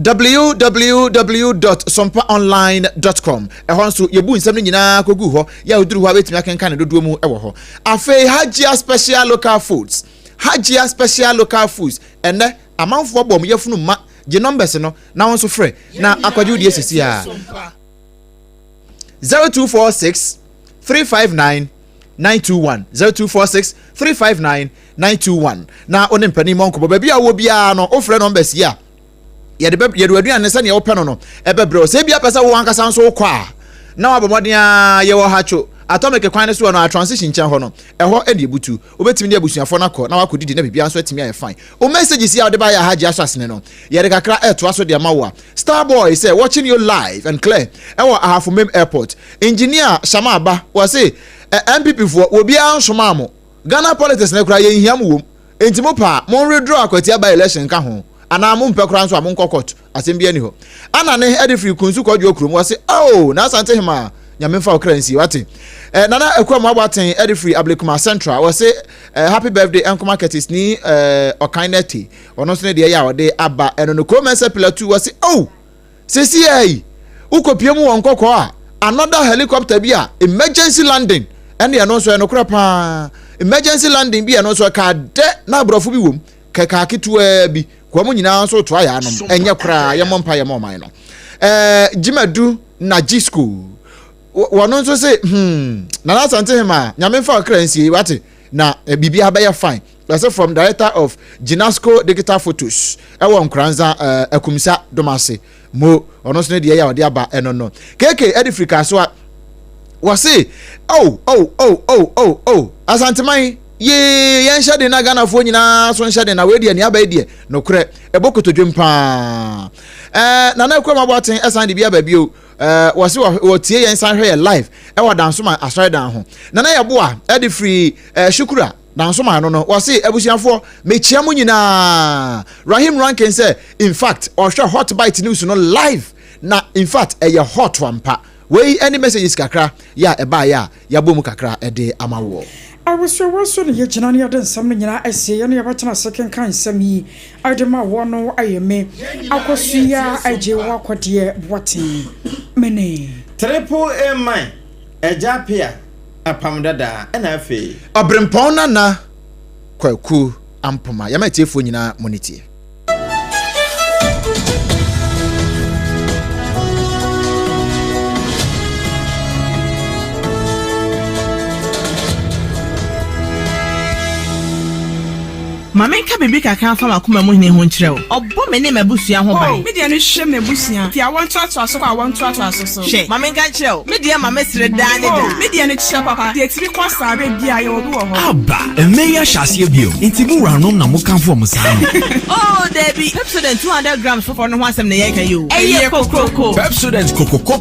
www.sompaonline.com, ɛhɔ nso yɛbu nsɛm no nyinaa kɔgu hɔ yɛ a woduru hɔ a wobɛtumi akenkan ne dodoɔ mu wɔ hɔ. Afei Hajia Special Local Foods, Hajia Special Local Foods, ɛnɛ amanfoɔ bɔ ɔmo yafunu ma gye numbers no na wɔn nso frɛ na akɔgye wo deɛ sisi a 0246 359 921, 0246 359 921, na wo ne mpanin mmɔ nkɔmmɔ. Baabi a wɔ biara no, wofrɛ numbers yi a, yɛde bɛ yɛde aduane sɛnea wopɛ no no ɛbɛbrɛ wo. Sɛ ebi apɛ sɛ wo ankasa nso wokɔ a, na wabɔ mmɔden a yɛwɔ Hatcho Atomic kwan no so wɔ no a transition nkyɛn hɔ no, ɛhɔ ɛne ebutu. Wobɛtumi ne abusuafoɔ no akɔ na wakɔdidi na biribiara nso atumi ayɛ fine. Wo messages yi a wode baayɛ a Hagye ahyɛ asene no, yɛde kakra ɛtoa so de ama wo a Starboy sɛ watching you live and clear ɛwɔ Ahafo Mem Airport. Engineer Shama Aba wɔse NPP foɔ obiara nsomaa mo. Ghana politics no koraa yɛnhia mo wom. Enti mo pɛ a mon redraw Akwatia by election nka ho anaa mo mpɛ koraa nso a monkɔ court, asɛm biara ni hɔ. Ana ne ɛde firi Kunsu Kwadwo kurom wɔse oh na Asante Hemaa Nyame mfa wo kra nsie wate. Eh, Nana Akua Moaboaten ɛde firi Ablekuma Central wɔse eh, happy birthday Nkoma Curtis ni eh, Ɔkan Nɛte, ɔno nso ne deɛ yɛ a ɔde aba ɛno no. Kurom Ɛsɛ Pillar 2 wɔse oh sisi yi wokɔpie mu wɔ Nkɔkɔɔ a another helicopter bi a emergency landing, ɛne ɛno nso ɛnokorɛ paa, emergency landing bi ɛno nso ɛka dɛ na aborɔfo bi wom kɛkaa ketewaa bi kwa mu nyinaa nso toa yɛ anom, ɛnyɛ koraa. Yɛmmɔ mpa yɛmmɔ ɔman no. Gyimadu na Gisco wɔno nso se Nana Asante Hema Nyame mfa ɔkra nsie wate na biribiara bɛyɛ fine. Ɛsɛ from director of Ginasco Digital Photos ɛwɔ Nkoranza Akumsa Domase mo, ɔno nso ne deɛ yɛ a ɔde aba ɛno no. Keke ɛde firi Kasoa wɔse oh oh oh oh oh oh Asanteman yee yɛnhyɛ den na Ghanafoɔ nyinaa so nhyɛ den na wei deɛ nea aba yi deɛ nokorɛ ɛbɔ kotodwem paa. Nana Akuam Aboaten ɛsan de bi aba bio. Wɔse wɔtie yɛn san hwɛ yɛ live ɛwɔ Dansoma asɔredan ho. Nana Yɛboa ɛde firi Shukura Dansoma no no wɔse abusuafoɔ mekyia mo nyinaa. Rahim Rankin sɛ in fact ɔhwɛ Hot Bite News no live na in fact ɛyɛ hot ampa. Wei ɛne messages kakra yɛ a ɛbaeɛ a yɛabɔ mu kakra ɛde ama woɔ.
Awosoɔ so na yɛgyina na yɛde nsɛm no nyinaa asie yɛn na yɛbɛtena ase kenkan nsɛm yi de ma woɔ no ayɛ me Akosua Agye Wakɔdeɛ Boateng mene.
Triple A man, Agya Apea, Apam Dadaa, ɛna afei.
Ɔbrempɔn Nana Kwaku Ampoma. Yɛma atiefoɔ nyinaa mo ne tie.
Ma menka biribi kakra mfa m'akoma mu hene ho nkyerɛ wo. Ɔbɔ me ne m'abusua ho ban.
Oh, me deɛ no hwɛ m'abusua, fi awoɔ ntoatoaso kɔ awoɔ ntoatoaso so.
Hwɛ, ma menka nkyerɛ wo, me deɛ ma mesere daa ne daa.
Oh, me deɛ no kyerɛ papa, deɛ ɛtumi kɔ saa berɛ biara yɛwɔ bi wɔ hɔ.
Aba! Mmɛ yi ahyɛ aseɛ bio, nti mo wuranom na mokamfo wɔn saa no?
Oh, dabi! Pepsodent 200 grams foforɔ no ho asɛm na yɛreka yi o. Ɛyɛ kokroko!
Pepsodent Kokoko.